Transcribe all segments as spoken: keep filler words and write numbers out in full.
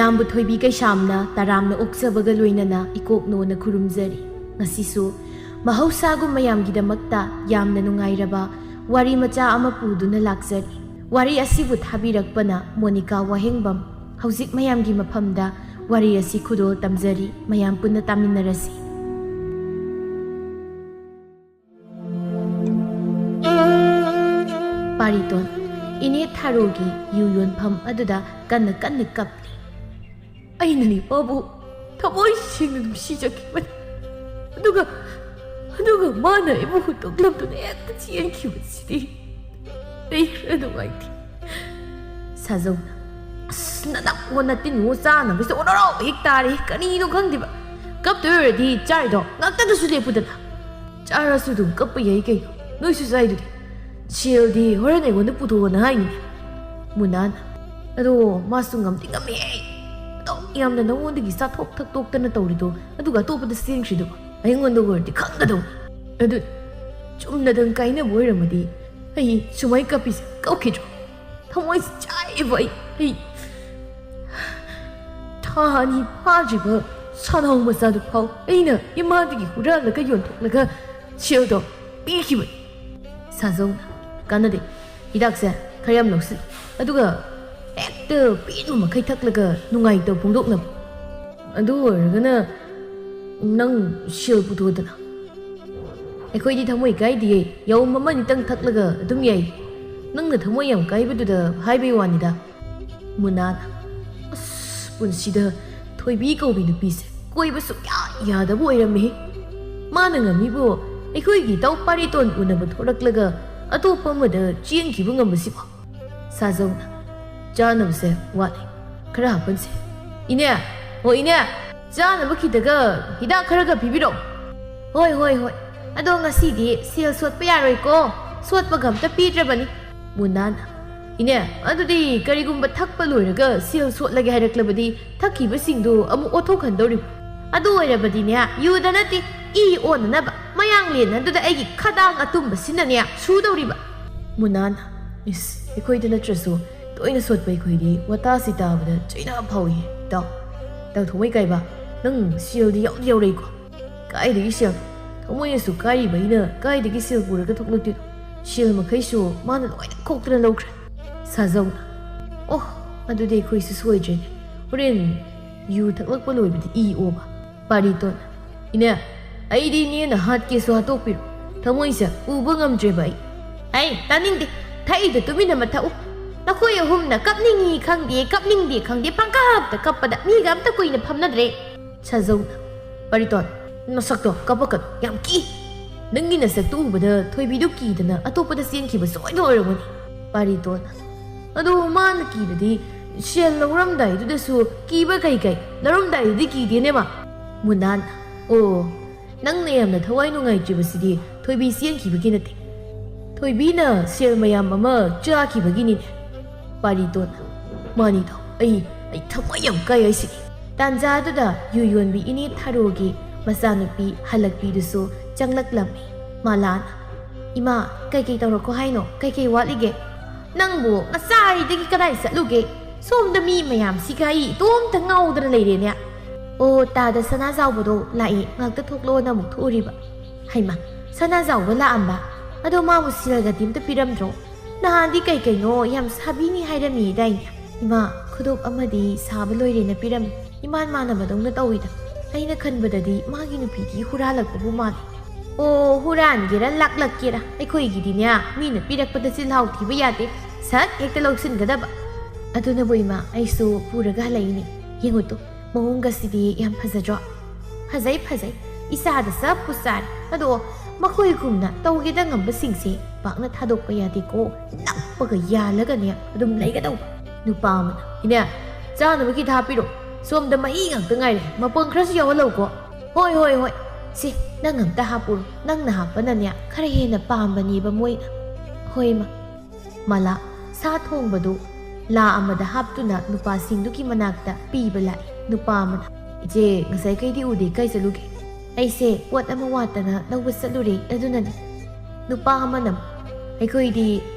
ꯃꯌꯥꯝꯕꯨ ꯊꯣꯏꯕꯤ ꯀꯩꯁꯥꯝꯅ ꯇꯔꯥꯝꯅ ꯑꯣꯛꯆꯕꯒ ꯂꯣꯏꯅꯅ ꯏꯀꯣꯛ ꯅꯣꯟꯅ ꯈꯨꯔꯨꯝꯖꯔꯤ꯫ ꯉꯁꯤꯁꯨ ꯃꯍꯧꯁꯥꯒꯨꯝ ꯃꯌꯥꯝꯒꯤꯗꯃꯛꯇ ꯌꯥꯝꯅ ꯅꯨꯡꯉꯥꯏꯔꯕ ꯋꯥꯔꯤ ꯃꯆꯥ ꯑꯃ ꯄꯨꯗꯨꯅ ꯂꯥꯛꯆꯔꯤ꯫ ꯋꯥꯔꯤ ꯑꯁꯤꯕꯨ ꯊꯥꯕꯤꯔꯛꯄꯅ ꯃꯣꯅꯤꯀꯥ ꯋꯥꯍꯦꯡꯕꯝ꯫ ꯍꯧꯖꯤꯛ ꯃꯌꯥꯝꯒꯤ ꯃꯐꯝꯗ ꯋꯥꯔꯤ ꯑꯁꯤ ꯈꯨꯗꯣꯜ ꯇꯝꯖꯔꯤ꯫ ꯃꯌꯥꯝ ꯄꯨꯟꯅ ꯇꯥꯃꯤꯟꯅꯔꯁꯤ꯫ ꯄꯥꯔꯤꯇꯣꯟ, ꯏꯅꯦ ꯊꯥꯔꯣꯒꯤ ꯌꯨ ꯌꯣꯟꯐꯝ ꯑꯗꯨꯗ ꯀꯟꯅ ꯀꯟꯅ ꯀꯞꯂꯤ꯫ ꯑꯩꯅꯅꯤ ꯃꯥꯕꯨ ꯊꯃꯣꯏ ꯁꯦꯡꯅ ꯅꯨꯡꯁꯤꯖꯈꯤꯕꯅꯤ꯫ ꯑꯗꯨꯒ, ꯑꯗꯨꯒ ꯃꯥꯅ ꯑꯩꯕꯨ ꯍꯨꯟꯗꯣꯛꯂꯝꯗꯨꯅ ꯍꯦꯛꯇ ꯆꯦꯟꯈꯤꯕꯁꯤꯗꯤ ꯑꯩ ꯈꯔ ꯅꯨꯡꯉꯥꯏꯇꯦ꯫ ꯁꯥꯖꯧꯅ, "ꯑꯁ, ꯅꯅꯞ ꯑꯣ ꯅꯇꯤꯟ ꯑꯣ ꯆꯥꯅꯕꯁꯦ ꯑꯣꯟꯅꯔꯥꯎꯕ ꯍꯦꯛ ꯇꯥꯔꯦ꯫ ꯀꯔꯤꯅꯣ ꯈꯪꯗꯦꯕ꯫ ꯀꯞꯇꯣꯏ ꯑꯣꯏꯔꯗꯤ ꯆꯥꯔꯤꯗꯣ ꯉꯥꯛꯇꯗꯁꯨ ꯂꯦꯞꯄꯨꯗꯅ꯫ ꯆꯥꯔꯁꯨ ꯑꯗꯨꯝ ꯀꯞꯄ ꯌꯥꯏ ꯀꯩꯅꯣ꯫ ꯅꯣꯏꯁꯨ ꯆꯥꯏꯗꯨꯗꯤ꯫ ꯁꯦꯜꯗꯤ ꯍꯣꯔꯦꯟ ꯑꯩꯉꯣꯟꯗ ꯄꯨꯊꯣꯛꯑꯣꯅ ꯍꯥꯏꯅꯤꯅꯦ꯫" ꯃꯨꯅꯥꯅ, "ꯑꯗꯣ ꯃꯥꯁꯨ ꯉꯝꯗꯤ ꯉꯝꯃꯦ꯫ ꯑꯗꯨꯝ ꯌꯥꯝꯅ ꯅꯉꯣꯟꯗꯒꯤ ꯆꯥꯊꯣꯛ ꯊꯛꯇꯣꯛꯇꯅ ꯇꯧꯔꯤꯗꯣ, ꯑꯗꯨꯒ ꯑꯇꯣꯞꯄꯗ ꯆꯦꯟꯈ꯭ꯔꯤꯗꯣ꯫ ꯑꯩꯉꯣꯟꯗ ꯑꯣꯏꯔꯗꯤ ꯈꯪꯒꯗꯧꯅꯤ꯫ ꯑꯗꯨ ꯆꯨꯝꯅꯗꯪ ꯀꯥꯏꯅꯕ ꯑꯣꯏꯔꯝꯃꯗꯤ ꯑꯩ ꯁꯨꯃꯥꯏꯅ ꯀꯞꯄꯤꯁꯦ ꯀꯞꯈꯤꯗ꯭ꯔꯣ? ꯊꯃꯣꯏꯁꯦ ꯆꯥꯛꯑꯦꯕ ꯑꯩ꯫ ꯑꯩ ꯊꯥ ꯑꯅꯤ ꯐꯥꯗ꯭ꯔꯤꯕ ꯁꯅꯥꯎ ꯃꯆꯥꯗꯨ ꯐꯥꯎ ꯑꯩꯅ ꯏꯃꯥꯗꯒꯤ ꯍꯨꯔꯥꯜꯂꯒ ꯌꯣꯟꯊꯣꯛꯂꯒ ꯁꯦꯜꯗꯣ ꯄꯤꯈꯤꯕꯅꯤ꯫" ꯁꯥꯖꯧꯅ, "ꯀꯥꯟꯅꯗꯦ꯫ ꯍꯤꯗꯥꯛꯁꯦ ꯈꯔ ꯌꯥꯝ ꯂꯧꯁꯤꯜꯂꯨ꯫ ꯑꯗꯨꯒ ꯍꯦꯛꯇ ꯄꯦꯟꯕ ꯃꯈꯩ ꯊꯛꯂꯒ ꯅꯨꯡꯉꯥꯏꯇꯕ ꯐꯣꯡꯗꯣꯛꯅꯕ꯫ ꯑꯗꯨ ꯑꯣꯏꯔꯒꯅ ꯅꯪ ꯁꯦꯜ ꯄꯨꯊꯣꯛꯑꯗꯅ꯫" "ꯑꯩꯈꯣꯏꯗꯤ ꯊꯃꯣꯏ ꯀꯥꯏꯗꯤꯌꯦ꯫ ꯌꯥꯎꯝ ꯑꯃ ꯑꯅꯤꯇꯪ ꯊꯛꯂꯒ ꯑꯗꯨꯝ ꯌꯥꯏ꯫ ꯅꯪꯅ ꯊꯃꯣꯏ ꯌꯥꯝ ꯀꯥꯏꯕꯗꯨꯗ ꯍꯥꯏꯕꯩ ꯋꯥꯅꯤꯗ꯫" ꯃꯨꯅꯥꯅ, "ꯑꯁ, ꯄꯨꯟꯁꯤꯗ ꯊꯣꯏꯕꯤ ꯀꯧꯕꯤ ꯅꯨꯄꯤꯁꯦ ꯀꯣꯏꯕ ꯁꯨꯛꯌꯥ ꯌꯥꯗꯕ ꯑꯣꯏꯔꯝꯃꯦꯍꯦ꯫ ꯃꯥꯅ ꯉꯝꯃꯤꯕꯨ ꯑꯩꯈꯣꯏꯒꯤ ꯏꯇꯥꯎ ꯄꯥꯔꯤꯇꯣꯟ ꯎꯅꯕ ꯊꯣꯔꯛꯂꯒ ꯑꯇꯣꯞꯄ ꯑꯃꯗ ꯆꯦꯟꯈꯤꯕ ꯉꯝꯕꯁꯤꯕꯣ꯫" ꯁꯥꯖꯧꯅ, "ꯆꯥꯅꯕꯁꯦ ꯋꯥꯠꯂꯤ, ꯈꯔ ꯍꯥꯞꯄꯟꯁꯦ꯫ ꯏꯅꯦ, ꯍꯣ ꯏꯅꯦ, ꯆꯥꯅꯕ ꯈꯤꯇꯒ ꯍꯤꯗꯥꯛ ꯈꯔꯒ ꯄꯤꯕꯤꯔꯛꯑꯣ꯫" "ꯍꯣꯏ, ꯍꯣꯏ, ꯍꯣꯏ꯫ ꯑꯗꯣ ꯉꯁꯤꯗꯤ ꯁꯦꯜ ꯁꯣꯠꯄ ꯌꯥꯔꯣꯏꯀꯣ꯫ ꯁꯣꯠꯄꯒ ꯑꯝꯇ ꯄꯤꯗ꯭ꯔꯕꯅꯤ꯫" ꯃꯨꯅꯥꯅ, "ꯏꯅꯦ, ꯑꯗꯨꯗꯤ ꯀꯔꯤꯒꯨꯝꯕ ꯊꯛꯄ ꯂꯣꯏꯔꯒ ꯁꯦꯜ ꯁꯣꯠꯂꯒꯦ ꯍꯥꯏꯔꯛꯂꯕꯗꯤ ꯊꯛꯈꯤꯕꯁꯤꯡꯗꯨ ꯑꯃꯨꯛ ꯑꯣꯠꯊꯣꯛꯍꯟꯗꯧꯔꯤꯕ?" "ꯑꯗꯨ ꯑꯣꯏꯔꯕꯗꯤꯅꯦ, ꯌꯨꯗ ꯅꯠꯇꯦ, ꯏ ꯑꯣꯟꯅꯅꯕ ꯃꯌꯥꯡꯂꯦꯟ ꯑꯗꯨꯗ ꯑꯩꯒꯤ ꯈꯗꯥꯡ ꯑꯇꯨꯝꯕꯁꯤꯅꯅꯦ ꯁꯨꯗꯧꯔꯤꯕ꯫" ꯃꯨꯅꯥꯅ, "ꯏꯁ, ꯑꯩꯈꯣꯏꯗ ꯅꯠꯇ꯭ꯔꯁꯨ ꯇꯣꯏꯅ ꯁꯣꯠꯄ ꯑꯩꯈꯣꯏꯗꯤ ꯋꯥꯇꯥꯁꯤ ꯇꯥꯕꯗ ꯆꯩꯅꯥ ꯐꯥꯎꯏ꯫ ꯏꯇꯥꯎ, ꯏꯇꯥꯎ ꯊꯣꯡꯃꯩ ꯀꯥꯏꯕ, ꯅꯪ ꯁꯦꯜꯗꯤ ꯌꯥꯎꯗꯤ ꯌꯥꯎꯔꯛꯏꯀꯣ? ꯀꯥꯏꯗꯒꯤ ꯁꯦꯜ? ꯊꯃꯣꯏꯅꯁꯨ ꯀꯥꯏꯔꯤꯕ ꯑꯩꯅ ꯀꯥꯏꯗꯒꯤ ꯁꯦꯜ ꯄꯨꯔꯒ ꯊꯣꯛꯂꯛꯇꯣꯏꯅꯣ? ꯁꯦꯜ ꯃꯈꯩꯁꯨ ꯃꯥꯅ ꯂꯣꯏꯅ ꯈꯣꯛꯇꯅ ꯂꯧꯈ꯭ꯔꯦ꯫ ꯁꯥꯖꯧꯅ, ꯑꯣ, ꯑꯗꯨꯗꯤ ꯑꯩꯈꯣꯏꯁꯨ ꯁꯣꯏꯗ꯭ꯔꯦꯅꯦ꯫ ꯍꯣꯔꯦꯟ ꯌꯨ ꯊꯛꯂꯛꯄ ꯂꯣꯏꯕꯗ ꯏ ꯑꯣꯕ꯫ ꯄꯥꯔꯤꯇꯣꯟ, ꯏꯅꯦ, ꯑꯩꯗꯤ ꯏꯅꯦꯅ ꯍꯥꯠꯀꯦꯁꯨ ꯍꯥꯠꯇꯣꯛꯄꯤꯔꯣ꯫ ꯊꯃꯣꯏꯁꯦ ꯄꯨꯕ ꯉꯝꯗ꯭ꯔꯦꯕ ꯑꯩ꯫ ꯑꯩ ꯇꯥꯅꯤꯡꯗꯦ꯫ ꯊꯛꯏꯗꯣ ꯇꯨꯃꯤꯟꯅ ꯃꯊꯛꯎ꯫ ꯅꯈꯣꯏ ꯑꯍꯨꯝꯅ ꯀꯞꯅꯤꯡꯉꯤ ꯈꯪꯗꯦ, ꯀꯞꯅꯤꯡꯗꯦ ꯈꯪꯗꯦ, ꯄꯪꯀꯞꯇ ꯀꯞꯄꯗ ꯃꯤꯒ ꯑꯝꯇ ꯀꯨꯏꯅ ꯐꯝꯅꯗ꯭ꯔꯦ꯫ ꯁꯥꯖꯧꯅ, ꯄꯥꯔꯤꯇꯣꯟ, ꯅꯁꯛꯇꯣ ꯀꯞꯄꯛꯀꯅꯨ, ꯌꯥꯝ ꯀꯤ꯫ ꯅꯪꯒꯤ ꯅꯁꯛꯇꯨ ꯎꯕꯗ ꯊꯣꯏꯕꯤꯗꯨ ꯀꯤꯗꯅ ꯑꯇꯣꯞꯄꯗ ꯆꯦꯟꯈꯤꯕ ꯁꯣꯏꯗꯅ ꯑꯣꯏꯔꯝꯒꯅꯤ꯫ ꯄꯥꯔꯤꯇꯣꯟ, ꯑꯗꯣ ꯃꯥꯅ ꯀꯤꯔꯗꯤ ꯁꯦꯜ ꯂꯧꯔꯝꯗꯥꯏꯗꯨꯗꯁꯨ ꯀꯤꯕ ꯀꯩ ꯀꯩ? ꯂꯧꯔꯝꯗꯥꯏꯗꯨꯗꯤ ꯀꯤꯗꯦꯅꯦ ꯃꯥ꯫ ꯃꯨꯅꯥꯟ, ꯑꯣ, ꯅꯪꯅ ꯌꯥꯝꯅ ꯊꯋꯥꯏ ꯅꯨꯡꯉꯥꯏꯇ꯭ꯔꯤꯕꯁꯤꯗꯤ ꯊꯣꯏꯕꯤ ꯆꯦꯟꯈꯤꯕꯒꯤ ꯅꯠꯇꯦ꯫ ꯊꯣꯏꯕꯤꯅ ꯁꯦꯜ ꯃꯌꯥꯝ ꯑꯃ ꯆꯥꯈꯤꯕꯒꯤꯅꯤꯅꯦ꯫ ꯄꯥꯔꯤꯇꯣꯟ, ꯃꯥꯅꯤꯗꯣ, ꯑꯩ, ꯑꯩ ꯊꯃꯣꯏ ꯌꯥꯝ ꯀꯥꯏ ꯍꯥꯏꯁꯤꯅꯤ꯫ ꯇꯥꯟꯖꯥꯗꯨꯗ ꯌꯨ ꯌꯣꯟꯕꯤ ꯏꯅꯦ ꯊꯥꯔꯣꯒꯤ ꯃꯆꯥꯅꯨꯄꯤ ꯍꯜꯂꯛꯄꯤꯗꯨꯁꯨ ꯆꯪꯂꯛꯂꯝꯃꯤ꯫ ꯃꯥꯂꯥꯅ, ꯏꯃꯥ, ꯀꯩꯀꯩ ꯇꯧꯔꯛꯈꯣ ꯍꯥꯏꯅꯣ? ꯀꯩꯀꯩ ꯋꯥꯠꯂꯤꯒꯦ? ꯅꯪꯕꯨ ꯉꯁꯥꯏꯗꯒꯤ ꯀꯗꯥꯏ ꯆꯠꯂꯨꯒꯦ? ꯁꯣꯝꯗ ꯃꯤ ꯃꯌꯥꯝꯁꯤꯒ ꯑꯩ ꯏꯇꯣꯝꯇ ꯉꯥꯎꯗꯅ ꯂꯩꯔꯦꯅꯦ꯫ ꯑꯣ, ꯇꯥꯗ ꯁꯅꯥꯖꯥꯎꯕꯗꯣ ꯂꯥꯛꯑꯦ, ꯉꯥꯛꯇ ꯊꯣꯛꯂꯛꯑꯣꯅ ꯑꯃꯨꯛ ꯊꯣꯛꯎꯔꯤꯕ꯫ ꯍꯩꯃꯥ, ꯁꯅꯥꯖꯥꯎꯕ ꯂꯥꯛꯑꯝꯕ? ꯑꯗꯣ ꯃꯥꯕꯨ ꯁꯦꯜꯒꯗꯤ ꯑꯝꯇ ꯄꯤꯔꯝꯗ꯭ꯔꯣ? ꯅꯍꯥꯟꯗꯤ ꯀꯩ ꯀꯩꯅꯣ ꯌꯥꯝ ꯁꯥꯕꯤꯅꯤ ꯍꯥꯏꯔꯝꯃꯤꯗꯥꯏꯅꯦ? ꯏꯃꯥ, ꯈꯨꯗꯣꯞ ꯑꯃꯗꯤ ꯁꯥꯕ ꯂꯣꯏꯔꯦꯅ ꯄꯤꯔꯝꯃꯤ꯫ ꯏꯃꯥꯟ ꯃꯥꯟꯅꯕꯗꯧꯅ ꯇꯧꯏꯗ꯫ ꯑꯩꯅ ꯈꯟꯕꯗꯗꯤ ꯃꯥꯒꯤ ꯅꯨꯄꯤꯗꯤ ꯍꯨꯔꯥꯜꯂꯛꯄꯕꯨ ꯃꯥꯜꯂꯤ꯫ ꯑꯣ, ꯍꯨꯔꯥꯟꯒꯦꯔꯥ ꯂꯥꯛꯂꯛꯀꯦꯔꯥ, ꯑꯩꯈꯣꯏꯒꯤꯗꯤꯅꯦ, ꯃꯤꯅ ꯄꯤꯔꯛꯄꯗ ꯆꯤꯜꯍꯥꯎ ꯊꯤꯕ ꯌꯥꯗꯦ꯫ ꯁꯠ ꯍꯦꯛꯇ ꯂꯧꯁꯤꯟꯒꯗꯕ꯫ ꯑꯗꯨꯅꯕꯨ ꯏꯃꯥ, ꯑꯩꯁꯨ ꯄꯨꯔꯒ ꯍꯜꯂꯛꯏꯅꯦ꯫ ꯌꯦꯡꯉꯨ ꯇꯨ, ꯃꯑꯣꯡꯒꯁꯤꯗꯤ ꯌꯥꯝ ꯐꯖꯗ꯭ꯔꯣ? ꯐꯖꯩ, ꯐꯖꯩ꯫ ꯏꯆꯥꯗ ꯆꯞꯄꯨ ꯆꯥꯔꯦ꯫ ꯑꯗꯣ ꯃꯈꯣꯏꯒꯨꯝꯅ ꯇꯧꯒꯦꯗ ꯉꯝꯕꯁꯤꯡꯁꯦ ꯄꯥꯛꯅ ꯊꯥꯗꯣꯛꯄ ꯌꯥꯗꯦꯀꯣ꯫ ꯅꯞꯄꯒ ꯌꯥꯜꯂꯒꯅꯦ ꯑꯗꯨꯝ ꯂꯩꯒꯗꯧꯕ꯫ ꯅꯨꯄꯥ ꯑꯃꯅ, ꯏꯅꯦ, ꯆꯥꯅꯕ ꯈꯤꯇ ꯍꯥꯞꯄꯤꯔꯣ꯫ ꯁꯣꯝꯗ ꯃꯍꯤ ꯉꯥꯛꯇ ꯉꯥꯏꯔꯦ꯫ ꯃꯄꯪ ꯈꯔꯁꯨ ꯌꯥꯎꯍꯜꯂꯧꯀꯣ꯫ ꯍꯣꯏ, ꯍꯣꯏ, ꯍꯣꯏ꯫ ꯁꯦ, ꯅꯪ ꯑꯝꯇ ꯍꯥꯞꯄꯨꯔꯣ꯫ ꯅꯪꯅ ꯍꯥꯞꯄꯅꯅꯦ ꯈꯔ ꯍꯦꯟꯅ ꯄꯥꯝꯕꯅꯦꯕ ꯃꯣꯏꯅ꯫ ꯍꯣꯏ, ꯏꯃꯥ꯫ ꯃꯂꯥ, ꯁꯥ ꯊꯣꯡꯕꯗꯨ ꯂꯥ ꯑꯃꯗ ꯍꯥꯞꯇꯨꯅ ꯅꯨꯄꯥꯁꯤꯡꯗꯨꯒꯤ ꯃꯅꯥꯛꯇ ꯄꯤꯕ ꯂꯥꯛꯏ꯫ ꯅꯨꯄꯥ ꯑꯃꯅ, "ꯏꯆꯦ, ꯉꯁꯥꯏꯈꯩꯗꯤ ꯎꯗꯦ, ꯀꯥꯏ ꯆꯠꯂꯨꯒꯦ?" "ꯑꯩꯁꯦ ꯄꯣꯠ ꯑꯃ ꯋꯥꯠꯇꯅ ꯂꯧꯕ ꯆꯠꯂꯨꯔꯦ, ꯑꯗꯨꯅꯅꯤ꯫" ꯅꯨꯄꯥ ꯑꯃꯅ, "ꯑꯩꯈꯣꯏꯗꯤ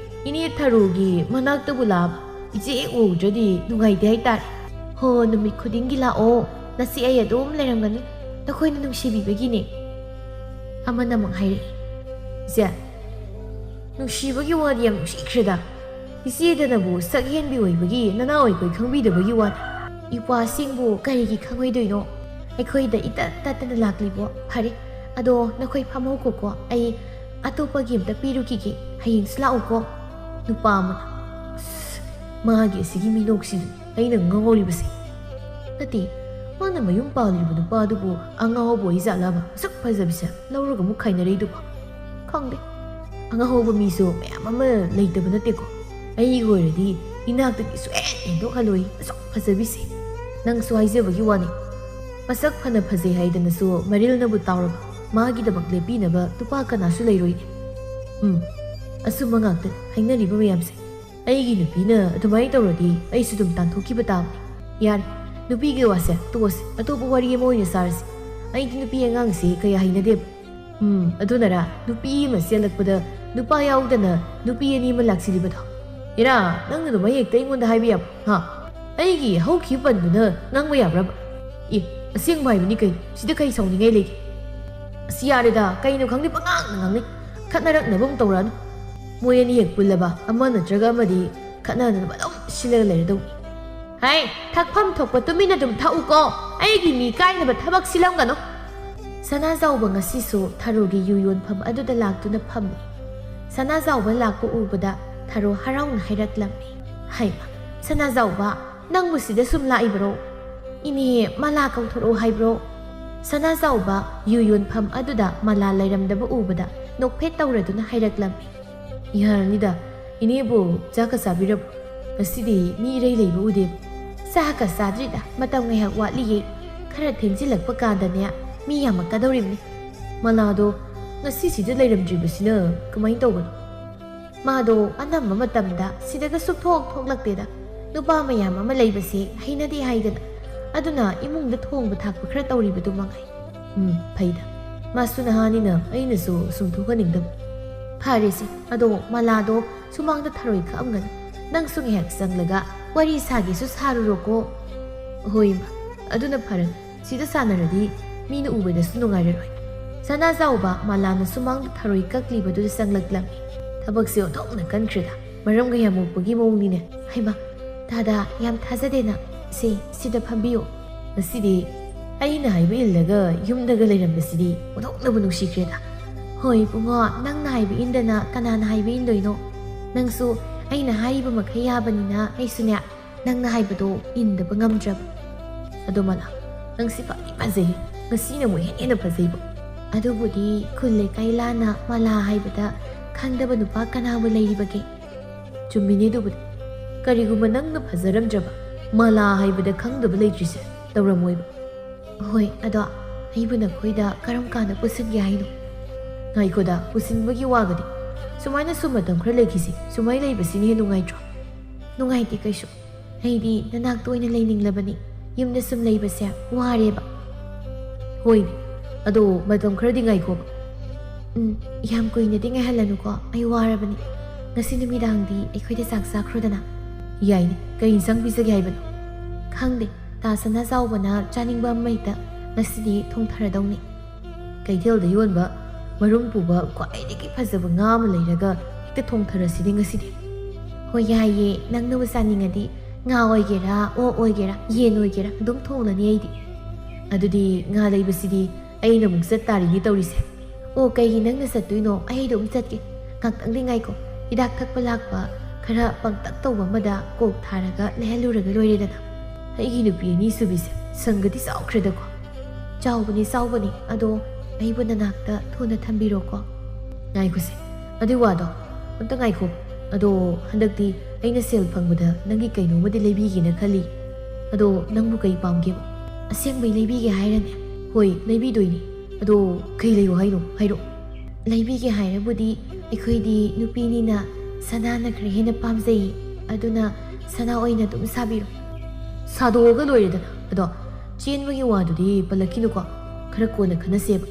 ꯏꯅꯦ ꯊꯔꯣꯒꯤ ꯃꯅꯥꯛꯇꯕꯨ ꯂꯥꯛꯑꯕ, ꯏꯆꯦ ꯎꯗ꯭ꯔꯗꯤ ꯅꯨꯡꯉꯥꯏꯇꯦ ꯍꯥꯏꯇꯥꯔꯦ꯫" ꯍꯣ, ꯅꯨꯃꯤꯠ ꯈꯨꯗꯤꯡꯒꯤ ꯂꯥꯛꯑꯣ꯫ ꯅꯆꯦ ꯑꯩ ꯑꯗꯨꯝ ꯂꯩꯔꯝꯒꯅꯤ꯫ ꯅꯈꯣꯏꯅ ꯅꯨꯡꯁꯤꯕꯤꯕꯒꯤꯅꯦ꯫ ꯑꯃꯅ ꯑꯃꯨꯛ ꯍꯥꯏꯔꯛꯏ, "ꯏꯆꯦ, ꯅꯨꯡꯁꯤꯕꯒꯤ ꯋꯥꯗꯤ ꯌꯥꯝ ꯅꯨꯡꯁꯤꯈ꯭ꯔꯦꯗ꯫ ꯏꯆꯦꯗꯅꯕꯨ ꯁꯛ ꯍꯦꯟꯕꯤ ꯑꯣꯏꯕꯒꯤ ꯅꯅꯥꯎ ꯑꯩꯈꯣꯏ ꯈꯪꯕꯤꯗꯕꯒꯤ ꯋꯥꯅꯤ꯫ ꯏꯄ꯭ꯋꯥꯁꯤꯡꯕꯨ ꯀꯔꯤꯒꯤ ꯈꯪꯉꯣꯏꯗꯣꯏꯅꯣ? ꯑꯩꯈꯣꯏꯗ ꯏꯇꯠ ꯇꯠꯇꯅ ꯂꯥꯛꯂꯤꯕꯣ? ꯐꯔꯦ, ꯑꯗꯣ ꯅꯈꯣꯏ ꯐꯝꯍꯧꯈꯣꯀꯣ, ꯑꯩ ꯑꯇꯣꯞꯄꯒꯤ ꯑꯝꯇ ꯄꯤꯔꯨꯈꯤꯒꯦ꯫ ꯍꯌꯦꯡꯁꯨ ꯂꯥꯛꯎꯀꯣ꯫" ꯅꯨꯄꯥ ꯑꯃꯅ, "ꯑꯁ, ꯃꯥꯒꯤ ꯑꯁꯤꯒꯤ ꯃꯤꯅꯣꯛꯁꯤꯗꯤ ꯑꯩꯅ ꯉꯥꯎꯔꯤꯕꯁꯦ꯫ ꯅꯠꯇꯦ, ꯃꯥꯅ ꯃꯌꯨꯝ ꯄꯥꯜꯂꯤꯕ ꯅꯨꯄꯥꯗꯨꯕꯨ ꯑꯉꯥꯎꯕ ꯑꯣꯏꯖꯥꯠꯂꯕ? ꯑꯁꯨꯛ ꯐꯖꯕꯤꯁꯦ ꯂꯧꯔꯒ ꯑꯃꯨꯛ ꯈꯥꯏꯅꯔꯛꯏꯗꯨꯕꯣ? ꯈꯪꯗꯦ꯫ ꯑꯉꯥꯎꯕ ꯃꯤꯁꯨ ꯃꯌꯥꯝ ꯑꯃ ꯂꯩꯇꯕ ꯅꯠꯇꯦꯀꯣ꯫ ꯑꯩꯒꯤ ꯑꯣꯏꯔꯗꯤ ꯏꯅꯥꯛꯇꯒꯤ ꯁꯨꯛꯍꯦꯟ ꯍꯦꯟꯗꯣꯛꯍꯜꯂꯣꯏ꯫ ꯑꯁꯨꯛ ꯐꯖꯕꯤꯁꯦ꯫ ꯅꯪꯁꯨ ꯍꯥꯏꯖꯕꯒꯤ ꯋꯥꯅꯤ꯫ ꯃꯁꯛ ꯐꯅ ꯐꯖꯩ ꯍꯥꯏꯗꯅꯁꯨ ꯃꯔꯤꯜꯅꯕꯨ ꯇꯥꯎꯔꯕ ꯃꯥꯒꯤꯗꯃꯛ ꯂꯦꯞꯄꯤꯅꯕ ꯅꯨꯄꯥ ꯀꯅꯥꯁꯨ ꯂꯩꯔꯣꯏꯅꯦ꯫ ꯎꯝ, ꯑꯆꯨꯝꯕ ꯉꯥꯛꯇꯅꯤ ꯍꯥꯏꯅꯔꯤꯕ ꯃꯌꯥꯝꯁꯦ꯫ ꯑꯩꯒꯤ ꯅꯨꯄꯤꯅ ꯑꯗꯨꯃꯥꯏꯅ ꯇꯧꯔꯗꯤ ꯑꯩꯁꯨ ꯑꯗꯨꯝ ꯇꯥꯟꯊꯣꯛꯈꯤꯕ ꯇꯥꯕꯅꯤ꯫ ꯌꯥꯔꯦ, ꯅꯨꯄꯤꯒꯤ ꯋꯥꯁꯦ ꯇꯣꯛꯑꯁꯤ, ꯑꯇꯣꯞꯄ ꯋꯥꯔꯤ ꯑꯃ ꯑꯣꯏꯅ ꯁꯥꯔꯁꯤ꯫ ꯑꯩꯗꯤ ꯅꯨꯄꯤ ꯑꯉꯥꯡꯁꯦ ꯀꯌꯥ ꯍꯩꯅꯗꯦꯕ꯫ ꯎꯝ, ꯑꯗꯨꯅꯔꯥ ꯅꯨꯄꯤ ꯑꯃ ꯆꯦꯜꯂꯛꯄꯗ ꯅꯨꯄꯥ ꯌꯥꯎꯗꯅ ꯅꯨꯄꯤ ꯑꯅꯤ ꯑꯃ ꯂꯥꯛꯁꯤꯜꯂꯤꯕꯗꯣ? ꯏꯔꯥ, ꯅꯪ ꯑꯗꯨꯃꯥꯏ ꯍꯦꯛꯇ ꯑꯩꯉꯣꯟꯗ ꯍꯥꯏꯕ ꯌꯥꯕ꯭ꯔꯣ? ꯍꯥ? ꯑꯩꯒꯤ ꯍꯧꯈꯤꯕ ꯄꯟꯗꯨꯅ ꯉꯥꯡꯕ ꯌꯥꯕ꯭ꯔꯕ? ꯑꯦ, ꯑꯁꯦꯡꯕ ꯍꯥꯏꯕꯅꯤ ꯀꯩꯅꯣ꯫ ꯁꯤꯗ ꯀꯩ ꯁꯥꯎꯅꯤꯡꯉꯥꯏ ꯂꯩꯒꯦ? ꯑꯁ, ꯌꯥꯔꯦꯗ, ꯀꯩꯅꯣ ꯈꯪꯗꯦ, ꯄꯉꯥꯡꯗ ꯉꯥꯡꯅꯩ꯫ ꯈꯠꯅꯔꯛꯅꯕ ꯑꯃꯨꯛ ꯇꯧꯔꯛꯑꯅꯨ꯫ ꯃꯣꯏ ꯑꯅꯤ ꯍꯦꯛ ꯄꯨꯜꯂꯕ ꯑꯃ ꯅꯠꯇ꯭ꯔꯒ ꯑꯃꯗꯤ ꯈꯠꯅꯗꯅꯕ ꯑꯗꯨꯝ ꯁꯤꯜꯂꯒ ꯂꯩꯔꯗꯧꯅꯤ꯫ ꯍꯥꯏ, ꯊꯛꯐꯝ ꯊꯣꯛꯄ ꯇꯨꯃꯤꯟꯅ ꯑꯗꯨꯝ ꯊꯛꯎꯀꯣ꯫ ꯑꯩꯒꯤ ꯃꯤ ꯀꯥꯏꯅꯕ ꯊꯕꯛ ꯁꯤꯜꯂꯝꯒꯅꯨ꯫ ꯁꯅꯥꯖꯥꯎꯕ ꯉꯁꯤꯁꯨ ꯊꯔꯣꯒꯤ ꯌꯨ ꯌꯣꯟꯐꯝ ꯑꯗꯨꯗ ꯂꯥꯛꯇꯨꯅ ꯐꯝꯂꯤ꯫ ꯁꯅꯥꯖꯥꯎꯕ ꯂꯥꯛꯄ ꯎꯕꯗ ꯊꯔꯣ ꯍꯔꯥꯎꯅ ꯍꯥꯏꯔꯛꯂꯝꯃꯤ, "ꯍꯩꯃ, ꯁꯅꯥꯖꯥꯎꯕ, ꯅꯪꯕꯨ ꯁꯤꯗ ꯁꯨꯝ ꯂꯥꯛꯏꯕꯔꯣ? ꯏꯅꯦ, ꯃꯂꯥ ꯀꯧꯊꯣꯔꯛꯑꯣ ꯍꯥꯏꯕ꯭ꯔꯣ?" ꯁꯅꯥꯖꯥꯎꯕ ꯌꯨ ꯌꯣꯟꯐꯝ ꯑꯗꯨꯗ ꯃꯂꯥ ꯂꯩꯔꯝꯗꯕ ꯎꯕꯗ ꯅꯣꯛꯐꯦꯠ ꯇꯧꯔꯗꯨꯅ ꯍꯥꯏꯔꯛꯂꯝꯃꯤ, "ꯌꯥꯔꯅꯤꯗ, ꯏꯅꯦꯕꯨ ꯆꯥꯛꯀ ꯆꯥꯕꯤꯔꯕ꯭ꯔꯣ? ꯉꯁꯤꯗꯤ ꯃꯤ ꯏꯔꯩ ꯂꯩꯕ ꯎꯗꯦ꯫" "ꯆꯥꯛꯀ ꯆꯥꯗ꯭ꯔꯤꯗ, ꯃꯇꯝ ꯉꯥꯏꯍꯥꯛ ꯋꯥꯠꯂꯤꯌꯦ꯫ ꯈꯔ ꯊꯦꯡꯖꯤꯜꯂꯛꯄ ꯀꯥꯟꯗꯅꯦ ꯃꯤ ꯌꯥꯝꯃꯛꯀꯗꯧꯔꯤꯕꯅꯤ꯫ ꯃꯂꯥꯗꯣ ꯉꯁꯤꯁꯤꯗ ꯂꯩꯔꯝꯗ꯭ꯔꯤꯕꯁꯤꯅ ꯀꯃꯥꯏꯅ ꯇꯧꯕꯅꯣ?" "ꯃꯥꯗꯣ ꯑꯅꯝꯕ ꯃꯇꯝꯗ ꯁꯤꯗꯒ ꯁꯨꯛꯊꯣꯛ ꯊꯣꯛꯂꯛꯇꯦꯗ꯫ ꯅꯨꯄꯥ ꯃꯌꯥꯝ ꯑꯃ ꯂꯩꯕꯁꯦ ꯍꯩꯅꯗꯦ ꯍꯥꯏꯗꯅ꯫ ꯑꯗꯨꯅ ꯏꯃꯨꯡꯗ ꯊꯣꯡꯕ ꯊꯥꯛꯄ ꯈꯔ ꯇꯧꯔꯤꯕꯗꯨ ꯃꯉꯥꯏ꯫" "ꯎꯝ, ꯐꯩꯗ꯫ ꯃꯥꯁꯨ ꯅꯍꯥꯅꯤꯅ ꯑꯩꯅꯁꯨ ꯁꯨꯝ ꯊꯣꯛꯍꯟꯅꯤꯡꯗꯕ꯫" "ꯐꯔꯦꯁꯦ, ꯑꯗꯣ ꯃꯂꯥꯗꯣ ꯁꯨꯃꯥꯡꯗ ꯊꯔꯣꯏ ꯈꯥꯛꯑꯝꯒꯅꯤ꯫ ꯅꯪꯁꯨ ꯉꯥꯏꯍꯥꯛ ꯆꯪꯂꯒ ꯋꯥꯔꯤ ꯁꯥꯒꯦꯁꯨ ꯁꯥꯔꯨꯔꯣꯀꯣ꯫" ꯍꯣꯏ ꯏꯃꯥ, ꯑꯗꯨꯅ ꯐꯔꯦ꯫ ꯁꯤꯗ ꯁꯥꯟꯅꯔꯗꯤ ꯃꯤꯅ ꯎꯕꯗꯁꯨ ꯅꯨꯡꯉꯥꯏꯔꯔꯣꯏ꯫ ꯁꯅꯥꯖꯥꯎꯕ ꯃꯂꯥꯅ ꯁꯨꯃꯥꯡꯗ ꯊꯔꯣꯏ ꯀꯛꯂꯤꯕꯗꯨꯗ ꯆꯪꯂꯛꯂꯝꯃꯤ꯫ ꯊꯕꯛꯁꯦ ꯑꯣꯟꯊꯣꯛꯅ ꯀꯟꯈ꯭ꯔꯦꯗ꯫ ꯃꯔꯝꯒ ꯌꯥꯝ ꯃꯣꯛꯄꯒꯤ ꯃꯑꯣꯡꯅꯤꯅꯦ꯫ ꯍꯩꯃꯥ, ꯗꯥꯗꯥ, ꯌꯥꯝ ꯊꯥꯖꯗꯦꯅ꯫ ꯁꯦ, ꯁꯤꯗ ꯐꯝꯕꯤꯌꯨ꯫ ꯉꯁꯤꯗꯤ ꯑꯩꯅ ꯍꯥꯏꯕ ꯏꯜꯂꯒ ꯌꯨꯝꯗꯒ ꯂꯩꯔꯝꯕꯁꯤꯗꯤ ꯑꯣꯟꯊꯣꯛꯅꯕꯨ ꯅꯨꯡꯁꯤꯈ꯭ꯔꯦꯗ꯫ ꯍꯣꯏ ꯏꯕꯨꯡꯉꯣ, ꯅꯪꯅ ꯍꯥꯏꯕ ꯏꯟꯗꯅ ꯀꯅꯥꯅ ꯍꯥꯏꯕ ꯏꯟꯗꯣꯏꯅꯣ? ꯅꯪꯁꯨ ꯑꯩꯅ ꯍꯥꯏꯔꯤꯕ ꯃꯈꯩ ꯌꯥꯕꯅꯤꯅ ꯑꯩꯁꯨꯅꯦ ꯅꯪꯅ ꯍꯥꯏꯕꯗꯣ ꯏꯟꯗꯕ ꯉꯝꯗ꯭ꯔꯕ꯫ ꯑꯗꯣ ꯃꯂꯥ, ꯅꯪꯁꯤ ꯐꯗꯤ ꯐꯖꯩ꯫ ꯉꯁꯤꯅ ꯑꯃꯨꯛ ꯍꯦꯟꯅ ꯍꯦꯟꯅ ꯐꯖꯩꯕꯣ꯫ ꯑꯗꯨꯕꯨꯗꯤ ꯈꯨꯜ ꯂꯩꯀꯥꯏ ꯂꯥꯟꯅ ꯃꯂꯥ ꯍꯥꯏꯕꯗ ꯈꯪꯗꯕ ꯅꯨꯄꯥ ꯀꯅꯥꯕꯨ ꯂꯩꯔꯤꯕꯒꯦ? ꯆꯨꯝꯃꯤꯅꯦ ꯑꯗꯨꯕꯨꯗꯤ꯫ ꯀꯔꯤꯒꯨꯝꯕ ꯅꯪꯅ ꯐꯖꯔꯝꯗ꯭ꯔꯕ, ꯃꯂꯥ ꯍꯥꯏꯕꯗ ꯈꯪꯗꯕ ꯂꯩꯇ꯭ꯔꯤꯁꯦ ꯇꯧꯔꯝꯃꯣꯏꯕ꯫ ꯍꯣꯏ, ꯑꯗꯣ ꯑꯩꯕꯨ ꯅꯈꯣꯏꯗ ꯀꯔꯝ ꯀꯥꯟꯗ ꯄꯨꯁꯤꯟꯒꯦ ꯍꯥꯏꯅꯣ? ꯉꯥꯏꯈꯣꯗ, ꯄꯨꯁꯤꯟꯕꯒꯤ ꯋꯥꯒꯗꯤ꯫ ꯁꯨꯃꯥꯏꯅ ꯁꯨꯝ ꯃꯇꯝ ꯈꯔ ꯂꯩꯈꯤꯁꯤ꯫ ꯁꯨꯃꯥꯏꯅ ꯂꯩꯕꯁꯤꯅ ꯍꯦꯟꯅ ꯅꯨꯡꯉꯥꯏꯇ꯭ꯔꯣ? ꯅꯨꯡꯉꯥꯏꯇꯦ ꯀꯩꯁꯨ꯫ ꯑꯩꯗꯤ ꯅꯅꯥꯛꯇ ꯑꯣꯏꯅ ꯂꯩꯅꯤꯡꯂꯕꯅꯤ꯫ ꯌꯨꯝꯗ ꯁꯨꯝ ꯂꯩꯕꯁꯦ ꯋꯥꯔꯦꯕ꯫ ꯍꯣꯏꯅꯦ, ꯑꯗꯣ ꯃꯇꯝ ꯈꯔꯗꯤ ꯉꯥꯏꯈꯣꯕ꯫ ꯎꯝ, ꯌꯥꯝ ꯀꯨꯏꯅꯗꯤ ꯉꯥꯏꯍꯜꯂꯅꯨꯀꯣ, ꯑꯩ ꯋꯥꯔꯕꯅꯤ꯫ ꯉꯁꯤ ꯅꯨꯃꯤꯗꯥꯡꯗꯤ ꯑꯩꯈꯣꯏꯗ ꯆꯥꯛ ꯆꯥꯈ꯭ꯔꯣꯗꯅ꯫ ꯌꯥꯏꯅꯦ, ꯀꯩ ꯏꯟꯁꯥꯡ ꯄꯤꯖꯒꯦ ꯍꯥꯏꯕꯅꯣ? ꯈꯪꯗꯦ, ꯇꯥ ꯁꯅꯥ ꯆꯥꯎꯕꯅ ꯆꯥꯅꯤꯡꯕ ꯑꯃ ꯍꯦꯛꯇ ꯉꯁꯤꯗꯤ ꯊꯣꯡꯊꯔꯗꯧꯅꯤ꯫ ꯀꯩꯊꯦꯜꯗ ꯌꯣꯟꯕ ꯃꯔꯨꯝ ꯄꯨꯕ ꯈ꯭ꯋꯥꯏꯗꯒꯤ ꯐꯖꯕ ꯉꯥ ꯑꯃ ꯂꯩꯔꯒ ꯍꯦꯛꯇ ꯊꯣꯡꯊꯔꯁꯤꯅꯦ ꯉꯁꯤꯗꯤ꯫ ꯍꯣꯏ ꯌꯥꯏꯌꯦ, ꯅꯪꯅꯕꯨ ꯆꯥꯅꯤꯡꯉꯗꯤ ꯉꯥ ꯑꯣꯏꯒꯦꯔꯥ, ꯑꯣꯛ ꯑꯣꯏꯒꯦꯔꯥ, ꯌꯦꯟ ꯑꯣꯏꯒꯦꯔꯥ ꯑꯗꯨꯝ ꯊꯣꯡꯂꯅꯤ ꯑꯩꯗꯤ꯫ ꯑꯗꯨꯗꯤ ꯉꯥ ꯂꯩꯕꯁꯤꯗꯤ ꯑꯩꯅ ꯑꯃꯨꯛ ꯆꯠ ꯇꯥꯔꯤꯅꯦ ꯇꯧꯔꯤꯁꯦ꯫ ꯑꯣ, ꯀꯩꯒꯤ ꯅꯪꯅ ꯆꯠꯇꯣꯏꯅꯣ? ꯑꯩ ꯑꯗꯨꯝ ꯆꯠꯀꯦ꯫ ꯉꯥꯛꯇꯪꯗꯤ ꯉꯥꯏꯈꯣ꯫ ꯍꯤꯗꯥꯛ ꯊꯛꯄ ꯂꯥꯛꯄ ꯈꯔ ꯄꯪꯇꯛ ꯇꯧꯕ ꯑꯃꯗ ꯀꯣꯛ ꯊꯥꯔꯒ ꯂꯩꯍꯜꯂꯨꯔꯒ ꯂꯣꯏꯔꯦꯗꯅ꯫ ꯑꯩꯒꯤ ꯅꯨꯄꯤ ꯑꯅꯤꯁꯨꯕꯤꯁꯦ ꯁꯪꯒꯗꯤ ꯆꯥꯎꯈ꯭ꯔꯦꯗꯀꯣ꯫ ꯆꯥꯎꯕꯅꯤ, ꯆꯥꯎꯕꯅꯤ꯫ ꯑꯗꯣ ꯑꯩꯕꯨ ꯅꯅꯥꯛꯇ ꯊꯨꯅ ꯊꯝꯕꯤꯔꯣꯀꯣ꯫ ꯉꯥꯏꯈꯣꯁꯦ, ꯑꯗꯨꯏ ꯋꯥꯗꯣ ꯑꯝꯇ ꯉꯥꯏꯈꯣ꯫ ꯑꯗꯣ ꯍꯟꯗꯛꯇꯤ ꯑꯩꯅ ꯁꯦꯜ ꯐꯪꯕꯗ ꯅꯪꯒꯤ ꯀꯩꯅꯣꯝꯃꯗꯤ ꯂꯩꯕꯤꯒꯦꯅ ꯈꯜꯂꯤ꯫ ꯑꯗꯣ ꯅꯪꯕꯨ ꯀꯩ ꯄꯥꯝꯒꯦꯕ? ꯑꯁꯦꯡꯕꯩ ꯂꯩꯕꯤꯒꯦ ꯍꯥꯏꯔꯅꯦ? ꯍꯣꯏ, ꯂꯩꯕꯤꯗꯣꯏꯅꯤ꯫ ꯑꯗꯣ ꯀꯩ ꯂꯩꯌꯣ ꯍꯥꯏꯅꯣ? ꯍꯥꯏꯔꯛꯑꯣ꯫ ꯂꯩꯕꯤꯒꯦ ꯍꯥꯏꯔꯕꯨꯗꯤ ꯑꯩꯈꯣꯏꯗꯤ ꯅꯨꯄꯤꯅꯤꯅ ꯁꯅꯥꯅ ꯈꯔ ꯍꯦꯟꯅ ꯄꯥꯝꯖꯩꯌꯦ꯫ ꯑꯗꯨꯅ ꯁꯅꯥ ꯑꯣꯏꯅ ꯑꯗꯨꯝ ꯁꯥꯕꯤꯔꯣ꯫ ꯁꯥꯗꯣꯛꯑꯒ ꯂꯣꯏꯔꯦꯗꯅ꯫ ꯑꯗꯣ ꯆꯦꯟꯕꯒꯤ ꯋꯥꯗꯨꯗꯤ ꯄꯜꯂꯛꯈꯤꯅꯨꯀꯣ, ꯈꯔ ꯀꯣꯟꯅ ꯈꯟꯅꯁꯦꯕ꯫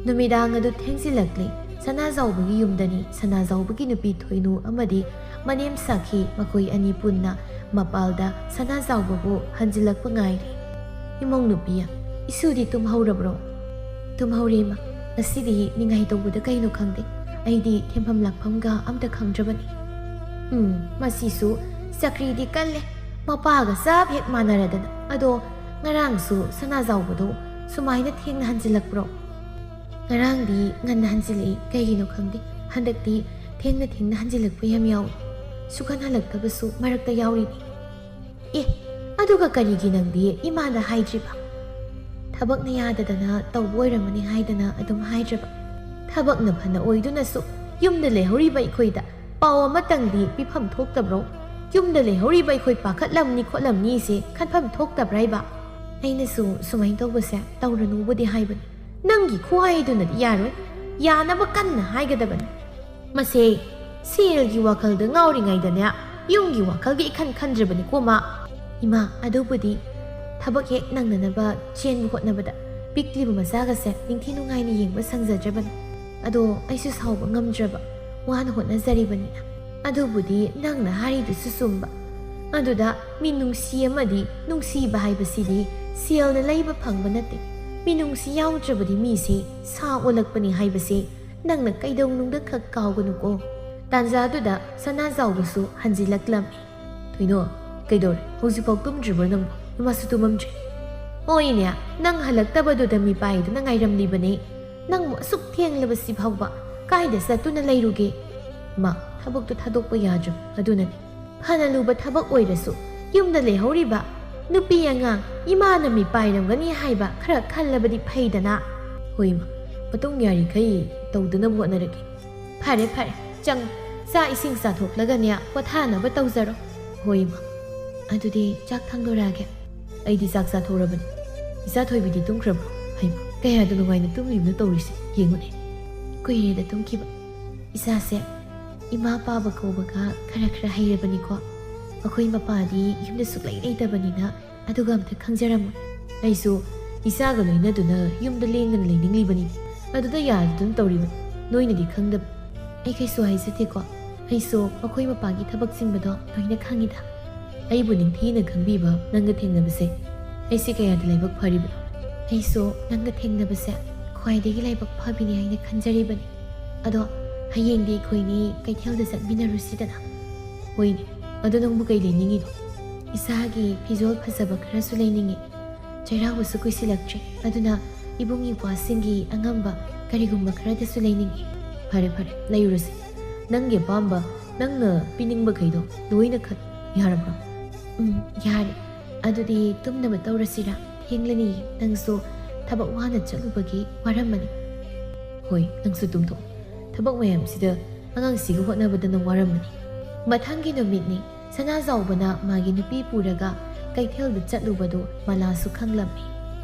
ꯅꯨꯃꯤꯗꯥꯡ ꯑꯗꯨ ꯊꯦꯡꯖꯤꯜꯂꯛꯂꯦ꯫ ꯁꯅꯥꯖꯥꯎꯕꯒꯤ ꯌꯨꯝꯗꯅꯤ ꯁꯅꯥꯖꯥꯎꯕꯒꯤ ꯅꯨꯄꯤ ꯊꯣꯏꯅꯨ ꯑꯃꯗꯤ ꯃꯅꯦꯝ ꯁꯥꯈꯤ ꯃꯈꯣꯏ ꯑꯅꯤ ꯄꯨꯟꯅ ꯃꯄꯥꯜꯗ ꯁꯅꯥꯖꯥꯎꯕꯕꯨ ꯍꯟꯖꯤꯜꯂꯛꯄ ꯉꯥꯏꯔꯤ꯫ "ꯏꯃꯧ ꯅꯨꯄꯤ, ꯏꯁꯨꯗꯤ ꯇꯨꯝꯍꯧꯔꯕ꯭ꯔꯣ?" "ꯇꯨꯝꯍꯧꯔꯦ, ꯏꯃꯥ꯫ ꯉꯁꯤꯗꯤ ꯅꯤꯡꯉꯥꯏ ꯇꯧꯕꯗ ꯀꯩꯅꯣ ꯈꯪꯗꯦ꯫ ꯑꯩꯗꯤ ꯊꯦꯝꯐꯝ ꯂꯥꯛꯐꯝꯒ ꯑꯝꯇ ꯈꯪꯗ꯭ꯔꯕꯅꯤ꯫" "ꯎꯝ, ꯃꯁꯤꯁꯨ ꯆꯀ꯭ꯔꯤꯗꯤ ꯀꯜꯂꯦ꯫ ꯃꯄꯥꯒ ꯆꯞ ꯍꯦꯛ ꯃꯥꯟꯅꯔꯗꯅ꯫ ꯑꯗꯣ ꯉꯔꯥꯡꯁꯨ ꯁꯅꯥꯖꯥꯎꯕꯗꯣ ꯁꯨꯃꯥꯏꯅ ꯊꯦꯡꯅ ꯍꯟꯖꯤꯜꯂꯛꯄ꯭ꯔꯣ?" "ꯉꯔꯥꯡꯗꯤ ꯉꯟꯅ ꯍꯟꯖꯤꯜꯂꯛꯏ꯫ ꯀꯩꯒꯤꯅꯣ ꯈꯪꯗꯦ, ꯍꯟꯗꯛꯇꯤ ꯊꯦꯡꯅ ꯊꯦꯡꯅ ꯍꯟꯖꯤꯜꯂꯛꯄ ꯌꯥꯝ ꯌꯥꯎꯏ꯫ ꯁꯨꯛꯍꯟ ꯍꯜꯂꯛꯇꯕꯁꯨ ꯃꯔꯛꯇ ꯌꯥꯎꯔꯤꯅꯤ꯫" "ꯑꯦ, ꯑꯗꯨꯒ ꯀꯔꯤꯒꯤ ꯅꯪꯗꯤ ꯏꯃꯥꯗ ꯍꯥꯏꯗ꯭ꯔꯤꯕ?" "ꯊꯕꯛꯅ ꯌꯥꯗꯗꯅ ꯇꯧꯕ ꯑꯣꯏꯔꯝꯃꯅꯤ ꯍꯥꯏꯗꯅ ꯑꯗꯨꯝ ꯍꯥꯏꯗ꯭ꯔꯕ꯫" "ꯊꯕꯛꯅ ꯐꯅ ꯑꯣꯏꯗꯨꯅꯁꯨ ꯌꯨꯝꯗ ꯂꯩꯍꯧꯔꯤꯕ ꯑꯩꯈꯣꯏꯗ ꯄꯥꯎ ꯑꯃꯇꯪꯗꯤ ꯄꯤꯐꯝ ꯊꯣꯛꯇꯕ꯭ꯔꯣ? ꯌꯨꯝꯗ ꯂꯩꯍꯧꯔꯤꯕ ꯑꯩꯈꯣꯏ ꯄꯥꯈꯠꯂꯝꯅꯤ ꯈꯣꯠꯂꯝꯅꯤꯁꯦ ꯈꯟꯐꯝ ꯊꯣꯛꯇꯕ꯭ꯔꯥ ꯍꯥꯏꯕ?" "ꯑꯩꯅꯁꯨ ꯁꯨꯃꯥꯏꯅ ꯇꯧꯕꯁꯦ ꯇꯧꯔꯅꯨꯕꯨꯗꯤ ꯍꯥꯏꯕꯅꯤ꯫ ꯅꯪꯒꯤ ꯈꯨꯍꯥꯏꯗꯨꯅꯗꯤ ꯌꯥꯔꯣꯏ꯫ ꯌꯥꯅꯕ ꯀꯟꯅ ꯍꯥꯏꯒꯗꯕꯅꯤ꯫ ꯃꯁꯦ ꯁꯦꯜꯒꯤ ꯋꯥꯈꯜꯗ ꯉꯥꯎꯔꯤꯉꯩꯗꯅꯦ, ꯌꯨꯝꯒꯤ ꯋꯥꯈꯜꯒ ꯏꯈꯟ ꯈꯟꯗ꯭ꯔꯕꯅꯤꯀꯣ, ꯃꯥ꯫" "ꯏꯃꯥ, ꯑꯗꯨꯕꯨꯗꯤ ꯊꯕꯛ ꯍꯦꯛ ꯅꯪꯅꯅꯕ ꯆꯦꯟꯕ ꯍꯣꯠꯅꯕꯗ ꯄꯤꯛꯂꯤꯕ ꯃꯆꯥꯒꯁꯦ ꯅꯤꯡꯊꯤ ꯅꯨꯡꯉꯥꯏꯅ ꯌꯦꯡꯕ ꯁꯪꯖꯗ꯭ꯔꯕꯅꯤ꯫ ꯑꯗꯣ ꯑꯩꯁꯨ ꯁꯥꯎꯕ ꯉꯝꯗ꯭ꯔꯕ, ꯋꯥꯅ ꯍꯣꯠꯅꯖꯔꯤꯕꯅꯤꯅ꯫" "ꯑꯗꯨꯕꯨꯗꯤ ꯅꯪꯅ ꯍꯥꯏꯔꯤꯗꯨꯁꯨ ꯆꯨꯝꯕ꯫ ꯑꯗꯨꯗ ꯃꯤꯅꯨꯡꯁꯤ ꯑꯃꯗꯤ ꯅꯨꯡꯁꯤꯕ ꯍꯥꯏꯕꯁꯤꯗꯤ ꯁꯦꯜꯅ ꯂꯩꯕ ꯐꯪꯕ ꯅꯠꯇꯦ꯫ ꯃꯤꯅꯨꯡꯁꯤ ꯌꯥꯎꯗ꯭ꯔꯕꯗꯤ ꯃꯤꯁꯦ ꯁꯥ ꯑꯣꯜꯂꯛꯄꯅꯤ ꯍꯥꯏꯕꯁꯦ ꯅꯪꯅ ꯀꯩꯗꯧꯅꯨꯡꯗ ꯈꯛ ꯀꯥꯎꯒꯅꯨꯀꯣ꯫" ꯇꯥꯟꯖꯥꯗꯨꯗ ꯁꯅꯥꯖꯥꯎꯕꯁꯨ ꯍꯟꯖꯤꯜꯂꯛꯂꯝꯃꯤ꯫ "ꯊꯣꯏꯅꯣ, ꯀꯩꯗꯧꯔꯦ? ꯍꯧꯖꯤꯛꯐꯥꯎ ꯇꯨꯝꯗ꯭ꯔꯤꯕ꯭ꯔꯣ ꯅꯪꯕꯨ? ꯏꯃꯥꯁꯨ ꯇꯨꯝꯃꯝꯗ꯭ꯔꯤ꯫" "ꯍꯣꯏꯅꯦ, ꯅꯪ ꯍꯜꯂꯛꯇꯕꯗꯨꯗ ꯃꯤꯄꯥꯏꯗꯨꯅ ꯉꯥꯏꯔꯝꯂꯤꯕꯅꯦ꯫ ꯅꯪꯕꯨ ꯑꯁꯨꯛ ꯊꯦꯡꯂꯕꯁꯤ ꯐꯥꯎꯕ ꯀꯥꯏꯗ ꯆꯠꯇꯨꯅ ꯂꯩꯔꯨꯒꯦ?" "ꯃꯥ, ꯊꯕꯛꯇꯨ ꯊꯥꯗꯣꯛꯄ ꯌꯥꯗ꯭ꯔꯕ, ꯑꯗꯨꯅꯅꯤ꯫" "ꯐꯅ ꯂꯨꯕ ꯊꯕꯛ ꯑꯣꯏꯔꯁꯨ ꯌꯨꯝꯗ ꯂꯩꯍꯧꯔꯤꯕ ꯅꯨꯄꯤ ꯑꯉꯥꯡ ꯏꯃꯥꯅ ꯃꯤꯄꯥꯏꯔꯝꯒꯅꯤ ꯍꯥꯏꯕ ꯈꯔ ꯈꯜꯂꯕꯗꯤ ꯐꯩꯗꯅ꯫" "ꯍꯣꯏ ꯏꯃꯥ, ꯃꯇꯨꯡ ꯌꯥꯔꯤꯈꯩ ꯇꯧꯗꯅꯕ ꯍꯣꯠꯅꯔꯒꯦ꯫" "ꯐꯔꯦ ꯐꯔꯦ, ꯆꯪ, ꯆꯥꯛ ꯏꯁꯤꯡ ꯆꯥꯊꯣꯛꯂꯒꯅꯦ ꯄꯣꯊꯥꯅꯕ ꯇꯧꯖꯔꯣ꯫" "ꯍꯣꯏ ꯏꯃꯥ꯫" "ꯑꯗꯨꯗꯤ ꯆꯥꯛ ꯊꯥꯡꯗꯣꯔꯛꯑꯒꯦ꯫" "ꯑꯩꯗꯤ ꯆꯥꯛ ꯆꯥꯊꯣꯛꯔꯕꯅꯤ꯫ ꯏꯆꯥ ꯊꯣꯏꯕꯤꯗꯤ ꯇꯨꯝꯈ꯭ꯔꯕ꯭ꯔꯣ? ꯍꯩꯃꯥ, ꯀꯌꯥꯗ ꯅꯨꯡꯉꯥꯏꯅ ꯇꯨꯝꯂꯤꯕꯅꯣ ꯇꯧꯔꯤꯁꯦ, ꯌꯦꯡꯉꯨꯅꯦ꯫" "ꯀꯨꯏꯔꯦꯗ ꯇꯨꯝꯈꯤꯕ꯫ ꯏꯆꯥꯁꯦ ꯏꯃꯥ ꯄꯥꯕ ꯀꯧꯕꯒ ꯈꯔ ꯈꯔ ꯍꯩꯔꯕꯅꯤꯀꯣ꯫ ꯑꯩꯈꯣꯏ ꯃꯄꯥꯗꯤ ꯌꯨꯝꯗ ꯁꯨꯛꯂꯩ ꯂꯩꯇꯕꯅꯤꯅ ꯑꯗꯨꯒ ꯑꯝꯇ ꯈꯪꯖꯔꯝꯃꯣꯏ꯫ ꯑꯩꯁꯨ ꯏꯆꯥꯒ ꯂꯣꯏꯅꯗꯨꯅ ꯌꯨꯝꯗ ꯂꯦꯡꯗꯅ ꯂꯩꯅꯤꯡꯂꯤꯕꯅꯤ꯫ ꯑꯗꯨꯗ ꯌꯥꯗꯗꯨꯅ ꯇꯧꯔꯤꯕꯅꯤ꯫ ꯅꯣꯏꯅꯗꯤ ꯈꯪꯗꯕ꯫ ꯑꯩ ꯀꯩꯁꯨ ꯍꯥꯏꯖꯗꯦꯀꯣ꯫ ꯑꯩꯁꯨ ꯃꯈꯣꯏ ꯃꯄꯥꯒꯤ ꯊꯕꯛ ꯆꯤꯟꯕꯗꯣ ꯂꯣꯏꯅ ꯈꯪꯉꯤꯗ꯫ ꯑꯩꯕꯨ ꯅꯤꯡꯊꯤꯅ ꯈꯪꯕꯤꯕ ꯅꯪꯒ ꯊꯦꯡꯅꯕꯁꯦ ꯑꯩꯁꯦ ꯀꯌꯥꯗ ꯂꯥꯏꯕꯛ ꯐꯔꯤꯕꯅꯣ꯫ ꯑꯩꯁꯨ ꯅꯪꯒ ꯊꯦꯡꯅꯕꯁꯦ ꯈ꯭ꯋꯥꯏꯗꯒꯤ ꯂꯥꯏꯕꯛ ꯐꯕꯤꯅꯤ ꯍꯥꯏꯅ ꯈꯟꯖꯔꯤꯕꯅꯤ꯫ ꯑꯗꯣ ꯍꯌꯦꯡꯗꯤ ꯑꯩꯈꯣꯏꯅꯤ ꯀꯩꯊꯦꯜꯗ ꯆꯠꯃꯤꯟꯅꯔꯨꯁꯤꯗꯅ꯫ ꯍꯣꯏꯅꯦ, ꯑꯗꯣ ꯅꯪꯕꯨ ꯀꯩ ꯂꯩꯅꯤꯡꯉꯤꯅꯣ? ꯏꯁꯥꯒꯤ ꯐꯤꯖꯣꯜ ꯐꯖꯕ ꯈꯔꯁꯨ ꯂꯩꯅꯤꯡꯉꯤ꯫ ꯆꯩꯔꯥꯎꯕꯁꯨ ꯀꯨꯏꯁꯤꯜꯂꯛꯇ꯭ꯔꯦ, ꯑꯗꯨꯅ ꯏꯕꯨꯡ ꯏꯄ꯭ꯋꯥꯁꯤꯡꯒꯤ ꯑꯉꯝꯕ ꯀꯔꯤꯒꯨꯝꯕ ꯈꯔꯗꯁꯨ ꯂꯩꯅꯤꯡꯉꯤ꯫ ꯐꯔꯦ ꯐꯔꯦ, ꯂꯩꯔꯨꯔꯁꯤ꯫ ꯅꯪꯒꯤ ꯑꯄꯥꯝꯕ, ꯅꯪꯅ ꯄꯤꯅꯤꯡꯕꯈꯩꯗꯣ ꯂꯣꯏꯅ ꯈꯜꯂꯨ꯫ ꯌꯥꯔꯕ꯭ꯔꯣ? ꯎꯝ, ꯌꯥꯔꯦ꯫ ꯑꯗꯨꯗꯤ ꯇꯨꯝꯅꯕ ꯇꯧꯔꯁꯤꯔꯥ? ꯊꯦꯡꯂꯅꯤ, ꯅꯪꯁꯨ ꯊꯕꯛ ꯋꯥꯅ ꯆꯠꯂꯨꯕꯒꯤ ꯋꯥꯔꯝꯃꯅꯤ꯫ ꯍꯣꯏ, ꯅꯪꯁꯨ ꯇꯨꯝꯊꯣꯛꯑꯣ꯫ ꯊꯕꯛ ꯃꯌꯥꯝꯁꯤꯗ ꯑꯉꯥꯡꯁꯤꯒ ꯍꯣꯠꯅꯕꯗ ꯅꯪ ꯋꯥꯔꯝꯃꯅꯤ꯫ ꯃꯊꯪꯒꯤ ꯅꯨꯃꯤꯠꯅꯤ꯫ ꯁꯅꯥꯖꯥꯎꯕꯅ ꯃꯥꯒꯤ ꯅꯨꯄꯤ ꯄꯨꯔꯒ ꯀꯩꯊꯦꯜꯗ ꯆꯠꯂꯨꯕꯗꯨ ꯃꯂꯥꯁꯨ ꯈꯪꯂꯝꯃꯤ꯫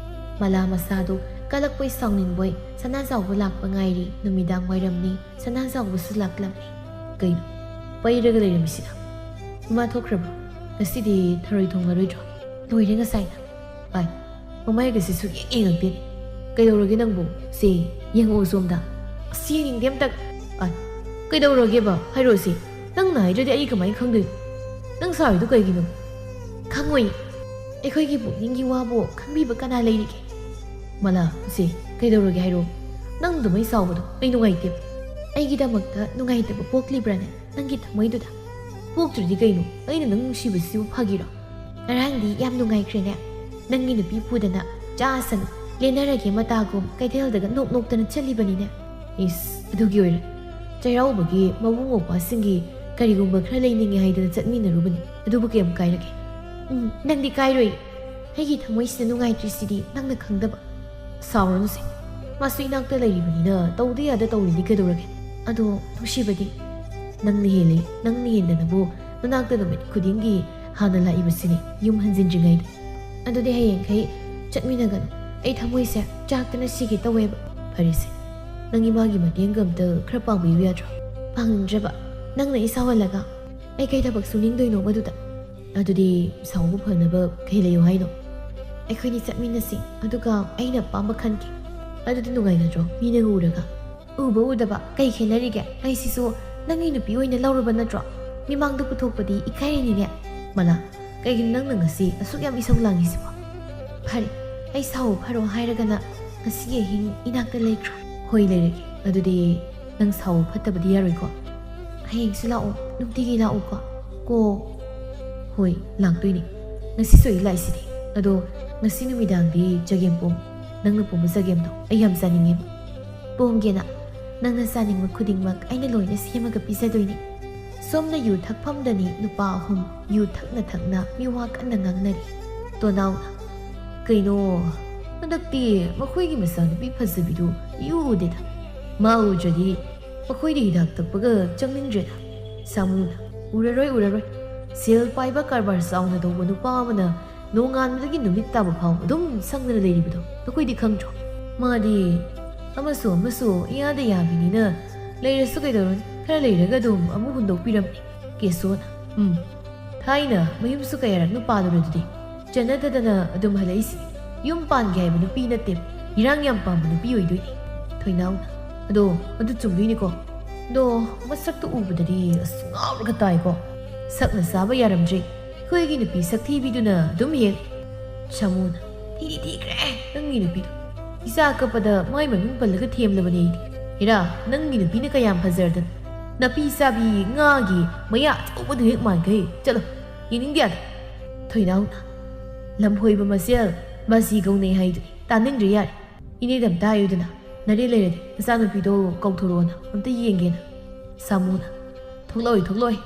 ꯃꯂꯥ ꯃꯁꯥꯗꯨ ꯀꯂꯛꯄꯣꯏ ꯁꯥꯎꯅꯤꯡꯕꯣꯏ ꯁꯅꯥꯖꯥꯎꯕ ꯂꯥꯛꯄ ꯉꯥꯏꯔꯤ꯫ ꯅꯨꯃꯤꯗꯥꯡ ꯋꯥꯏꯔꯝꯅꯤ, ꯁꯅꯥꯖꯥꯎꯕꯁꯨ ꯂꯥꯛꯂꯝꯃꯤ꯫ ꯀꯩꯅꯣ ꯄꯩꯔꯒ ꯂꯩꯔꯝꯃꯤꯁꯤꯅ? ꯏꯃꯥ ꯊꯣꯛꯈ꯭ꯔꯕ꯭ꯔꯣ? ꯉꯁꯤꯗꯤ ꯊꯔꯣꯏ ꯊꯣꯡꯂꯔꯣꯏꯗ꯭ꯔꯣ? ꯂꯣꯏꯔꯦ ꯉꯁꯥꯏꯅ꯫ ꯑꯥꯏ, ꯃꯃꯥꯏꯒꯁꯦ ꯁꯨꯛꯌꯦꯡ ꯌꯦꯡꯉꯛꯇꯦꯅꯦ꯫ ꯀꯩꯗꯧꯔꯒꯦ ꯅꯪꯕꯨ? ꯁꯦ, ꯌꯦꯡꯉꯛꯑꯣ ꯁꯣꯝꯗ꯫ ꯑꯁ, ꯌꯦꯡꯅꯤꯡꯗꯦ ꯑꯝꯇ꯫ ꯑꯥꯏ, ꯀꯩꯗꯧꯔꯒꯦꯕ? ꯍꯥꯏꯔꯛꯑꯣꯁꯦ꯫ ꯅꯪꯅ ꯍꯥꯏꯗ꯭ꯔꯗꯤ ꯑꯩ ꯀꯃꯥꯏꯅ ꯈꯪꯗꯣꯏꯅꯣ? ꯅꯪ ꯁꯥꯎꯔꯤꯗꯣ ꯀꯩꯒꯤꯅꯣ? ꯈꯪꯉꯣꯏ꯫ ꯑꯩꯈꯣꯏꯒꯤ ꯄꯨꯛꯅꯤꯡꯒꯤ ꯋꯥꯕꯨ ꯈꯪꯕꯤꯕ ꯀꯅꯥ ꯂꯩꯔꯤꯒꯦ? ꯃꯂꯥ, ꯁꯦ, ꯀꯩꯗꯧꯔꯒꯦ ꯍꯥꯏꯔꯛꯑꯣ꯫ ꯅꯪ ꯑꯗꯨꯃꯥꯏ ꯁꯥꯎꯕꯗꯣ ꯑꯩ ꯅꯨꯡꯉꯥꯏꯇꯦꯕ꯫ ꯑꯩꯒꯤꯗꯃꯛꯇ ꯅꯨꯡꯉꯥꯏꯇꯕ ꯄꯣꯛꯂꯤꯕ꯭ꯔꯥꯅꯦ ꯅꯪꯒꯤ ꯊꯃꯣꯏꯗꯨꯗ? ꯄꯣꯛꯇ꯭ꯔꯗꯤ ꯀꯩꯅꯣ? ꯑꯩꯅ ꯅꯪ ꯅꯨꯡꯁꯤꯕꯁꯤꯕꯨ ꯐꯥꯒꯤꯔꯣ? ꯉꯔꯥꯡꯗꯤ ꯌꯥꯝ ꯅꯨꯡꯉꯥꯏꯈ꯭ꯔꯦꯅꯦ꯫ ꯅꯪꯒꯤ ꯅꯨꯄꯤ ꯄꯨꯗꯅ ꯆꯥ ꯑꯁꯪ ꯂꯦꯟꯅꯔꯒꯦ ꯃꯇꯥꯒꯨꯝ ꯀꯩꯊꯦꯜꯗꯒ ꯅꯣꯛ ꯅꯣꯛꯇꯅ ꯆꯠꯂꯤꯕꯅꯤꯅꯦ꯫ ꯏꯁ, ꯑꯗꯨꯒꯤ ꯑꯣꯏꯔꯦ꯫ ꯆꯩꯔꯥꯎꯕꯒꯤ ꯃꯕꯨꯡ ꯃꯧꯄ꯭ꯋꯥꯁꯤꯡꯒꯤ ꯀꯔꯤꯒꯨꯝꯕ ꯈꯔ ꯂꯩꯅꯤꯡꯉꯦ ꯍꯥꯏꯗꯅ ꯆꯠꯃꯤꯟꯅꯔꯨꯕꯅꯤ꯫ ꯑꯗꯨꯕꯨ ꯀꯌꯥꯝ ꯀꯥꯏꯔꯒꯦ? ꯎꯝ, ꯅꯪꯗꯤ ꯀꯥꯏꯔꯣꯏ꯫ ꯑꯩꯒꯤ ꯊꯃꯣꯏꯁꯤꯗ ꯅꯨꯡꯉꯥꯏꯇ꯭ꯔꯤꯁꯤꯗꯤ ꯅꯪꯅ ꯈꯪꯗꯕ꯫ ꯁꯥꯎꯔꯅꯨꯁꯦ꯫ ꯃꯥꯁꯨ ꯏꯅꯥꯛꯇ ꯂꯩꯔꯤꯕꯅꯤꯅ ꯇꯧꯗ ꯌꯥꯗ ꯇꯧꯔꯤꯅꯤ ꯀꯩꯗꯧꯔꯒꯦ? ꯑꯗꯣ ꯅꯨꯡꯁꯤꯕꯗꯤ, ꯅꯪꯅ ꯍꯦꯜꯂꯤ, ꯅꯪꯅ ꯍꯦꯟꯗꯅꯕꯨ ꯅꯅꯥꯛꯇ ꯅꯨꯃꯤꯠ ꯈꯨꯗꯤꯡꯒꯤ ꯍꯥꯟꯅ ꯂꯥꯛꯏꯕꯁꯤꯅꯤ ꯌꯨꯝ ꯍꯟꯖꯤꯟꯗ꯭ꯔꯤꯉꯩꯗ꯫ ꯑꯗꯨꯗꯤ ꯍꯌꯦꯡꯈꯩ ꯆꯠꯃꯤꯟꯅꯒꯅꯨ꯫ ꯑꯩ ꯊꯃꯣꯏꯁꯦ ꯆꯥꯛꯇꯅ ꯁꯤꯒꯦ ꯇꯧꯋꯦꯕ꯫ ꯐꯔꯦꯁꯦ, ꯅꯪ ꯏꯃꯥꯒꯤ ꯃꯇꯦꯡꯒ ꯑꯝꯇ ꯈꯔ ꯄꯥꯡꯕꯤꯌꯨ ꯌꯥꯗ꯭ꯔꯣ? ꯄꯥꯡꯅꯤꯡꯗ꯭ꯔꯕ ꯅꯪꯅ ꯑꯩ ꯁꯥꯎꯍꯜꯂꯒ꯫ ꯑꯩ ꯀꯩ ꯊꯕꯛ ꯁꯨꯅꯤꯡꯗꯣꯏꯅꯣ ꯃꯗꯨꯗ? ꯑꯗꯨꯗꯤ ꯁꯥꯎꯕ ꯐꯅꯕ ꯀꯩ ꯂꯩꯌꯨ ꯍꯥꯏꯅꯣ? ꯑꯩꯈꯣꯏꯅꯤ ꯆꯠꯃꯤꯟꯅꯁꯤ, ꯑꯗꯨꯒ ꯑꯩꯅ ꯑꯄꯥꯝꯕ ꯈꯟꯒꯦ꯫ ꯑꯗꯨꯗꯤ ꯅꯨꯡꯉꯥꯏꯒꯗ꯭ꯔꯣ ꯃꯤꯅꯒ ꯎꯔꯒ? ꯎꯕ ꯎꯗꯕ ꯀꯩ ꯈꯦꯠꯅꯔꯤꯒꯦ? ꯑꯩꯁꯤꯁꯨ ꯅꯪꯒꯤ ꯅꯨꯄꯤ ꯑꯣꯏꯅ ꯂꯧꯔꯕ ꯅꯠꯇ꯭ꯔꯣ? ꯃꯤꯃꯥꯡꯗ ꯄꯨꯊꯣꯛꯄꯗꯤ ꯏꯀꯥꯏꯔꯤꯅꯤꯅꯦ꯫ ꯃꯂꯥ, ꯀꯩꯒꯤꯅꯣ ꯅꯪꯅ ꯉꯁꯤ ꯑꯁꯨꯛ ꯌꯥꯝ ꯏꯁꯧ ꯂꯥꯡꯉꯤꯁꯤꯕꯣ? ꯐꯔꯦ, ꯑꯩ ꯁꯥꯎ ꯐꯔꯣ ꯍꯥꯏꯔꯒꯅ ꯉꯁꯤꯒꯤ ꯑꯍꯤꯡ ꯏꯅꯥꯛꯇ ꯂꯩꯈ꯭ꯔꯣ꯫ ꯍꯣꯏ, ꯂꯩꯔꯒꯦ꯫ ꯑꯗꯨꯗꯤ ꯅꯪ ꯁꯥꯎ ꯐꯠꯇꯕꯗꯤ ꯌꯥꯔꯣꯏꯀꯣ? ꯍꯌꯦꯡꯁꯨ ꯂꯥꯛꯑꯣ, ꯅꯨꯡꯇꯤꯒꯤ ꯂꯥꯛꯎꯀꯣ꯫ ꯀꯣ꯫ ꯍꯣꯏ, ꯂꯥꯛꯇꯣꯏꯅꯦ꯫ ꯉꯁꯤꯁꯨ ꯑꯩ ꯂꯥꯛꯏꯁꯤꯗꯤ꯫ ꯑꯗꯣ ꯉꯁꯤ ꯅꯨꯃꯤꯗꯥꯡꯗꯤ ꯆꯒꯦꯝ ꯄꯣꯝ, ꯅꯪꯅ ꯄꯣꯝꯕ ꯆꯒꯦꯝꯗꯣ ꯑꯩ ꯌꯥꯝ ꯆꯥꯅꯤꯡꯉꯦꯕ꯫ ꯄꯣꯝꯒꯦꯅ, ꯅꯪꯅ ꯆꯥꯅꯤꯡꯕ ꯈꯨꯗꯤꯡꯃꯛ ꯑꯩꯅ ꯂꯣꯏꯅ ꯁꯦꯝꯃꯒ ꯄꯤꯖꯗꯣꯏꯅꯦ꯫ ꯁꯣꯝꯅ ꯌꯨ ꯊꯛꯐꯝꯗꯅꯤ ꯅꯨꯄꯥ ꯑꯍꯨꯝ ꯌꯨ ꯊꯛꯅ ꯊꯛꯅ ꯃꯤꯋꯥ ꯀꯟꯅ ꯉꯥꯡꯅꯔꯤ꯫ ꯇꯣꯅꯥꯎꯅ, ꯀꯩꯅꯣ, ꯍꯟꯗꯛꯇꯤ ꯃꯈꯣꯏꯒꯤ ꯃꯆꯥꯅꯨꯄꯤ ꯐꯖꯕꯤꯗꯨ ꯏꯎ ꯎꯗꯦꯗ꯫ ꯃꯥ ꯎꯗ꯭ꯔꯗꯤ ꯃꯈꯣꯏꯗꯤ ꯍꯤꯗꯥꯛ ꯊꯛꯄꯒ ꯆꯪꯅꯤꯡꯗ꯭ꯔꯦꯗ꯫ ꯁꯥꯃꯨꯅ, ꯎꯔꯔꯣꯏ, ꯎꯔꯔꯣꯏ꯫ ꯁꯦꯜ ꯄꯥꯏꯕ ꯀꯔꯕꯥꯔ ꯆꯥꯎꯅ ꯇꯧꯕ ꯅꯨꯄꯥ ꯑꯃꯅ ꯅꯣꯡꯉꯥꯟꯕꯗꯒꯤ ꯅꯨꯃꯤꯠ ꯇꯥꯕ ꯐꯥꯎ ꯑꯗꯨꯝ ꯁꯪꯗꯅ ꯂꯩꯔꯤꯕꯗꯣ ꯅꯈꯣꯏꯗꯤ ꯈꯪꯗ꯭ꯔꯣ? ꯃꯥꯗꯤ ꯑꯃꯁꯨ ꯑꯃꯁꯨ ꯏꯌꯥꯗ ꯌꯥꯕꯤꯅꯤꯅ ꯂꯩꯔꯁꯨ ꯀꯩꯗꯧꯔꯨꯅꯤ? ꯈꯔ ꯂꯩꯔꯒ ꯑꯗꯨꯝ ꯑꯃꯨꯛ ꯍꯨꯟꯗꯣꯛꯄꯤꯔꯝꯅꯤ꯫ ꯀꯦꯁꯣꯅ, ꯎꯝ, ꯊꯥꯏꯅ ꯃꯌꯨꯝꯁꯨ ꯀꯌꯥꯔꯛꯅꯣ ꯄꯥꯜꯂꯨꯔꯗꯨꯗꯤ? ꯆꯠꯅꯗꯗꯅ ꯑꯗꯨꯝ ꯍꯜꯂꯛꯏꯁꯤ꯫ ꯌꯨꯝ ꯄꯥꯟꯒꯦ ꯍꯥꯏꯕ ꯅꯨꯄꯤ ꯅꯠꯇꯦ, ꯏꯔꯥꯡ ꯌꯥꯝ ꯄꯥꯝꯕ ꯅꯨꯄꯤ ꯑꯣꯏꯗꯣꯏꯅꯤ꯫ ꯊꯣꯏꯅꯥꯎꯅ, ꯑꯗꯣ ꯑꯗꯨ ꯆꯨꯝꯗꯣꯏꯅꯤꯀꯣ? ꯑꯗꯣ ꯃꯁꯛꯇꯨ ꯎꯕꯗꯗꯤ ꯑꯁ ꯉꯥꯎꯔꯒ ꯇꯥꯏꯀꯣ꯫ ꯁꯛꯅ ꯆꯥꯕ ꯌꯥꯔꯝꯗ꯭ꯔꯦ꯫ ꯑꯩꯈꯣꯏꯒꯤ ꯅꯨꯄꯤ ꯁꯛꯊꯤꯕꯤꯗꯨꯅ ꯑꯗꯨꯝ ꯍꯦꯜꯂꯤ꯫ ꯁꯥꯃꯨꯅ, ꯊꯤꯗꯤ ꯊꯤꯈ꯭ꯔꯦ ꯅꯪꯒꯤ ꯅꯨꯄꯤꯗꯣ꯫ ꯏꯆꯥ ꯀꯞꯄꯗ ꯃꯥꯏ ꯃꯃꯤꯡ ꯄꯜꯂꯒ ꯊꯦꯝꯂꯕꯅꯦ ꯑꯩꯗꯤ꯫ ꯍꯦꯔꯥ, ꯅꯪꯒꯤ ꯅꯨꯄꯤꯅ ꯀꯌꯥꯝ ꯐꯖꯔꯗꯅ꯫ ꯅꯥꯄꯤ ꯆꯥꯕꯤ ꯉꯥꯒꯤ ꯃꯌꯥ ꯑꯆꯧꯕꯗꯨ ꯍꯦꯛ ꯃꯥꯟꯈꯩ꯫ ꯆꯠꯂꯣ, ꯌꯦꯡꯅꯤꯡꯗꯦ ꯑꯗ꯫ ꯊꯣꯏꯅꯥꯎꯅ, ꯂꯝꯍꯣꯏꯕ ꯃꯁꯦꯜ ꯃꯁꯤ ꯀꯧꯅꯩ ꯍꯥꯏꯗꯨꯅꯤ꯫ ꯇꯥꯅꯤꯡꯗ꯭ꯔꯦ ꯌꯥꯔꯦ꯫ ꯏꯅꯦꯗ ꯑꯝꯇ ꯍꯥꯏꯌꯨꯗꯅ, ꯅꯔꯦ ꯂꯩꯔꯗꯤ ꯅꯆꯥꯅꯨꯄꯤꯗꯣ ꯀꯧꯊꯣꯔꯛꯑꯣꯅ ꯑꯝꯇ ꯌꯦꯡꯒꯦꯅ꯫ ꯁꯥꯃꯨꯅ, ꯊꯣꯛꯂꯛꯑꯣꯏ, ꯊꯣꯛꯂꯛꯑꯣꯏ꯫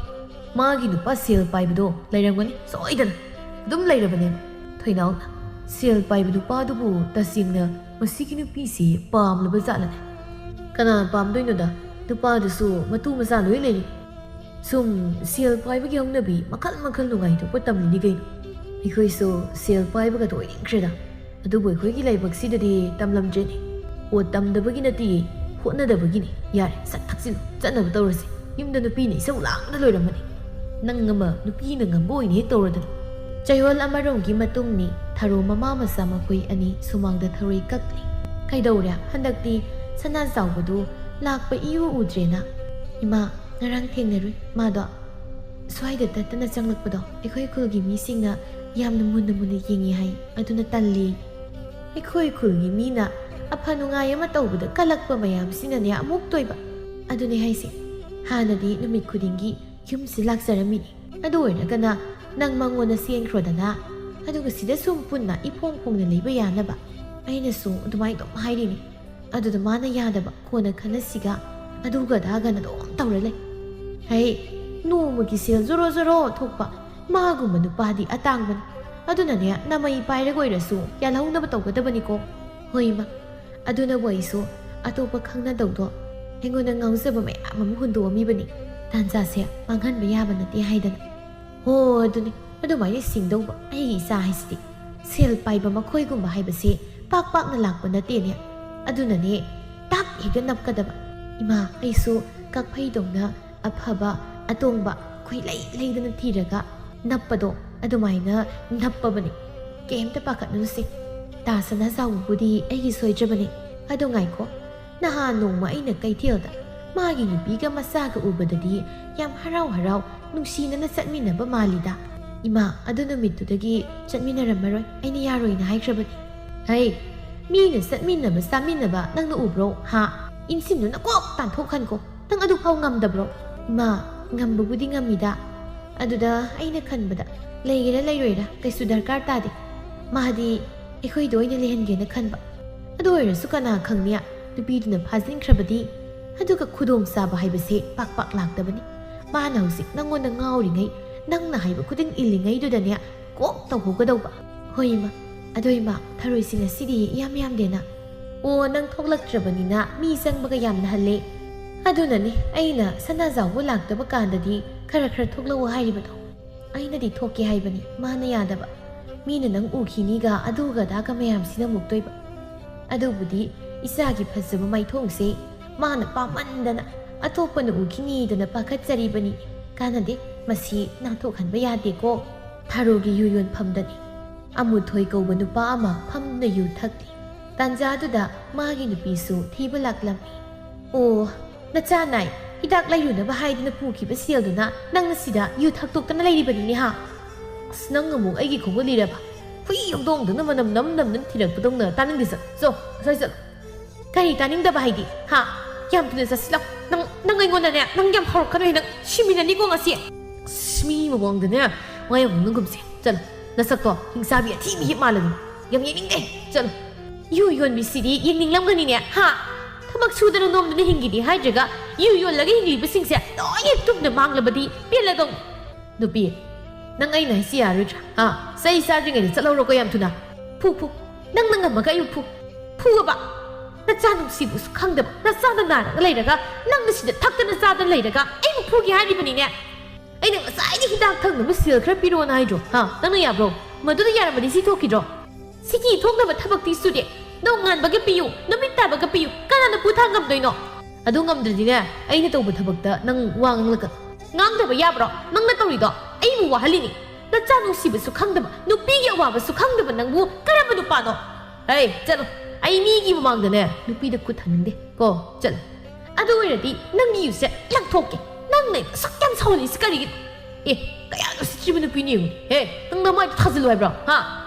ꯃꯥꯒꯤ ꯅꯨꯄꯥ ꯁꯦꯜ ꯄꯥꯏꯕꯗꯣ ꯂꯩꯔꯝꯒꯅꯤ ꯁꯣꯏꯗꯅ꯫ ꯑꯗꯨꯝ ꯂꯩꯔꯕꯅꯦꯕ꯫ ꯊꯣꯏꯅꯥꯎꯅ, ꯁꯦꯜ ꯄꯥꯏꯕ ꯅꯨꯄꯥꯗꯨꯕꯨ ꯇꯁꯦꯡꯅ ꯃꯁꯤꯒꯤ ꯅꯨꯄꯤꯁꯤ ꯄꯥꯝꯂꯕ ꯖꯥꯠꯂꯅꯦ? ꯀꯅꯥ ꯄꯥꯝꯗꯣꯏꯅꯣꯗ? ꯅꯨꯄꯥꯗꯨꯁꯨ ꯃꯇꯨ ꯃꯆꯥ ꯂꯣꯏ ꯂꯩꯔꯤ꯫ ꯁꯨꯝ ꯁꯦꯜ ꯄꯥꯏꯕꯒꯤ ꯍꯧꯅꯕꯤ ꯃꯈꯜ ꯃꯈꯜ ꯅꯨꯡꯉꯥꯏꯊꯣꯛꯄ ꯇꯝꯂꯤꯅꯤ ꯀꯩꯅꯣ꯫ ꯑꯩꯈꯣꯏꯁꯨ ꯁꯦꯜ ꯄꯥꯏꯕꯒ ꯑꯣꯏꯅꯤꯡꯈ꯭ꯔꯦꯗ꯫ ꯑꯗꯨꯕꯨ ꯑꯩꯈꯣꯏꯒꯤ ꯂꯥꯏꯕꯛꯁꯤꯗꯗꯤ ꯇꯝꯂꯝꯗ꯭ꯔꯦꯅꯦ꯫ ꯑꯣ, ꯇꯝꯗꯕꯒꯤ ꯅꯠꯇꯦ, ꯍꯣꯠꯅꯗꯕꯒꯤꯅꯤ꯫ ꯌꯥꯔꯦ, ꯁꯠ ꯊꯛꯆꯤꯜꯂꯨ, ꯆꯠꯅꯕ ꯇꯧꯔꯁꯤ꯫ ꯌꯨꯝꯗ ꯅꯨꯄꯤꯅ ꯏꯁꯧ ꯂꯥꯡꯗ ꯂꯣꯏꯔꯝꯃꯅꯤ꯫ ꯅꯪ ꯑꯃ ꯅꯨꯄꯤꯅ ꯉꯝꯕ ꯑꯣꯏꯅ ꯍꯦꯛ ꯇꯧꯔꯗꯅ꯫ ꯆꯌꯣꯜ ꯑꯃꯔꯣꯝꯒꯤ ꯃꯇꯨꯡꯅꯤ, ꯊꯔꯣ ꯃꯃꯥ ꯃꯆꯥ ꯃꯈꯣꯏ ꯑꯅꯤ ꯁꯨꯃꯥꯡꯗ ꯊꯔꯣꯏ ꯀꯛꯂꯤ꯫ ꯀꯩꯗꯧꯔꯦ, ꯍꯟꯗꯛꯇꯤ ꯁꯅꯥ ꯆꯥꯎꯕꯗꯨ ꯂꯥꯛꯄ ꯏꯎ ꯎꯗ꯭ꯔꯦꯅ? ꯏꯃꯥ, ꯉꯔꯥꯡ ꯊꯦꯡꯅꯔꯨꯏ꯫ ꯃꯥꯗꯣ ꯁ꯭ꯋꯥꯏꯗ ꯇꯠꯇꯅ ꯆꯪꯂꯛꯄꯗꯣ ꯑꯩꯈꯣꯏ ꯈꯨꯜꯒꯤ ꯃꯤꯁꯤꯡꯅ ꯌꯥꯝꯅ ꯃꯨꯟꯅ ꯃꯨꯟꯅ ꯌꯦꯡꯉꯤ ꯍꯥꯏ꯫ ꯑꯗꯨꯅ ꯇꯜꯂꯤ꯫ ꯑꯩꯈꯣꯏ ꯈꯨꯜꯒꯤ ꯃꯤꯅ ꯑꯐ ꯅꯨꯡꯉꯥꯏ ꯑꯃ ꯇꯧꯕꯗ ꯀꯜꯂꯛꯄ ꯃꯌꯥꯝꯁꯤꯅꯅꯦ ꯑꯃꯨꯛ ꯇꯣꯏꯕ꯫ ꯑꯗꯨꯅꯦ ꯍꯥꯏꯁꯦ, ꯍꯥꯟꯅꯗꯤ ꯅꯨꯃꯤꯠ ꯈꯨꯗꯤꯡꯒꯤ ꯌꯨꯝꯁꯤ ꯂꯥꯛꯆꯔꯝꯃꯤꯅꯤ꯫ ꯑꯗꯨ ꯑꯣꯏꯔꯒꯅ ꯅꯪ ꯃꯉꯣꯟꯗ ꯆꯦꯟꯈ꯭ꯔꯣꯗꯅ, ꯑꯗꯨꯒ ꯁꯤꯗ ꯁꯨꯝ ꯄꯨꯟꯅ ꯏꯐꯣꯡ ꯐꯣꯡꯅ ꯂꯩꯕ ꯌꯥꯅꯕ꯫ ꯑꯩꯅꯁꯨ ꯑꯗꯨꯃꯥꯏꯅ ꯑꯗꯨꯝ ꯍꯥꯏꯔꯤꯅꯤ꯫ ꯑꯗꯨꯗ ꯃꯥꯅ ꯌꯥꯗꯕ, ꯀꯣꯟꯅ ꯈꯟꯅꯁꯤꯒ, ꯑꯗꯨꯒ ꯑꯗꯥꯒꯅ ꯑꯗꯨꯝ ꯇꯧꯔ ꯂꯩ꯫ ꯍꯩ, ꯅꯣꯡꯃꯒꯤ ꯁꯦꯜ ꯖꯣꯔꯣ ꯖꯣꯔꯣ ꯊꯣꯛꯄ ꯃꯥꯒꯨꯝꯕ ꯅꯨꯄꯥꯗꯤ ꯑꯇꯥꯡꯕꯅꯤ꯫ ꯑꯗꯨꯅꯅꯦ, ꯅꯃꯩ ꯄꯥꯏꯔꯒ ꯑꯣꯏꯔꯁꯨ ꯌꯥꯜꯍꯧꯅꯕ ꯇꯧꯒꯗꯕꯅꯤꯀꯣ꯫ ꯍꯣꯏ ꯏꯃꯥ, ꯑꯗꯨꯅꯕꯨ ꯑꯩꯁꯨ ꯑꯇꯣꯞꯄ ꯈꯪꯅꯗꯧꯗꯣ ꯑꯩꯉꯣꯟꯗ ꯉꯥꯎꯖꯕ ꯃꯌꯥꯝ ꯑꯃ ꯍꯨꯟꯗꯣꯛꯑꯝꯃꯤꯕꯅꯤ꯫ ꯇꯥꯟꯖꯥꯁꯦ ꯃꯥꯡꯍꯟꯕ ꯌꯥꯕ ꯅꯠꯇꯦ ꯍꯥꯏꯗꯅ꯫ ꯍꯣ, ꯑꯗꯨꯅꯤ, ꯑꯗꯨꯃꯥꯏꯅ ꯁꯤꯡꯗꯧꯕ ꯑꯩꯒꯤ ꯏꯆꯥ ꯍꯥꯏꯁꯤꯗꯤ꯫ ꯁꯦꯜ ꯄꯥꯏꯕ ꯃꯈꯣꯏꯒꯨꯝꯕ ꯍꯥꯏꯕꯁꯦ ꯄꯥꯛ ꯄꯥꯛꯅ ꯂꯥꯛꯄ ꯅꯠꯇꯦꯅꯦ꯫ ꯑꯗꯨꯅꯅꯦ, ꯇꯥꯞ ꯍꯦꯛꯇ ꯅꯞꯀꯗꯕ꯫ ꯏꯃꯥ, ꯑꯩꯁꯨ ꯀꯛꯐꯩꯗꯧꯅ ꯑꯐꯕ, ꯑꯇꯣꯡꯕ ꯈꯨꯏꯂꯩ ꯂꯩꯗꯅ ꯊꯤꯔꯒ ꯅꯞꯄꯗꯣ ꯑꯗꯨꯃꯥꯏꯅ ꯅꯞꯄꯕꯅꯤ꯫ ꯀꯩꯝꯇ ꯄꯥꯈꯠꯅꯨꯁꯦ꯫ ꯇꯥ ꯁꯅꯥꯖꯥꯎꯕꯕꯨꯗꯤ ꯑꯩꯒꯤ ꯁꯣꯏꯗ꯭ꯔꯕꯅꯤ꯫ ꯑꯗꯣ ꯉꯥꯏꯈꯣ, ꯅꯍꯥꯟ ꯅꯣꯡꯃ ꯑꯩꯅ ꯀꯩꯊꯦꯜꯗ ꯃꯥꯒꯤ ꯅꯨꯄꯤꯒ ꯃꯆꯥꯒ ꯎꯕꯗꯗꯤ ꯌꯥꯝ ꯍꯔꯥꯎ ꯍꯔꯥꯎ ꯅꯨꯡꯁꯤꯅꯅ ꯆꯠꯃꯤꯟꯅꯕ ꯃꯥꯜꯂꯤꯗ꯫ ꯏꯃꯥ, ꯑꯗꯨ ꯅꯨꯃꯤꯠꯇꯨꯗꯒꯤ ꯆꯠꯃꯤꯟꯅꯔꯝꯃꯔꯣꯏ, ꯑꯩꯅ ꯌꯥꯔꯣꯏꯅ ꯍꯥꯏꯈ꯭ꯔꯕꯅꯤ꯫ ꯍꯩ, ꯃꯤꯅ ꯆꯠꯃꯤꯟꯅꯕ ꯆꯥꯃꯤꯟꯅꯕ ꯅꯪꯅ ꯎꯕ꯭ꯔꯣ? ꯍꯥ? ꯏꯟꯁꯤꯟꯗꯨꯅ ꯀꯣꯛ ꯇꯥꯟꯊꯣꯛꯍꯟꯈꯣ꯫ ꯅꯪ ꯑꯗꯨꯐꯥꯎ ꯉꯝꯗꯕ꯭ꯔꯣ? ꯏꯃꯥ, ꯉꯝꯕꯕꯨꯗꯤ ꯉꯝꯃꯤꯗ꯫ ꯑꯗꯨꯗ ꯑꯩꯅ ꯈꯟꯕꯗ ꯂꯩꯒꯦꯔꯥ ꯂꯩꯔꯣꯏꯔꯥ ꯀꯩꯁꯨ ꯗꯔꯀꯥꯔ ꯇꯥꯗꯦ꯫ ꯃꯥꯗꯤ ꯑꯩꯈꯣꯏꯗ ꯑꯣꯏꯅ ꯂꯩꯍꯟꯒꯦꯅ ꯈꯟꯕ꯫ ꯑꯗꯨ ꯑꯣꯏꯔꯁꯨ ꯀꯅꯥ ꯈꯪꯅꯤ, ꯅꯨꯄꯤꯗꯨꯅ ꯐꯥꯖꯤꯟꯈ꯭ꯔꯕꯗꯤ? ꯑꯗꯨꯒ ꯈꯨꯗꯣꯡꯆꯥꯕ ꯍꯥꯏꯕꯁꯦ ꯄꯥꯛ ꯄꯥꯛ ꯂꯥꯛꯇꯕꯅꯤ꯫ ꯃꯥꯅ ꯍꯧꯖꯤꯛ ꯅꯪꯉꯣꯟꯗ ꯉꯥꯎꯔꯤꯉꯩ, ꯅꯪꯅ ꯍꯥꯏꯕ ꯈꯨꯗꯤꯡ ꯏꯜꯂꯤꯉꯩꯗꯨꯗꯅꯦ ꯀꯣꯛ ꯇꯧꯍꯧꯒꯗꯧꯕ꯫ ꯍꯣꯏ ꯏꯃꯥ, ꯑꯗꯣ ꯏꯃꯥ, ꯊꯔꯣꯏꯁꯤ ꯉꯁꯤꯗꯤ ꯏꯌꯥꯝ ꯌꯥꯝꯗꯦꯅ꯫ ꯑꯣ, ꯅꯪ ꯊꯣꯛꯂꯛꯇ꯭ꯔꯕꯅꯤꯅ ꯃꯤ ꯆꯪꯕꯒ ꯌꯥꯝꯅ ꯍꯜꯂꯦ꯫ ꯑꯗꯨꯅꯅꯤ ꯑꯩꯅ ꯁꯅꯥꯖꯥꯎꯕ ꯂꯥꯛꯇꯕ ꯀꯥꯟꯗꯗꯤ ꯈꯔ ꯈꯔ ꯊꯣꯛꯂꯛꯑꯣ ꯍꯥꯏꯔꯤꯕꯗꯣ꯫ ꯑꯩꯅꯗꯤ ꯊꯣꯛꯀꯦ ꯍꯥꯏꯕꯅꯤ, ꯃꯥꯅ ꯌꯥꯗꯕ꯫ ꯃꯤꯅ ꯅꯪ ꯎꯈꯤꯅꯤꯒ ꯑꯗꯨꯒ ꯑꯗꯥꯒ ꯃꯌꯥꯝꯁꯤꯅ ꯃꯨꯛꯇꯣꯏꯕ꯫ ꯑꯗꯨꯕꯨꯗꯤ ꯏꯆꯥꯒꯤ ꯐꯖꯕ ꯃꯥꯏꯊꯣꯡꯁꯦ ꯃꯥꯅ ꯄꯥꯝꯃꯟꯗꯅ ꯑꯇꯣꯞꯄꯅ ꯎꯈꯤꯅꯤꯗꯅ ꯄꯥꯈꯠꯆꯔꯤꯕꯅꯤ꯫ ꯀꯥꯟꯅꯗꯦ, ꯃꯁꯤ ꯅꯥꯟꯊꯣꯛꯍꯟꯕ ꯌꯥꯗꯦꯀꯣ꯫ ꯊꯥꯔꯣꯒꯤ ꯌꯨ ꯌꯣꯟꯐꯝꯗꯅꯤ꯫ ꯑꯃꯨꯊꯣꯏ ꯀꯧꯕ ꯅꯨꯄꯥ ꯑꯃ ꯐꯝꯗꯨꯅ ꯌꯨ ꯊꯛꯂꯤ꯫ ꯇꯥꯟꯖꯥꯗꯨꯗ ꯃꯥꯒꯤ ꯅꯨꯄꯤꯁꯨ ꯊꯤꯕ ꯂꯥꯛꯂꯝꯃꯤ꯫ "ꯑꯣ, ꯅꯆꯥ ꯅꯥꯏ, ꯍꯤꯗꯥꯛ ꯂꯩꯔꯨꯅꯕ ꯍꯥꯏꯗꯅ ꯄꯨꯈꯤꯕ ꯁꯦꯜꯗꯨꯅ ꯅꯪꯅ ꯁꯤꯗ ꯌꯨ ꯊꯛꯇꯣꯛꯇꯅ ꯂꯩꯔꯤꯕꯅꯤꯅꯦ ꯍꯥ? ꯑꯁ, ꯅꯪ ꯑꯃꯨꯛ ꯑꯩꯒꯤ ꯈꯣꯡꯒꯨꯜ ꯂꯤꯔꯕ? ꯍꯨꯏ ꯍꯧꯗꯣꯡꯗꯨꯅ ꯃꯅꯝ ꯅꯝ ꯅꯝꯗꯨꯅ ꯊꯤꯔꯛꯄꯗꯧꯅ ꯇꯥꯅꯤꯡꯗꯦ꯫ ꯆꯠ-, ꯆꯣ, ꯑꯁ꯭ꯋꯥꯏ ꯆꯠꯂꯣ꯫ ꯀꯔꯤ ꯇꯥꯅꯤꯡꯗꯕ ꯍꯥꯏꯗꯤ? ꯍꯥ? ꯌꯥꯝ ꯊꯨꯅ ꯆꯠꯁꯤꯜꯂꯣ꯫ ꯅꯪ, ꯅꯪ ꯑꯩꯉꯣꯟꯗꯅꯦ, ꯅꯪ ꯌꯥꯝ ꯍꯧꯔꯛꯀꯅꯨꯍꯦ, ꯅꯪ ꯁꯤꯃꯤꯟꯅꯅꯤꯀꯣ ꯉꯁꯤ꯫ ꯑꯁ, ꯃꯤ ꯃꯃꯥꯡꯗꯅꯦ, ꯋꯥ ꯌꯥꯝ ꯉꯥꯡꯒꯨꯝꯁꯦ꯫ ꯆꯠꯂꯣ꯫ ꯅꯁꯛꯇꯣ ꯍꯤꯡꯆꯥꯕꯤ ꯑꯊꯤꯕꯤ ꯍꯤꯞ ꯃꯥꯜꯂꯗꯅ꯫ ꯌꯥꯝ ꯌꯦꯡꯅꯤꯡꯗꯦ꯫ ꯆꯠꯂꯣ꯫ ꯌꯨ ꯌꯣꯟꯕꯤꯁꯤꯗꯤ ꯌꯦꯡꯅꯤꯡꯂꯝꯒꯅꯤꯅꯦ, ꯍꯥ? ꯊꯕꯛ ꯁꯨꯗꯅ ꯅꯣꯝꯗꯅ ꯍꯤꯡꯒꯤꯗꯤ ꯍꯥꯏꯗ꯭ꯔꯒ ꯌꯨ ꯌꯣꯜꯂꯒ ꯍꯤꯡꯂꯤꯕꯁꯤꯡꯁꯦ ꯂꯣꯏꯅ ꯇꯨꯝꯅ ꯃꯥꯡꯂꯕꯗꯤ ꯄꯦꯜꯂꯗꯧꯅꯤ꯫ ꯅꯨꯄꯤ, ꯅꯪ ꯑꯩꯅ ꯍꯥꯏꯁꯤ ꯌꯥꯔꯣꯏꯗ꯭ꯔꯥ? ꯍꯥ? ꯆꯩ ꯆꯥꯗ꯭ꯔꯤꯉꯩꯗ ꯆꯠꯍꯧꯔꯣꯀꯣ ꯌꯥꯝ ꯊꯨꯅ꯫ ꯐꯨ, ꯐꯨ꯫ ꯅꯪꯅ ꯉꯝꯃꯒ ꯑꯩꯕꯨ ꯐꯨ꯫ ꯐꯨꯑꯕ? ꯅꯆꯥ ꯅꯨꯡꯁꯤꯕꯁꯨ ꯈꯪꯗꯕ, ꯅꯆꯥꯅ ꯅꯥꯔꯒ ꯂꯩꯔꯒ, ꯅꯪꯅ ꯁꯤꯗ ꯊꯛꯇꯅ ꯆꯥꯗꯅ ꯂꯩꯔꯒ ꯑꯩꯕꯨ ꯐꯨꯒꯦ ꯍꯥꯏꯔꯤꯕꯅꯤꯅꯦ? ꯑꯩꯅ ꯉꯁꯥꯏꯗꯩ ꯍꯤꯗꯥꯛ ꯊꯛꯅꯕ ꯁꯦꯜ ꯈꯔ ꯄꯤꯔꯣꯅ ꯍꯥꯏꯗ꯭ꯔꯣ? ꯍꯥ? ꯅꯪꯅ ꯌꯥꯕ꯭ꯔꯣ? ꯃꯗꯨꯅ ꯌꯥꯔꯝꯃꯗꯤ ꯁꯤ ꯊꯣꯛꯈꯤꯗ꯭ꯔꯣ? ꯁꯤꯒꯤ ꯊꯣꯛꯅꯕ ꯊꯕꯛꯇꯤ ꯁꯨꯗꯦ꯫ ꯅꯣꯡꯉꯥꯟꯕꯒ ꯄꯤꯌꯨ, ꯅꯨꯃꯤꯠ ꯇꯥꯕꯒ ꯄꯤꯌꯨ, ꯀꯅꯥꯅ ꯄꯨꯊꯥꯡ ꯉꯝꯗꯣꯏꯅꯣ? ꯑꯗꯨ ꯉꯝꯗ꯭ꯔꯗꯤꯅꯦ, ꯑꯩꯅ ꯇꯧꯕ ꯊꯕꯛꯇ ꯅꯪ ꯋꯥ ꯉꯥꯡꯂꯛꯀꯅꯨ꯫ ꯉꯥꯡꯗꯕ ꯌꯥꯕ꯭ꯔꯣ? ꯅꯪꯅ ꯇꯧꯔꯤꯗꯣ ꯑꯩꯕꯨ ꯋꯥꯍꯜꯂꯤꯅꯤ꯫ ꯅꯆꯥ ꯅꯨꯡꯁꯤꯕꯁꯨ ꯈꯪꯗꯕ, ꯅꯨꯄꯤꯒꯤ ꯑꯋꯥꯕꯁꯨ ꯈꯪꯗꯕ ꯅꯪꯕꯨ ꯀꯔꯝꯕ ꯅꯨꯄꯥꯅꯣ? ꯍꯩ, ꯆꯠꯂꯣ꯫ ꯑꯩ ꯃꯤꯒꯤ ꯃꯃꯥꯡꯗꯅꯦ ꯅꯨꯄꯤꯗ ꯈꯨꯠ ꯊꯥꯅꯤꯡꯗꯦ꯫ ꯀꯣ, ꯆꯠꯂꯣ꯫ ꯑꯗꯨ ꯑꯣꯏꯔꯗꯤ ꯅꯪꯒꯤ ꯌꯨꯁꯦ ꯂꯪꯊꯣꯛꯀꯦ꯫ ꯅꯪꯅ ꯑꯩꯕꯨ ꯑꯁꯨꯛ ꯌꯥꯝ ꯁꯥꯎꯍꯜꯂꯤꯁꯤ ꯀꯔꯤꯒꯤꯅꯣ? ꯑꯦ, ꯀꯌꯥꯗ ꯎꯁꯤꯠꯇ꯭ꯔꯤꯕ ꯅꯨꯄꯤꯅꯣ ꯌꯦꯡꯉꯨꯅꯦ꯫ ꯍꯦ, ꯅꯪ ꯅꯃꯥꯏꯗꯣ ꯊꯥꯖꯤꯜꯂꯨ ꯍꯥꯏꯕ꯭ꯔꯣ? ꯍꯥ?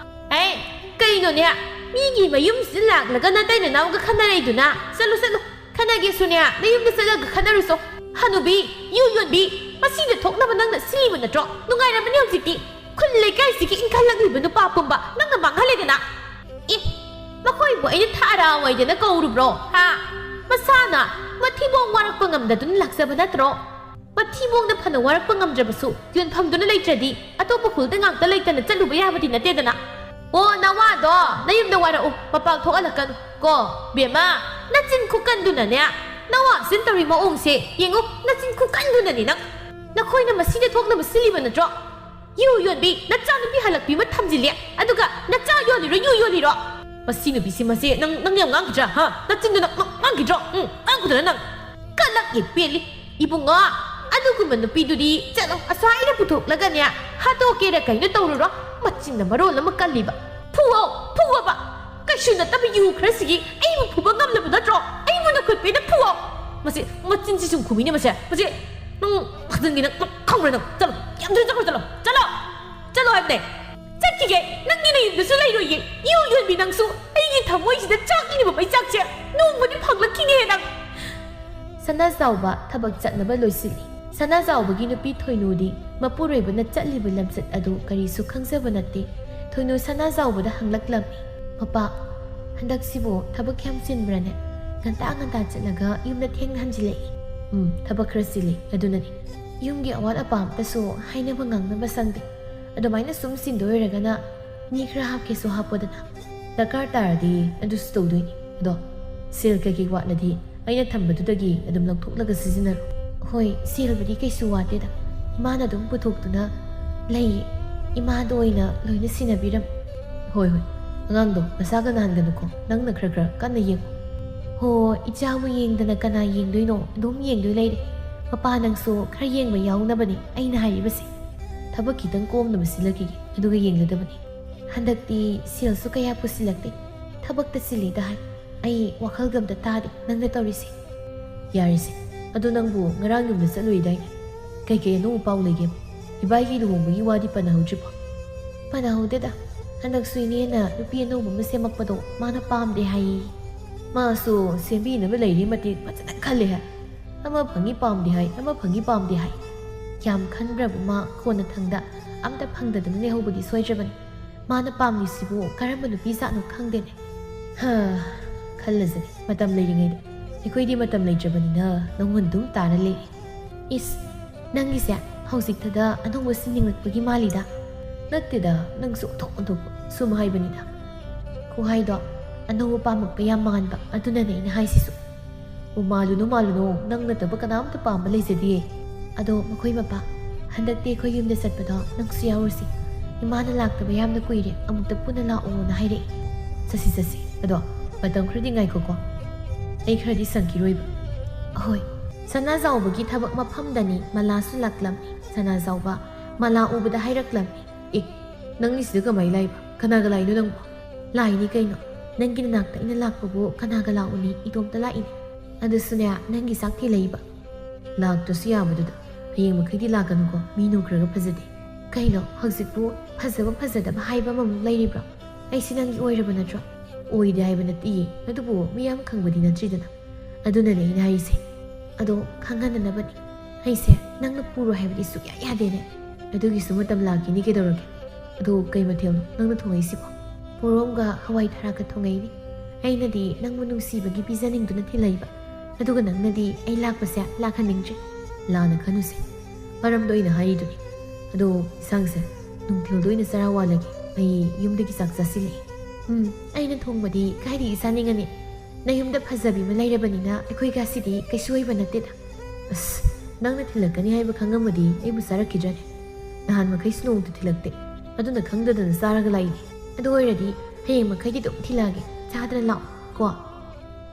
ꯑꯦ, ꯀꯩꯅꯣꯅꯦ? ꯃꯤꯒꯤ ꯃꯌꯨꯝꯁꯤꯗ ꯂꯥꯛꯂꯒ ꯅꯇꯩ ꯅꯅꯥꯎꯒ ꯈꯟꯅꯔꯛꯏꯗꯨꯅ? ꯆꯠꯂꯨ, ꯆꯠꯂꯨ꯫ ꯈꯟꯅꯒꯦꯁꯨꯅꯦ, ꯅꯌꯨꯝꯗ ꯆꯠꯂꯒ ꯈꯟꯅꯔꯨꯁꯣ꯫ ꯍꯅꯨꯕꯤ, ꯌꯨ ꯌꯣꯟꯕꯤ, ꯃꯁꯤꯗ ꯊꯣꯛꯅꯕ ꯅꯪꯅ ꯁꯤꯜꯂꯤꯕ ꯅꯠꯇ꯭ꯔꯣ? ꯅꯨꯡꯉꯥꯏꯔꯝꯃꯅꯤ ꯍꯧꯖꯤꯛꯇꯤ꯫ ꯈꯨꯜ ꯂꯩꯀꯥꯏꯁꯤꯒꯤ ꯏꯟꯈꯠꯂꯛꯂꯤꯕ ꯅꯨꯄꯥ ꯄꯨꯝꯕ ꯅꯪꯅ ꯃꯥꯡꯍꯜꯂꯦꯗꯅ꯫ ꯑꯦ, ꯃꯈꯣꯏꯕꯨ ꯑꯩꯅ ꯊꯥꯔꯥ ꯋꯥꯏꯗꯅ ꯀꯧꯔꯨꯕ꯭ꯔꯣ? ꯍꯥ? ꯃꯁꯥꯅ ꯃꯊꯤꯕꯣꯡ ꯋꯥꯔꯛꯄ ꯉꯝꯗꯗꯨꯅ ꯂꯥꯛꯆꯕ ꯅꯠꯇ꯭ꯔꯣ? ꯃꯊꯤꯕꯣꯡꯗ ꯐꯅ ꯋꯥꯔꯛꯄ ꯉꯝꯗ꯭ꯔꯕꯁꯨ ꯌꯣꯟꯐꯝꯗꯨꯅ ꯂꯩꯇ꯭ꯔꯗꯤ ꯑꯇꯣꯞꯄ ꯈꯨꯜꯗ ꯉꯥꯛꯇ ꯂꯩꯇꯅ ꯆꯠꯂꯨꯕ ꯌꯥꯕꯗꯤ ꯅꯠꯇꯦꯗꯅ꯫ ꯑꯣ, ꯅꯋꯥꯗꯣ ꯅꯌꯨꯝꯗ ꯋꯥꯔꯛꯎ, ꯃꯄꯥꯟ ꯊꯣꯛꯍꯜꯂꯛꯀꯅꯨ꯫ ꯀꯣ, ꯕꯦꯝꯃ, ꯅꯆꯤꯟ ꯈꯨꯀꯟꯗꯨꯅꯅꯦ, ꯅꯋꯥꯁꯤꯅ ꯇꯧꯔꯤ ꯃꯑꯣꯡꯁꯦ ꯌꯦꯡꯉꯨ, ꯅꯆꯤꯟ ꯈꯨꯀꯟꯗꯨꯅꯅꯦ ꯅꯪ꯫ ꯅꯈꯣꯏꯅ ꯃꯁꯤꯗ ꯊꯣꯛꯅꯕ ꯁꯤꯜꯂꯤꯕ ꯅꯠꯇ꯭ꯔꯣ? ꯌꯨ ꯌꯣꯟꯕꯤ, ꯅꯆꯥꯅꯨꯄꯤ ꯍꯜꯂꯛꯄꯤ ꯑꯃ ꯊꯝꯖꯤꯜꯂꯦ, ꯑꯗꯨꯒ ꯅꯆꯥ ꯌꯣꯜꯂꯤꯔꯣ, ꯌꯨ ꯌꯣꯜꯂꯤꯔꯣ? ꯃꯁꯤ ꯅꯨꯄꯤꯁꯤ, ꯃꯁꯤ ꯅꯪ, ꯅꯪ ꯌꯥꯝ ꯉꯥꯡꯈꯤꯗ꯭ꯔꯥ? ꯍꯥ? ꯅꯆꯤꯟꯗꯨ ꯅꯪ, ꯅꯪ ꯉꯥꯡꯈꯤꯗ꯭ꯔꯣ? ꯎꯝ, ꯉꯥꯡꯈꯤꯗ꯭ꯔꯥ ꯅꯪ? ꯀꯜꯂꯛꯑꯦ ꯄꯦꯜꯂꯤ꯫ ꯏꯕꯨꯡꯉꯣ, ꯑꯗꯨꯒꯨꯝꯕ ꯅꯨꯄꯤꯗꯨꯗꯤ ꯆꯠꯂꯣ, ꯑꯁ꯭ꯋꯥꯏꯗ ꯄꯨꯊꯣꯛꯂꯒꯅꯦ, ꯍꯥꯠꯇꯣꯛꯀꯦꯔ ꯀꯩꯅꯣ ꯇꯧꯔꯨꯔꯣ꯫ ꯃꯆꯤꯟꯅ ꯃꯔꯣꯜ ꯑꯃ ꯀꯜꯂꯤꯕ꯫ ꯐꯨꯑꯣ, ꯐꯨꯑꯣꯕ꯫ ꯀꯩꯁꯨ ꯅꯠꯇꯕ ꯌꯨ ꯈꯔꯁꯤꯒꯤ ꯑꯩꯕꯨ ꯐꯨꯕ ꯉꯝꯂꯕ ꯅꯠꯇ꯭ꯔꯣ? ꯑꯩꯕꯨ ꯅꯈꯨꯠꯄꯤꯅ ꯐꯨꯑꯣ꯫ ꯃꯁꯤ ꯃꯆꯤꯟꯁꯤ ꯁꯨꯝ ꯈꯨꯃꯤꯅꯦ ꯃꯁꯦ꯫ ꯃꯁꯤ ꯅꯪ ꯐꯖꯟꯒꯤ ꯅꯪ ꯈꯪꯕ꯭ꯔꯥ ꯅꯪ? ꯆꯠꯂꯣ꯫ ꯌꯥꯝ ꯊꯨꯅ ꯆꯠꯈ꯭ꯔꯣ, ꯆꯠꯂꯣ꯫ ꯆꯠꯂꯣ꯫ ꯆꯠꯂꯣ ꯍꯥꯏꯕꯅꯦ꯫ ꯆꯠꯈꯤꯒꯦ꯫ ꯅꯪꯗꯤ ꯅꯌꯨꯝꯗꯁꯨ ꯂꯩꯔꯣꯏꯌꯦ꯫ ꯏꯌꯣꯟ ꯌꯣꯟꯕꯤ ꯅꯪꯁꯨ꯫ ꯑꯩꯒꯤ ꯊꯃꯣꯏꯁꯤꯗ ꯆꯥꯛꯏꯅꯦꯕ ꯃꯩꯆꯥꯛꯁꯦ꯫ ꯅꯣꯡꯃꯗꯤ ꯐꯪꯂꯛꯈꯤꯅꯦ ꯅꯪ꯫ ꯁꯅꯥꯖꯥꯎꯕ ꯊꯕꯛ ꯆꯠꯅꯕ ꯂꯣꯏꯁꯤꯜꯂꯤ꯫ ꯁꯅꯥꯖꯥꯎꯕꯒꯤ ꯅꯨꯄꯤ ꯊꯣꯏꯅꯨꯗꯤ ꯃꯄꯨꯔꯣꯏꯕꯅ ꯆꯠꯂꯤꯕ ꯂꯝꯆꯠ ꯑꯗꯨ ꯀꯔꯤꯁꯨ ꯈꯪꯖꯕ ꯅꯠꯇꯦ꯫ ꯊꯣꯏꯅꯨ ꯁꯅꯥꯖꯥꯎꯕꯗ ꯍꯪꯂꯛꯂꯝꯃꯤ, "ꯃꯄꯥ, ꯍꯟꯗꯛꯁꯤꯕꯨ ꯊꯕꯛ ꯌꯥꯝ ꯆꯤꯟꯕ꯭ꯔꯥꯅꯦ? ꯉꯟꯇꯥ ꯉꯟꯇꯥ ꯆꯠꯂꯒ ꯌꯨꯝꯗ ꯊꯦꯡꯅ ꯍꯟꯖꯤꯜꯂꯛꯏ꯫" "ꯎꯝ, ꯊꯕꯛ ꯈꯔ ꯆꯤꯜꯂꯤ, ꯑꯗꯨꯅꯅꯤ꯫ ꯌꯨꯝꯒꯤ ꯑꯋꯥꯠ ꯑꯄꯥ ꯑꯝꯇꯁꯨ ꯍꯥꯏꯅꯕ ꯉꯥꯡꯅꯕ ꯁꯪꯗꯦ꯫ ꯑꯗꯨꯃꯥꯏꯅ ꯁꯨꯝ ꯆꯤꯟꯗꯣꯏ ꯑꯣꯏꯔꯒꯅ ꯃꯤ ꯈꯔ ꯍꯥꯞꯀꯦꯁꯨ ꯍꯥꯞꯄꯣꯗꯅ꯫ ꯗꯔꯀꯥꯔ ꯇꯥꯔꯗꯤ ꯑꯗꯨꯁꯨ ꯇꯧꯗꯣꯏꯅꯤ꯫ ꯑꯗꯣ ꯁꯦꯜ ꯀꯩꯀꯩ ꯋꯥꯠꯂꯗꯤ ꯑꯩꯅ ꯊꯝꯕꯗꯨꯗꯒꯤ ꯑꯗꯨꯝ ꯂꯧꯊꯣꯛꯂꯒ ꯁꯤꯖꯤꯟꯅꯔꯣ꯫" "ꯍꯣꯏ, ꯁꯦꯜꯕꯨꯗꯤ ꯀꯩꯁꯨ ꯋꯥꯠꯇꯦꯗ꯫ ꯏꯃꯥꯅ ꯑꯗꯨꯝ ꯄꯨꯊꯣꯛꯇꯨꯅ ꯂꯩꯌꯦ꯫ ꯏꯃꯥꯗ ꯑꯣꯏꯅ ꯂꯣꯏꯅ ꯁꯤꯟꯅꯕꯤꯔꯝꯃꯣ꯫" "ꯍꯣꯏ, ꯍꯣꯏ꯫ ꯑꯉꯥꯡꯗꯣ ꯅꯁꯥꯒ ꯅꯥꯍꯟꯒꯅꯨꯀꯣ꯫ ꯅꯪꯅ ꯈꯔ ꯈꯔ ꯀꯟꯅ ꯌꯦꯡꯉꯣ꯫" "ꯍꯣ, ꯏꯆꯥꯕꯨ ꯌꯦꯡꯗꯅ ꯀꯅꯥ ꯌꯦꯡꯗꯣꯏꯅꯣ? ꯑꯗꯨꯝ ꯌꯦꯡꯗꯣꯏ ꯂꯩꯔꯦ꯫ ꯃꯄꯥ ꯅꯪꯁꯨ ꯈꯔ ꯌꯦꯡꯕ ꯌꯥꯎꯅꯕꯅꯦ ꯑꯩꯅ ꯍꯥꯏꯔꯤꯕꯁꯦ꯫ ꯊꯕꯛ ꯈꯤꯇꯪ ꯀꯣꯝꯅꯕ ꯁꯤꯜꯂꯛꯈꯤꯒꯦ, ꯑꯗꯨꯒ ꯌꯦꯡꯂꯗꯕꯅꯤ꯫ ꯍꯟꯗꯛꯇꯤ ꯁꯦꯜꯁꯨ ꯀꯌꯥ ꯄꯨꯁꯤꯜꯂꯛꯇꯦ꯫ ꯊꯕꯛꯇ ꯆꯤꯜꯂꯤꯗ ꯍꯥꯏ꯫ ꯑꯩ ꯋꯥꯈꯜꯒ ꯑꯝꯇ ꯇꯥꯗꯦ ꯅꯪꯅ ꯇꯧꯔꯤꯁꯦ꯫" "ꯌꯥꯔꯦꯁꯦ꯫ ꯑꯗꯣ ꯅꯪꯕꯨ ꯉꯔꯥꯡ ꯌꯨꯝꯗ ꯆꯠꯂꯨꯏꯗꯥꯏꯅꯦ? ꯀꯩꯀꯩ ꯑꯅꯧꯕ ꯄꯥꯎ ꯂꯩꯒꯦ? ꯏꯕꯥꯏꯒꯤ ꯂꯨꯍꯣꯡꯕꯒꯤ ꯋꯥꯗꯤ ꯄꯟꯅꯍꯧꯗ꯭ꯔꯤꯕꯣ?" "ꯄꯟꯅꯍꯧꯗꯦꯗ꯫ ꯍꯟꯗꯛꯁꯨ ꯏꯅꯦꯅ ꯅꯨꯄꯤ ꯑꯅꯧꯕ ꯑꯃ ꯁꯦꯝꯃꯛꯄꯗꯣ ꯃꯥꯅ ꯄꯥꯝꯗꯦ ꯍꯥꯏꯌꯦ꯫" "ꯃꯥꯁꯨ ꯁꯦꯝꯕꯤꯅꯕ ꯂꯩꯔꯤ ꯃꯇꯤꯛ ꯐꯖꯅ ꯈꯜꯂꯦ ꯍꯥꯏ꯫ ꯑꯃ ꯐꯪꯉꯤ ꯄꯥꯝꯗꯦ ꯍꯥꯏ, ꯑꯃ ꯐꯪꯉꯤ ꯄꯥꯝꯗꯦ ꯍꯥꯏ꯫ ꯌꯥꯝ ꯈꯟꯕ꯭ꯔꯕꯨ ꯃꯥ ꯀꯣꯟꯅꯊꯪꯗ ꯑꯝꯇ ꯐꯪꯗꯗꯅ ꯂꯩꯍꯧꯕꯗꯤ ꯁꯣꯏꯗ꯭ꯔꯕꯅꯤ꯫ ꯃꯥꯅ ꯄꯥꯝꯂꯤꯁꯤꯕꯨ ꯀꯔꯝꯕ ꯅꯨꯄꯤ ꯖꯥꯠꯅꯣ ꯈꯪꯗꯦꯅꯦ꯫" "ꯍꯥ, ꯈꯜꯂꯁꯤꯅꯦ, ꯃꯇꯝ ꯂꯩꯔꯤꯉꯩꯗ꯫ ꯑꯩꯈꯣꯏꯗꯤ ꯃꯇꯝ ꯂꯩꯇ꯭ꯔꯕꯅꯤꯅ ꯅꯉꯣꯟ ꯑꯗꯨꯝ ꯇꯥꯔ ꯂꯩꯔꯦ꯫" "ꯏꯁ, ꯅꯪꯒꯤꯁꯦ ꯍꯧꯖꯤꯛꯇꯗ ꯑꯅꯧꯕ ꯁꯤꯟꯅꯤꯡꯂꯛꯄꯒꯤ ꯃꯥꯜꯂꯤꯗ꯫" "ꯅꯠꯇꯦꯗ, ꯅꯪꯁꯨ ꯑꯣꯟꯊꯣꯛ ꯑꯣꯟꯊꯣꯛꯄ꯫ ꯁꯨꯝ ꯍꯥꯏꯕꯅꯤꯗ꯫ ꯈꯨꯍꯥꯏꯗꯣ ꯑꯅꯧꯕ ꯄꯥꯝꯃꯛꯄ ꯌꯥꯝ ꯃꯥꯟꯕ, ꯑꯗꯨꯅꯅꯦ ꯑꯩꯅ ꯍꯥꯏꯁꯤꯁꯨ꯫" "ꯑꯣ, ꯃꯥꯜꯂꯨꯅꯨ, ꯃꯥꯜꯂꯨꯅꯨ꯫ ꯅꯪ ꯅꯠꯇꯕ ꯀꯅꯥꯝꯇ ꯄꯥꯝꯕ ꯂꯩꯖꯗꯤꯌꯦ꯫ ꯑꯗꯣ ꯃꯈꯣꯏ ꯃꯄꯥ, ꯍꯟꯗꯛꯇꯤ ꯑꯩꯈꯣꯏ ꯌꯨꯝꯗ ꯆꯠꯄꯗꯣ ꯅꯪꯁꯨ ꯌꯥꯎꯔꯨꯁꯤ꯫ ꯏꯃꯥꯅ ꯂꯥꯛꯇꯕ ꯌꯥꯝꯅ ꯀꯨꯏꯔꯦ, ꯑꯃꯨꯛꯇ ꯄꯨꯟꯅ ꯂꯥꯛꯑꯣꯅ ꯍꯥꯏꯔꯛꯏ꯫" "ꯆꯠꯁꯤ, ꯆꯠꯁꯤ꯫ ꯑꯗꯣ ꯃꯇꯝ ꯈꯔꯗꯤ ꯉꯥꯏꯈꯣꯀꯣ꯫ ꯑꯩ ꯈꯔꯗꯤ ꯁꯪꯈꯤꯔꯣꯏꯕ꯫" "ꯑꯍꯣꯏ꯫" ꯁꯅꯥꯖꯥꯎꯕꯒꯤ ꯊꯕꯛ ꯃꯐꯝꯗꯅꯤ ꯃꯂꯥꯁꯨ ꯂꯥꯛꯂꯝꯃꯤ꯫ ꯁꯅꯥꯖꯥꯎꯕ ꯃꯂꯥ ꯎꯕꯗ ꯍꯥꯏꯔꯛꯂꯝꯃꯤ, "ꯑꯦ, ꯅꯪꯒꯤꯁꯤꯗ ꯀꯃꯥꯏ ꯂꯥꯛꯏꯕ? ꯀꯅꯥꯒ ꯂꯥꯛꯏꯅꯣ ꯅꯪꯕꯣ?" "ꯂꯥꯛꯏꯅꯤ ꯀꯩꯅꯣ꯫ ꯅꯪꯒꯤ ꯅꯅꯥꯛꯇ ꯑꯩꯅ ꯂꯥꯛꯄꯕꯨ ꯀꯅꯥꯒ ꯂꯥꯛꯎꯅꯤ? ꯏꯇꯣꯝꯇ ꯂꯥꯛꯏꯅꯤ꯫ ꯑꯗꯨꯁꯨꯅꯦ, ꯅꯪꯒꯤ ꯆꯥꯛ ꯊꯤꯜꯂꯛꯏꯕ꯫ ꯂꯥꯛꯇ꯭ꯔꯁꯨ ꯌꯥꯕꯗꯨꯗ꯫ ꯍꯌꯦꯡ ꯃꯈꯩꯗꯤ ꯂꯥꯛꯀꯅꯨꯀꯣ, ꯃꯤ ꯅꯨꯡꯈ꯭ꯔꯒ ꯐꯖꯗꯦ꯫ ꯀꯩꯅꯣ, ꯍꯧꯖꯤꯛꯄꯨ ꯐꯖꯕ ꯐꯖꯗꯕ ꯍꯥꯏꯕ ꯑꯃꯃꯨꯛ ꯂꯩꯔꯤꯕ꯭ꯔꯣ? ꯑꯩꯁꯤ ꯅꯪꯒꯤ ꯑꯣꯏꯔꯕ ꯅꯠꯇ꯭ꯔꯣ? ꯑꯣꯏꯗꯦ ꯍꯥꯏꯕ ꯅꯠꯇꯤꯌꯦ, ꯑꯗꯨꯕꯨ ꯃꯤꯌꯥꯝ ꯈꯪꯕꯗꯤ ꯅꯠꯇ꯭ꯔꯤꯗꯅ꯫ ꯑꯗꯨꯅꯅꯦ ꯑꯩꯅ ꯍꯥꯏꯔꯤꯁꯦ꯫ ꯑꯗꯣ ꯈꯪꯍꯟꯅꯅꯕꯅꯤ꯫ ꯑꯩꯁꯦ ꯅꯪꯅ ꯄꯨꯔꯣ ꯍꯥꯏꯕꯗꯤ ꯁꯨꯛꯌꯥ ꯌꯥꯗꯦꯅꯦ꯫ ꯑꯗꯨꯒꯤꯁꯨ ꯃꯇꯝ ꯂꯥꯛꯈꯤꯅꯤ ꯀꯩꯗꯧꯔꯒꯦ꯫ ꯑꯗꯣ ꯀꯩ ꯃꯊꯦꯜꯅꯣ ꯅꯪꯅ ꯊꯣꯡꯉꯛꯏꯁꯤꯕꯣ? ꯄꯣꯔꯣꯝꯒ ꯍꯋꯥꯏ ꯊꯔꯥꯛꯀ ꯊꯣꯡꯉꯛꯏꯅꯤ꯫ ꯑꯩꯅꯗꯤ ꯅꯪꯕꯨ ꯅꯨꯡꯁꯤꯕꯒꯤ ꯄꯤꯖꯅꯤꯡꯗꯨꯅ ꯊꯤꯜꯂꯛꯏꯕ꯫ ꯑꯗꯨꯒ ꯅꯪꯅꯗꯤ ꯑꯩ ꯂꯥꯛꯄꯁꯦ ꯂꯥꯛꯍꯟꯅꯤꯡꯗ꯭ꯔꯦ꯫ ꯂꯥꯟꯅ ꯈꯟꯅꯨꯁꯦ꯫ ꯃꯔꯝꯗꯣ ꯑꯩꯅ ꯍꯥꯏꯔꯤꯗꯨꯅꯤ꯫ ꯑꯗꯣ ꯏꯟꯁꯥꯡꯁꯦ ꯅꯨꯡꯊꯤꯜꯗ ꯑꯣꯏꯅ ꯆꯔꯥ ꯋꯥꯜꯂꯒꯦ꯫ ꯑꯩ ꯌꯨꯝꯗꯒꯤ ꯆꯥꯛ ꯆꯥꯁꯤꯜꯂꯛꯑꯦ꯫ ꯎꯝ, ꯑꯩꯅ ꯊꯣꯡꯕꯗꯤ ꯀꯥꯏꯗꯒꯤ ꯆꯥꯅꯤꯡꯉꯅꯤ? ꯅꯌꯨꯝꯗ ꯐꯖꯕꯤ ꯑꯃ ꯂꯩꯔꯕꯅꯤꯅ ꯑꯩꯈꯣꯏ ꯀꯥꯁꯤꯗꯤ ꯀꯩꯁꯨ ꯑꯣꯏꯕ ꯅꯠꯇꯦꯗ꯫ ꯑꯁ, ꯅꯪꯅ ꯊꯤꯜꯂꯛꯀꯅꯤ ꯍꯥꯏꯕ ꯈꯪꯉꯝꯃꯗꯤ ꯑꯩꯕꯨ ꯆꯥꯔꯛꯈꯤꯗ꯭ꯔꯅꯦ? ꯅꯍꯥꯟ ꯃꯈꯩꯁꯨ ꯅꯣꯡꯃꯇ ꯊꯤꯜꯂꯛꯇꯦ꯫ ꯑꯗꯨꯅ ꯈꯪꯗꯗꯅ ꯆꯥꯔꯒ ꯂꯥꯛꯏꯅꯦ꯫ ꯑꯗꯨ ꯑꯣꯏꯔꯗꯤ ꯍꯌꯦꯡ ꯃꯈꯩꯗꯤ ꯑꯗꯨꯝ ꯊꯤꯜꯂꯛꯑꯒꯦ꯫ ꯆꯥꯗꯅ ꯂꯥꯛꯑꯣ ꯀꯣ꯫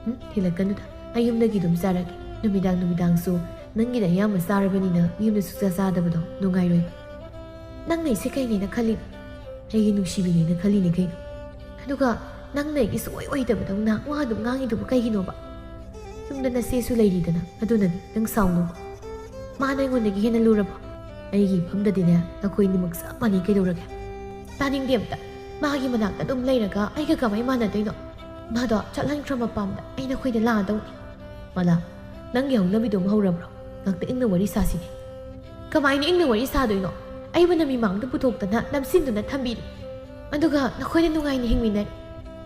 ꯎꯝ, ꯊꯤꯜꯂꯛꯀꯅꯨꯗ꯫ ꯑꯩ ꯌꯨꯝꯗꯒꯤ ꯑꯗꯨꯝ ꯆꯥꯔꯛꯀꯦ꯫ ꯅꯨꯃꯤꯗꯥꯡ ꯅꯨꯃꯤꯗꯥꯡꯁꯨ ꯅꯪꯒꯤꯗ ꯑꯌꯥꯝꯕ ꯆꯥꯔꯕꯅꯤꯅ ꯌꯨꯝꯗ ꯁꯨꯛꯆꯥ ꯆꯥꯗꯕꯗꯣ ꯅꯨꯡꯉꯥꯏꯔꯣꯏꯕ꯫ ꯅꯪꯅ ꯑꯩꯁꯦ ꯀꯩꯅꯦꯅ ꯈꯜꯂꯤꯅꯣ? ꯑꯩꯒꯤ ꯅꯨꯡꯁꯤꯕꯤꯅꯦꯅ ꯈꯜꯂꯤꯅꯦ ꯀꯩꯅꯣ꯫ ꯑꯗꯨꯒ ꯅꯪꯅ ꯑꯩꯒꯤ ꯁꯨꯡꯑꯣꯏ ꯑꯣꯏꯗꯕꯗꯧꯅ ꯋꯥ ꯑꯗꯨꯝ ꯉꯥꯡꯉꯤꯗꯨꯕꯨ ꯀꯩꯒꯤꯅꯣꯕ? ꯌꯨꯝꯗ ꯅꯆꯦꯁꯨ ꯂꯩꯔꯤꯗꯅ, ꯑꯗꯨꯅꯅꯤ꯫ ꯅꯪ ꯁꯥꯎꯅꯨꯕ꯫ ꯃꯥꯅ ꯑꯩꯉꯣꯟꯗꯒꯤ ꯍꯦꯟꯅ ꯂꯨꯔꯕꯣ? ꯑꯩꯒꯤ ꯏꯐꯝꯗꯗꯤꯅꯦ, ꯑꯩꯈꯣꯏ ꯑꯅꯤꯃꯛ ꯆꯞ ꯃꯥꯟꯅꯩ꯫ ꯀꯩꯗꯧꯔꯒꯦ? ꯇꯥꯅꯤꯡꯗꯦ ꯑꯝꯇ꯫ ꯃꯥꯒꯤ ꯃꯅꯥꯛꯇ ꯑꯗꯨꯝ ꯂꯩꯔꯒ ꯑꯩꯒ ꯀꯃꯥꯏ ꯃꯥꯟꯅꯗꯣꯏꯅꯣ? ꯃꯥꯗꯣ ꯆꯠꯍꯟꯈ꯭ꯔ ꯃꯄꯥꯝꯗ ꯑꯩ ꯅꯈꯣꯏꯗ ꯂꯥꯛꯑꯗꯧꯅꯤ꯫ ꯃꯂꯥ, ꯅꯪꯒꯤ ꯍꯧꯅꯕꯤꯗꯣ ꯑꯃꯨꯛ ꯍꯧꯔꯕ꯭ꯔꯣ? ꯉꯥꯛꯇ ꯏꯪꯅ ꯋꯥꯔꯤ ꯁꯥꯁꯤꯅꯦ꯫ ꯀꯃꯥꯏꯅ ꯏꯪꯅ ꯋꯥꯔꯤ ꯁꯥꯗꯣꯏꯅꯣ? ꯑꯩꯕꯨ ꯅꯃꯤꯃꯥꯡꯗ ꯄꯨꯊꯣꯛꯇꯅ ꯅꯝꯁꯤꯟꯗꯨꯅ ꯊꯝꯕꯤꯔꯦ꯫ ꯑꯗꯨꯒ ꯅꯈꯣꯏꯅ ꯅꯨꯡꯉꯥꯏꯅ ꯍꯤꯡꯃꯤꯟꯅꯔꯦ꯫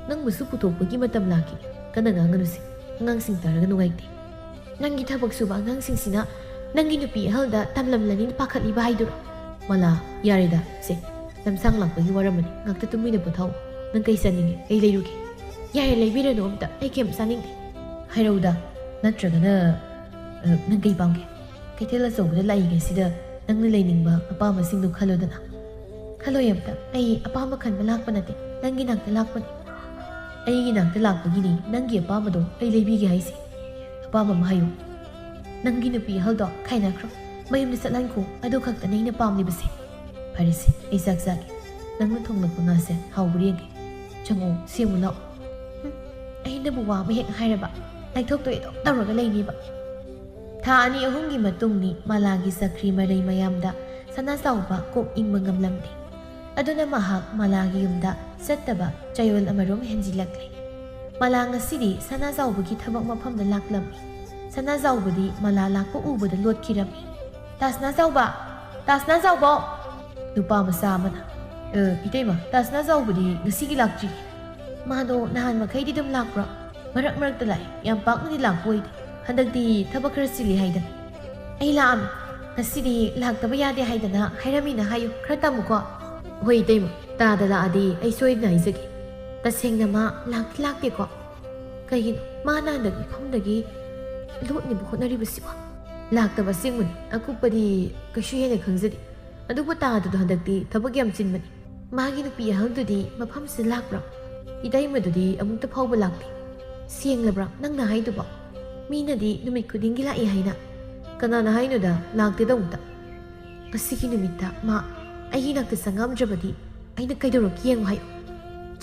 ꯅꯪꯕꯨꯁꯨ ꯄꯨꯊꯣꯛꯄꯒꯤ ꯃꯇꯝ ꯂꯥꯛꯈꯤꯅꯤ꯫ ꯀꯟꯅ ꯉꯥꯡꯒꯅꯨꯁꯦ꯫ ꯑꯉꯥꯡꯁꯤꯡ ꯇꯥꯔꯒ ꯅꯨꯡꯉꯥꯏꯇꯦ꯫ ꯅꯪꯒꯤ ꯊꯕꯛ ꯁꯨꯕ ꯑꯉꯥꯡꯁꯤꯡꯁꯤꯅ ꯅꯪꯒꯤ ꯅꯨꯄꯤ ꯑꯍꯜꯗ ꯇꯝꯂꯝꯂꯅꯤꯅ ꯄꯥꯈꯠꯂꯤꯕ ꯍꯥꯏꯗꯨꯔꯣ? ꯃꯂꯥ, ꯌꯥꯔꯦꯗ, ꯁꯦ꯫ ꯂꯝꯁꯥꯡ ꯂꯥꯛꯄꯒꯤ ꯋꯥꯔꯝꯃꯅꯤ꯫ ꯉꯥꯛꯇ ꯇꯨꯃꯤꯟꯅ ꯄꯣꯊꯥꯎ꯫ ꯅꯪ ꯀꯩ ꯆꯥꯅꯤꯡꯉꯦ? ꯑꯩ ꯂꯩꯔꯨꯒꯦ꯫ ꯌꯥꯔꯦ, ꯂꯩꯕꯤꯔꯅꯨ ꯑꯝꯇ꯫ ꯑꯩ ꯀꯩꯝ ꯆꯥꯅꯤꯡꯗꯦ꯫ ꯍꯥꯏꯔꯧꯗ꯫ ꯅꯠꯇ꯭ꯔꯒꯅ, ꯑ, ꯅꯪ ꯀꯩ ꯄꯥꯝꯒꯦ? ꯀꯩꯊꯦꯜ ꯑꯆꯧꯕꯗ ꯂꯥꯛꯏꯉꯩꯁꯤꯗ ꯅꯪꯅ ꯂꯩꯅꯤꯡꯕ ꯑꯄꯥꯝꯕꯁꯤꯡꯗꯣ ꯈꯜꯂꯣꯗꯅ꯫ ꯈꯜꯂꯣꯏ ꯑꯝꯇ꯫ ꯑꯩ ꯑꯄꯥꯝꯕ ꯈꯟꯕ ꯂꯥꯛꯄ ꯅꯠꯇꯦ꯫ ꯅꯪꯒꯤ ꯅꯥꯛꯇ ꯂꯥꯛꯄꯅꯦ꯫ ꯑꯩꯒꯤ ꯅꯥꯛꯇ ꯂꯥꯛꯄꯒꯤꯅꯤ ꯅꯪꯒꯤ ꯑꯄꯥꯝꯕꯗꯣ ꯑꯩ ꯂꯩꯕꯤꯒꯦ ꯍꯥꯏꯁꯦ꯫ ꯑꯄꯥꯝꯕ ꯑꯃ ꯍꯥꯏꯌꯨ꯫ ꯅꯪꯒꯤ ꯅꯨꯄꯤ ꯑꯍꯜꯗꯣ ꯈꯥꯏꯅꯈ꯭ꯔꯣ꯫ ꯃꯌꯨꯝꯗ ꯆꯠꯍꯟꯈꯣ꯫ ꯑꯗꯨ ꯈꯛꯇꯅꯦ ꯑꯩꯅ ꯄꯥꯝꯂꯤꯕꯁꯦ꯫ ꯐꯔꯦꯁꯦ, ꯑꯩ ꯆꯥꯛ ꯆꯥꯒꯦ꯫ ꯅꯪꯅ ꯊꯣꯡꯂꯛꯄ ꯉꯥꯁꯦ ꯍꯥꯎꯕ꯭ꯔꯥ ꯌꯦꯡꯒꯦ꯫ ꯆꯪꯉꯣ, ꯁꯦꯝꯃꯨ ꯂꯥꯛꯑꯣ꯫ ꯍꯨꯝ, ꯑꯩꯅꯕꯨ ꯋꯥ ꯑꯃ ꯍꯦꯛ ꯍꯥꯏꯔꯕ, ꯂꯥꯏꯊꯣꯛꯇꯣꯏ ꯑꯗꯨꯝ ꯇꯧꯔꯒ ꯂꯩꯅꯦꯕ꯫ ꯊꯥ ꯑꯅꯤ ꯑꯍꯨꯝꯒꯤ ꯃꯇꯨꯡꯅꯤ ꯃꯂꯥꯒꯤ ꯆꯀ꯭ꯔꯤ ꯃꯔꯩ ꯃꯌꯥꯝꯗ ꯁꯅꯥꯖꯥꯎꯕ ꯀꯣꯛ ꯏꯪꯕ ꯉꯝꯂꯝꯗꯦ꯫ ꯑꯗꯨꯅ ꯃꯍꯥꯛ ꯃꯂꯥꯒꯤ ꯌꯨꯝꯗ ꯆꯠꯇꯕ ꯆꯌꯣꯜ ꯑꯃꯔꯣꯝ ꯍꯦꯟꯖꯤꯜꯂꯛꯂꯦ꯫ ꯃꯂꯥ ꯉꯁꯤꯗꯤ ꯁꯅꯥꯖꯥꯎꯕꯒꯤ ꯊꯕꯛ ꯃꯐꯝꯗ ꯂꯥꯛꯂꯝꯃꯤ꯫ ꯁꯅꯥꯖꯥꯎꯕꯗꯤ ꯃꯂꯥ ꯂꯥꯛꯄ ꯎꯕꯗ ꯂꯣꯠꯈꯤꯔꯝꯃꯤ꯫ "ꯇꯥ ꯁꯅꯥꯖꯥꯎꯕ! ꯇꯥ ꯁꯅꯥꯖꯥꯎꯕ!" ꯅꯨꯄꯥ ꯃꯆꯥ ꯑꯃꯅ, "ꯑ, ꯏꯇꯩꯃ, ꯇꯥ ꯁꯅꯥꯖꯥꯎꯕꯗꯤ ꯉꯁꯤꯒꯤ ꯂꯥꯛꯇ꯭ꯔꯤ?" "ꯃꯥꯗꯣ ꯅꯍꯥꯟ ꯃꯈꯩꯗꯤ ꯑꯗꯨꯝ ꯂꯥꯛꯄ꯭ꯔꯣ?" "ꯃꯔꯛ ꯃꯔꯛꯇ ꯂꯥꯛꯑꯦ, ꯌꯥꯝ ꯄꯥꯛꯅꯗꯤ ꯂꯥꯛꯄ ꯑꯣꯏꯗꯦ꯫ ꯍꯟꯗꯛꯇꯤ ꯊꯕꯛ ꯈꯔ ꯆꯤꯜꯂꯤ ꯍꯥꯏꯗꯅ꯫" "ꯑꯩ ꯂꯥꯛꯑꯝꯃꯦ꯫ ꯉꯁꯤꯗꯤ ꯂꯥꯛꯇꯕ ꯌꯥꯗꯦ ꯍꯥꯏꯗꯅ ꯍꯥꯏꯔꯝꯃꯤꯅ ꯍꯥꯏꯌꯨ, ꯈꯔ ꯇꯝꯃꯨꯀꯣ꯫" "ꯍꯣꯏ ꯏꯇꯩꯃ, ꯇꯥꯗ ꯂꯥꯛꯑꯗꯤ ꯑꯩ ꯁꯣꯏꯗꯅ ꯍꯥꯏꯖꯒꯦ꯫ ꯇꯁꯦꯡꯅ ꯃꯥ ꯂꯥꯛꯇꯤ ꯂꯥꯛꯇꯦꯀꯣ꯫ ꯀꯩꯒꯤꯅꯣ ꯃꯥꯅ ꯍꯟꯗꯛ ꯃꯐꯝꯗꯒꯤ ꯂꯣꯠꯅꯕ ꯍꯣꯠꯅꯔꯤꯕꯁꯤꯕꯣ?" "ꯂꯥꯛꯇꯕ ꯑꯁꯦꯡꯕꯅꯤ꯫ ꯑꯀꯨꯞꯄꯗꯤ ꯀꯩꯁꯨ ꯍꯦꯟꯅ ꯈꯪꯖꯗꯦ꯫ ꯑꯗꯨꯕꯨ ꯇꯥꯗꯗꯣ ꯍꯟꯗꯛꯇꯤ ꯊꯕꯛ ꯌꯥꯝ ꯆꯤꯟꯕꯅꯤ꯫ ꯃꯥꯒꯤ ꯅꯨꯄꯤ ꯑꯍꯜꯗꯨꯗꯤ ꯃꯐꯝꯁꯤꯗ ꯂꯥꯛꯄ꯭ꯔꯣ?" "ꯏꯇꯩꯃꯗꯨꯗꯤ ꯑꯃꯨꯛꯇ ꯐꯥꯎꯕ ꯂꯥꯛꯇꯦ꯫" "ꯁꯦꯡꯂꯕ꯭ꯔꯥ ꯅꯪꯅ ꯍꯥꯏꯗꯨꯕꯣ? ꯃꯤꯅꯗꯤ ꯅꯨꯃꯤꯠ ꯈꯨꯗꯤꯡꯒꯤ ꯂꯥꯛꯏ ꯍꯥꯏꯅ꯫" "ꯀꯅꯥꯅ ꯍꯥꯏꯅꯣꯗ, ꯂꯥꯛꯇꯦꯗ ꯑꯃꯨꯛꯇ꯫ ꯉꯁꯤꯒꯤ ꯅꯨꯃꯤꯠꯇ ꯃꯥ ꯑꯩꯒꯤ ꯅꯥꯛꯇ ꯆꯪꯉꯝꯗ꯭ꯔꯕꯗꯤ ꯑꯩꯅ ꯀꯩꯗꯧꯔꯛꯀꯦ ꯌꯦꯡꯉꯨ ꯍꯥꯏꯌꯨ꯫"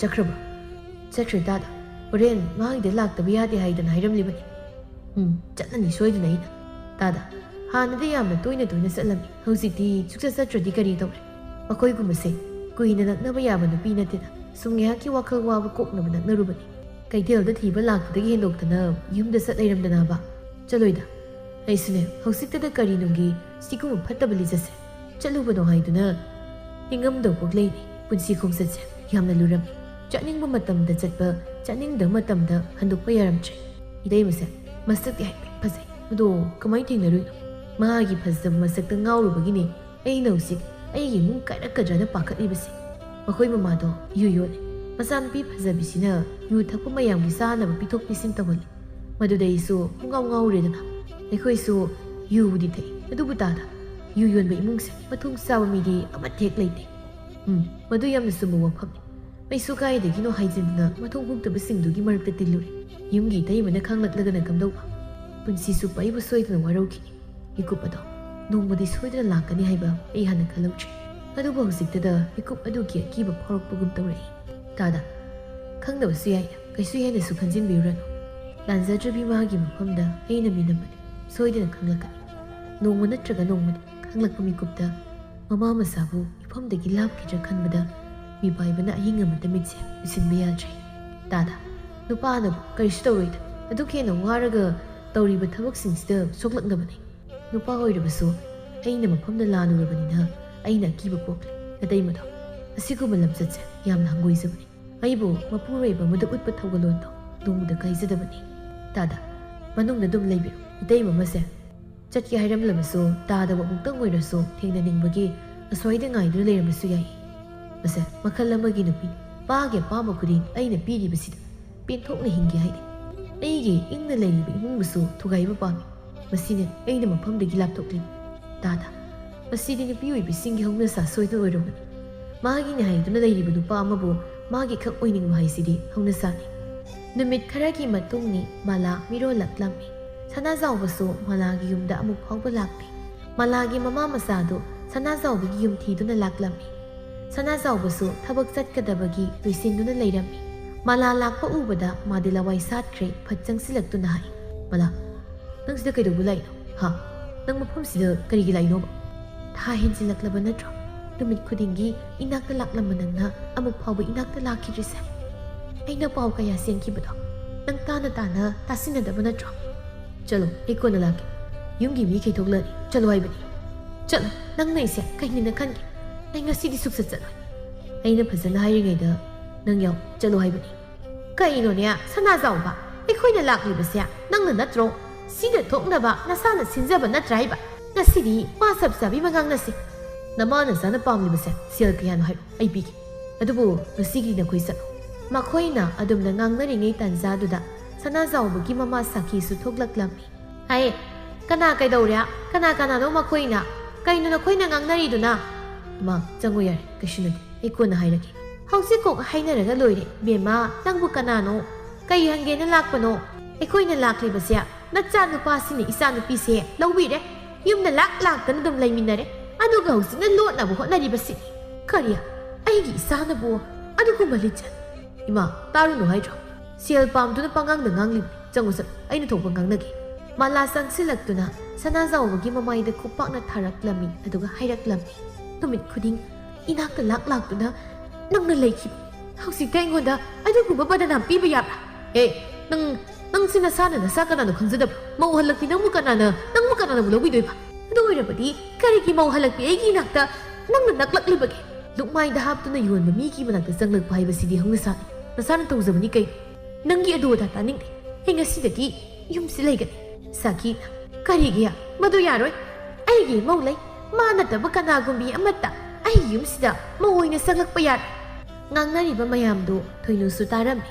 "ꯆꯠꯈ꯭ꯔꯕ?" "ꯆꯠꯈ꯭ꯔꯦ ꯇꯥꯗ꯫ ꯍꯣꯔꯦꯟ ꯃꯥꯒꯤꯗ ꯂꯥꯛꯇꯕ ꯌꯥꯗꯦ ꯍꯥꯏꯗꯅ ꯍꯥꯏꯔꯝꯂꯤꯕꯅꯤ꯫" "ꯎꯝ, ꯆꯠꯂꯅꯤ ꯁꯣꯏꯗꯅ ꯑꯩꯅ꯫ ꯇꯥꯗ, ꯍꯥꯟꯅꯗꯤ ꯌꯥꯝꯅ ꯇꯣꯏꯅ ꯇꯣꯏꯅ ꯆꯠꯂꯝꯃꯤ꯫ ꯍꯧꯖꯤꯛꯇꯤ ꯁꯨꯛꯆꯠ ꯆꯠꯇ꯭ꯔꯗꯤ ꯀꯔꯤ ꯇꯧꯔꯦ? ꯃꯈꯣꯏꯒꯨꯝꯕꯁꯦ ꯀꯨꯏꯅ ꯅꯛꯅꯕ ꯌꯥꯕ ꯅꯨꯄꯤ ꯅꯠꯇꯦꯗ꯫ ꯁꯨꯝ ꯉꯥꯏꯍꯥꯛꯀꯤ ꯋꯥꯈꯜ ꯋꯥꯕ ꯀꯣꯛꯅꯕ ꯅꯛꯅꯔꯨꯕꯅꯤ꯫ ꯀꯩꯊꯦꯜꯗ ꯊꯤꯕ ꯂꯥꯛꯄꯗꯒꯤ ꯍꯦꯟꯗꯣꯛꯇꯅ ꯌꯨꯝꯗ ꯆꯠ ꯂꯩꯔꯝꯗꯅꯕ꯫ ꯆꯠꯂꯣꯏꯗ꯫ ꯑꯩꯁꯨꯅꯦ, ꯍꯧꯖꯤꯛꯇꯗ ꯀꯔꯤꯅꯨꯡꯒꯤ ꯁꯤꯒꯨꯝꯕ ꯐꯠꯇꯕ ꯂꯤꯆꯠꯁꯦ ꯆꯠꯂꯨꯕꯅꯣ ꯍꯥꯏꯗꯨꯅ ꯅꯤꯡꯉꯝꯗꯕ ꯄꯣꯛꯂꯩꯅꯦ꯫ ꯄꯨꯟꯁꯤ ꯈꯣꯡꯆꯠꯁꯦ ꯌꯥꯝꯅ ꯂꯨꯔꯝꯃꯤ꯫ ꯆꯠꯅꯤꯡꯕ ꯃꯇꯝꯗ ꯆꯠꯄ, ꯆꯠꯅꯤꯡꯗꯕ ꯃꯇꯝꯗ ꯍꯟꯗꯣꯛꯄ ꯌꯥꯔꯝꯗ꯭ꯔꯦ꯫" "ꯏꯇꯩꯃꯁꯦ ꯃꯁꯛꯇꯤ ꯍꯥꯏꯐꯦꯠ ꯐꯖꯩ꯫ ꯑꯗꯣ ꯀꯃꯥꯏꯅ ꯊꯦꯡꯅꯔꯨꯏꯅꯣ?" "ꯃꯥꯒꯤ ꯐꯖꯕ ꯃꯁꯛꯇ ꯉꯥꯎꯔꯨꯕꯒꯤꯅꯦ ꯑꯩꯅ ꯍꯧꯖꯤꯛ ꯑꯩꯒꯤ ꯏꯃꯨꯡ ꯀꯥꯏꯔꯛꯀꯗ꯭ꯔꯅ ꯄꯥꯈꯠꯂꯤꯕꯁꯦ꯫ ꯃꯈꯣꯏ ꯃꯃꯥꯗꯣ ꯌꯨ ꯌꯣꯜꯂꯦ꯫ ꯃꯆꯥꯅꯨꯄꯤ ꯐꯖꯕꯤꯁꯤꯅ ꯌꯨ ꯊꯛꯄ ꯃꯌꯥꯝꯒꯤ ꯆꯥꯅꯕ ꯄꯤꯊꯣꯛ ꯄꯤꯁꯤꯟ ꯇꯧꯍꯜꯂꯦ꯫ ꯃꯗꯨꯗ ꯑꯩꯁꯨ ꯄꯨꯡꯉꯥꯎ ꯉꯥꯎꯔꯦꯗꯅ꯫ ꯑꯩꯈꯣꯏꯁꯨ ꯌꯨꯕꯨꯗꯤ ꯊꯛꯏ, ꯑꯗꯨꯕꯨ ꯇꯥꯗ, ꯌꯨ ꯌꯣꯟꯕ ꯏꯃꯨꯡꯁꯦ ꯃꯊꯣꯡ ꯆꯥꯕ ꯃꯤꯗꯤ ꯑꯃꯠꯇ ꯍꯦꯛ ꯂꯩꯇꯦ꯫" "ꯎꯝ, ꯃꯗꯨ ꯌꯥꯝꯅ ꯆꯨꯝꯕ ꯋꯥꯐꯝꯅꯤ꯫ ꯃꯩꯁꯨ ꯀꯥꯏꯗꯒꯤꯅꯣ ꯍꯥꯏꯖꯤꯟꯗꯨꯅ ꯃꯊꯣꯡ ꯍꯨꯛꯇꯕꯁꯤꯡꯗꯨꯒꯤ ꯃꯔꯛꯇ ꯇꯤꯜꯂꯨꯔꯦ꯫ ꯌꯨꯝꯒꯤ ꯏꯇꯩꯃꯅ ꯈꯪꯂꯛꯂꯒꯅ ꯀꯝꯗꯧꯕ? ꯄꯨꯟꯁꯤꯁꯨ ꯄꯩꯕ ꯁꯣꯏꯗꯅ ꯋꯥꯔꯧꯈꯤꯅꯤ꯫ ꯃꯤꯀꯨꯞ ꯑꯗꯣ ꯅꯣꯡꯃꯗꯤ ꯁꯣꯏꯗꯅ ꯂꯥꯛꯀꯅꯤ ꯍꯥꯏꯕ ꯑꯩ ꯍꯥꯟꯅ ꯈꯜꯍꯧꯗ꯭ꯔꯦ꯫ ꯑꯗꯨꯕꯨ ꯍꯧꯖꯤꯛꯇꯗ ꯃꯤꯀꯨꯞ ꯑꯗꯨꯒꯤ ꯑꯀꯤꯕ ꯐꯥꯎꯔꯛꯄꯒꯨꯝ ꯇꯧꯔꯛꯏ꯫" "ꯇꯥꯗ, ꯈꯪꯗꯕꯁꯨ ꯌꯥꯏ, ꯀꯩꯁꯨ ꯍꯦꯟꯅꯁꯨ ꯈꯟꯖꯤꯟꯕꯤꯔꯨꯔꯅꯨ꯫ ꯂꯥꯟꯖꯗ꯭ꯔꯕꯤ ꯃꯥꯒꯤ ꯃꯐꯝꯗ ꯑꯩꯅ ꯃꯤꯅꯝꯕꯅꯤ꯫ ꯁꯣꯏꯗꯅ ꯈꯪꯂꯛꯀꯅꯤ꯫ ꯅꯣꯡꯃ ꯅꯠꯇ꯭ꯔꯒ ꯅꯣꯡꯃꯗꯤ ꯈꯪꯂꯛꯄ ꯃꯤꯀꯨꯞꯇ ꯃꯃꯥ ꯃꯆꯥꯕꯨ ꯏꯐꯝꯗꯒꯤ ꯂꯥꯞꯈꯤꯗ꯭ꯔꯥ ꯈꯟꯕꯗ ꯃꯤꯄꯥꯏꯕꯅ ꯑꯍꯤꯡ ꯑꯃꯗ ꯃꯤꯠꯁꯦ ꯎꯏꯁꯤꯟꯕ ꯌꯥꯗ꯭ꯔꯦ꯫ ꯇꯥꯗ, ꯅꯨꯄꯥꯅꯕꯨ ꯀꯔꯤꯁꯨ ꯇꯧꯔꯣꯏꯗ, ꯑꯗꯨꯛ ꯍꯦꯟꯅ ꯋꯥꯔꯒ ꯇꯧꯔꯤꯕ ꯊꯕꯛꯁꯤꯡꯁꯤꯗ ꯁꯣꯛꯂꯛꯅꯕꯅꯤ꯫ ꯅꯨꯄꯥ ꯑꯣꯏꯔꯕꯁꯨ ꯑꯩꯅ ꯃꯐꯝꯗ ꯂꯥꯜꯂꯨꯔꯕꯅꯤꯅ ꯑꯩꯅ ꯑꯀꯤꯕ ꯄꯣꯛꯂꯦ꯫ ꯅꯇꯩꯃꯗꯣ ꯑꯁꯤꯒꯨꯝꯕ ꯂꯝꯆꯠꯁꯦ ꯌꯥꯝꯅ ꯍꯪꯒꯣꯏꯖꯕꯅꯤ꯫ ꯑꯩꯕꯨ ꯃꯄꯨꯔꯣꯏꯕ ꯑꯃꯗ ꯎꯠꯄ ꯊꯧꯒꯜꯂꯣꯟꯗꯣ ꯅꯣꯡꯃꯗ ꯀꯥꯏꯖꯗꯕꯅꯤ꯫ ꯇꯥꯗ, ꯃꯅꯨꯡꯗ ꯑꯗꯨꯝ ꯂꯩꯕꯤꯔꯣ꯫ ꯏꯇꯩꯃ ꯑꯃꯁꯦ ꯆꯠꯀꯦ ꯍꯥꯏꯔꯝꯂꯕꯁꯨ ꯇꯥꯗꯕ ꯑꯃꯨꯛꯇꯪ ꯑꯣꯏꯔꯁꯨ ꯊꯦꯡꯅꯅꯤꯡꯕꯒꯤ ꯑꯁ꯭ꯋꯥꯏꯗ ꯉꯥꯏꯗꯨꯅ ꯂꯩꯔꯝꯕꯁꯨ ꯌꯥꯏ꯫ ꯃꯁꯦ ꯃꯈꯜ ꯑꯃꯒꯤ ꯅꯨꯄꯤ꯫ ꯄꯥꯒꯤ ꯑꯄꯥꯝꯕ ꯈꯨꯗꯤꯡ ꯑꯩꯅ ꯄꯤꯔꯤꯕꯁꯤꯗ ꯄꯦꯟꯊꯣꯛꯅ ꯍꯤꯡꯒꯦ ꯍꯥꯏꯗꯦ꯫ ꯑꯩꯒꯤ ꯏꯪꯅ ꯂꯩꯔꯤꯕ ꯏꯃꯨꯡꯕꯨꯁꯨ ꯊꯨꯒꯥꯏꯕ ꯄꯥꯝꯃꯤ꯫ ꯃꯁꯤꯅ ꯑꯩꯅ ꯃꯐꯝꯗꯒꯤ ꯂꯥꯞꯊꯣꯛꯂꯤꯕ꯫ ꯇꯥꯗ, ꯃꯁꯤꯗꯤ ꯅꯨꯄꯤ ꯑꯣꯏꯕꯤꯁꯤꯡꯒꯤ ꯍꯧꯅꯁꯥ ꯁꯣꯏꯗꯅ ꯑꯣꯏꯔꯝꯒꯅꯤ꯫ ꯃꯥꯒꯤꯅꯤ ꯍꯥꯏꯗꯨꯅ ꯂꯩꯔꯤꯕ ꯅꯨꯄꯥ ꯑꯃꯕꯨ ꯃꯥꯒꯤ ꯈꯛ ꯑꯣꯏꯅꯤꯡꯕ ꯍꯥꯏꯁꯤꯗꯤ ꯍꯧꯅꯁꯥꯅꯤ꯫ ꯅꯨꯃꯤꯠ ꯈꯔꯒꯤ ꯃꯇꯨꯡꯅꯤ ꯃꯂꯥ ꯃꯤꯔꯣꯜꯂꯛꯂꯝꯃꯤ꯫ ꯁꯅꯥꯖꯥꯎꯕꯁꯨ ꯃꯂꯥꯒꯤ ꯌꯨꯝꯗ ꯑꯃꯨꯛ ꯐꯥꯎꯕ ꯂꯥꯛꯇꯦ꯫ ꯃꯂꯥꯒꯤ ꯃꯃꯥ ꯃꯆꯥꯗꯨ ꯁꯅꯥꯖꯥꯎꯕꯒꯤ ꯌꯨꯝ ꯊꯤꯗꯨꯅ ꯂꯥꯛꯂꯝꯃꯤ꯫ ꯁꯅꯥꯖꯥꯎꯕꯁꯨ ꯊꯕꯛ ꯆꯠꯀꯗꯕꯒꯤ ꯂꯣꯏꯁꯤꯟꯗꯨꯅ ꯂꯩꯔꯝꯃꯤ꯫ ꯃꯂꯥ ꯂꯥꯛꯄ ꯎꯕꯗ ꯃꯥꯗꯤ ꯂꯋꯥꯏ ꯁꯥꯠꯈ꯭ꯔꯦ꯫ ꯐꯠ ꯆꯪꯁꯤꯜꯂꯛꯇꯨꯅ ꯍꯥꯏ, "ꯃꯂꯥ, ꯅꯪ ꯁꯤꯗ ꯀꯩꯗꯧꯕ ꯂꯥꯛꯏꯅꯣ? ꯍꯥ? ꯅꯪ ꯃꯐꯝꯁꯤꯗ ꯀꯔꯤꯒꯤ ꯂꯥꯛꯏꯅꯣꯕ?" ꯊꯥ ꯍꯦꯟꯖꯤꯜꯂꯛꯂꯕ ꯅꯠꯇ꯭ꯔꯣ? ꯅꯨꯃꯤꯠ ꯈꯨꯗꯤꯡꯒꯤ ꯏꯅꯥꯛꯇ ꯂꯥꯛꯂꯝꯕ ꯅꯪꯅ ꯑꯃꯨꯛ ꯐꯥꯎꯕ ꯏꯅꯥꯛꯇ ꯂꯥꯛꯈꯤꯗ꯭ꯔꯤꯁꯦ꯫ ꯑꯩꯅ ꯄꯥꯎ ꯀꯌꯥ ꯆꯦꯟꯈꯤꯕꯗꯣ ꯅꯪ ꯇꯥꯅ ꯇꯥꯅ ꯇꯥꯁꯤꯟꯅꯗꯕ ꯅꯠꯇ꯭ꯔꯣ? ꯆꯠꯂꯣ, ꯑꯩ ꯀꯣꯟꯅ ꯂꯥꯛꯀꯦ꯫ ꯌꯨꯝꯒꯤ ꯃꯤꯈꯩ ꯊꯣꯛꯂꯛꯑꯅꯤ꯫ ꯆꯠꯂꯣ ꯍꯥꯏꯕꯅꯤ꯫ ꯆꯠꯂꯣ, ꯅꯪꯅ ꯑꯩꯁꯦ ꯀꯩꯅꯤꯅ ꯈꯟꯒꯦ? ꯑꯩ ꯉꯁꯤꯗꯤ ꯁꯨꯛꯆꯠ ꯆꯠꯂꯣꯏ꯫ ꯑꯩꯅ ꯐꯖꯅ ꯍꯥꯏꯔꯤꯉꯩꯗ ꯅꯪ ꯌꯥꯎ꯫ ꯆꯠꯂꯣ ꯍꯥꯏꯕꯅꯤ꯫ ꯀꯩꯅꯣꯅꯦ, ꯁꯅꯥꯖꯥꯎꯕ? ꯑꯩꯈꯣꯏꯅ ꯂꯥꯛꯂꯤꯕꯁꯦ ꯅꯪꯅ ꯅꯠꯇ꯭ꯔꯣ? ꯁꯤꯗ ꯊꯣꯛꯅꯕ ꯅꯁꯥꯅ ꯁꯤꯟꯖꯕ ꯅꯠꯇ꯭ꯔꯥ ꯍꯥꯏꯕ? ꯉꯁꯤꯗꯤ ꯋꯥ ꯆꯞ ꯆꯥꯕꯤ ꯑꯃ ꯉꯥꯡꯅꯁꯤ꯫ ꯅꯃꯥ ꯅꯆꯥꯅ ꯄꯥꯝꯂꯤꯕꯁꯦ ꯁꯦꯜ ꯀꯌꯥꯅꯣ ꯍꯥꯏꯔꯣ, ꯑꯩ ꯄꯤꯒꯦ꯫ ꯑꯗꯨꯕꯨ ꯉꯁꯤꯒꯤꯗꯤ ꯅꯈꯣꯏ ꯆꯠꯂꯣ꯫ ꯃꯈꯣꯏꯅ ꯑꯗꯨꯝꯅ ꯉꯥꯡꯅꯔꯤꯉꯩ ꯇꯥꯟꯖꯥꯗꯨꯗ ꯁꯅꯥꯖꯥꯎꯕꯒꯤ ꯃꯃꯥ ꯁꯥꯈꯤꯁꯨ ꯊꯣꯛꯂꯛꯂꯝꯃꯤ꯫ "ꯍꯥꯏ, ꯀꯅꯥ ꯀꯩꯗꯧꯔꯦ? ꯀꯅꯥ ꯀꯅꯥꯅꯣ ꯃꯈꯣꯏꯅ? ꯀꯩꯅꯣ ꯅꯈꯣꯏꯅ ꯉꯥꯡꯅꯔꯤꯗꯨꯅ?" "ꯏꯃꯥ, ꯆꯪꯉꯨ ꯌꯥꯔꯦ, ꯀꯩꯁꯨ ꯅꯠꯇꯦ, ꯑꯩ ꯀꯣꯟꯅ ꯍꯥꯏꯔꯒꯦ꯫ ꯍꯧꯖꯤꯛ ꯀꯣꯛ ꯍꯥꯏꯅꯔꯒ ꯂꯣꯏꯔꯦ꯫ ꯕꯦꯝꯃ, ꯅꯪꯕꯨ ꯀꯅꯥꯅꯣ? ꯀꯩ ꯍꯪꯒꯦꯅ ꯂꯥꯛꯄꯅꯣ? ꯑꯩꯈꯣꯏꯅ ꯂꯥꯛꯂꯤꯕꯁꯦ ꯅꯆꯥꯅꯨꯄꯥꯁꯤꯅ ꯏꯆꯥꯅꯨꯄꯤꯁꯦ ꯂꯧꯕꯤꯔꯦ꯫ ꯌꯨꯝꯗ ꯂꯥꯛ ꯂꯥꯛꯇꯅ ꯑꯗꯨꯝ ꯂꯩꯃꯤꯟꯅꯔꯦ꯫ ꯑꯗꯨꯒ ꯍꯧꯖꯤꯛꯅ ꯂꯣꯠꯅꯕ ꯍꯣꯠꯅꯔꯤꯕꯁꯤ꯫ ꯀꯔꯤ? ꯑꯩꯒꯤ ꯏꯆꯥꯅꯕꯨ ꯑꯗꯨꯒꯨꯝꯕ ꯂꯤꯆꯠ?" "ꯏꯃꯥ, ꯇꯥꯔꯨꯅꯨ ꯍꯥꯏꯗ꯭ꯔꯣ? ꯁꯦꯜ ꯄꯥꯝꯗꯨꯅ ꯄꯉꯥꯡꯗ ꯉꯥꯡꯂꯤꯕꯅꯤ꯫ ꯆꯪꯉꯨ, ꯆꯠꯂꯨ, ꯑꯩꯅ ꯊꯣꯛꯄ ꯉꯥꯡꯅꯒꯦ꯫ ꯃꯥꯂꯥ ꯆꯪꯁꯤꯜꯂꯛꯇꯨꯅ ꯁꯅꯥꯖꯥꯎꯕꯒꯤ ꯃꯃꯥꯏꯗ ꯈꯨꯄꯥꯛꯅ ꯊꯥꯔꯛꯂꯝꯃꯤ, ꯑꯗꯨꯒ ꯍꯥꯏꯔꯛꯂꯝꯃꯤ, "ꯅꯨꯃꯤꯠ ꯈꯨꯗꯤꯡ ꯏꯅꯥꯛꯇ ꯂꯥꯛ ꯂꯥꯛꯇꯨꯅ ꯅꯪꯅ ꯂꯩꯈꯤꯕ, ꯍꯧꯖꯤꯛꯇ ꯑꯩꯉꯣꯟꯗ ꯑꯗꯨꯒꯨꯝꯕ ꯕꯗꯅꯥꯝ ꯄꯤꯕ ꯌꯥꯕ꯭ꯔꯥ? ꯑꯦ, ꯅꯪ, ꯅꯪꯁꯤ ꯅꯁꯥꯅ ꯅꯁꯥ ꯀꯅꯥꯅꯣ ꯈꯪꯖꯗꯕ꯭ꯔꯣ? ꯃꯧ ꯍꯜꯂꯛꯄꯤ ꯅꯪꯕꯨ ꯀꯅꯥꯅ, ꯅꯪꯕꯨ ꯀꯅꯥꯅ ꯑꯃꯨꯛ ꯂꯧꯕꯤꯗꯣꯏꯕ? ꯑꯗꯨ ꯑꯣꯏꯔꯕꯗꯤ ꯀꯔꯤꯒꯤ ꯃꯧ ꯍꯜꯂꯛꯄꯤ ꯑꯩꯒꯤ ꯏꯅꯥꯛꯇ ꯅꯪꯅ ꯅꯛꯂꯛꯂꯤꯕꯒꯦ? ꯂꯨꯛꯃꯥꯏꯗ ꯍꯥꯞꯇꯨꯅ ꯌꯣꯟꯕ ꯃꯤꯒꯤ ꯃꯅꯥꯛꯇ ꯆꯪꯂꯛꯄ ꯍꯥꯏꯕꯁꯤꯗꯤ ꯍꯧꯅꯁꯥꯅꯤ꯫ ꯅꯁꯥꯅ ꯇꯧꯖꯕꯅꯤ ꯀꯩꯅꯣ? ꯅꯪꯒꯤ ꯑꯗꯨ ꯑꯗꯥ ꯇꯥꯅꯤꯡꯗꯦ꯫ ꯑꯩ ꯉꯁꯤꯗꯒꯤ ꯌꯨꯝꯁꯤ ꯂꯩꯒꯅꯤ꯫ ꯁꯥꯈꯤ, ꯀꯔꯤꯒꯤ? ꯃꯗꯨ ꯌꯥꯔꯣꯏ꯫ ꯑꯩꯒꯤ ꯃꯧ ꯂꯩ꯫ ꯃꯥ ꯅꯠꯇꯕ ꯀꯅꯥꯒꯨꯝꯕꯤ ꯑꯃꯠꯇ ꯑꯩꯒꯤ ꯌꯨꯝꯁꯤꯗ ꯃꯧ ꯑꯣꯏꯅ ꯆꯪꯂꯛꯄ ꯌꯥꯔꯣꯏ꯫" ꯉꯥꯡꯅꯔꯤꯕ ꯃꯌꯥꯝꯗꯨ ꯊꯣꯏꯅꯨꯁꯨ ꯇꯥꯔꯝꯃꯤ꯫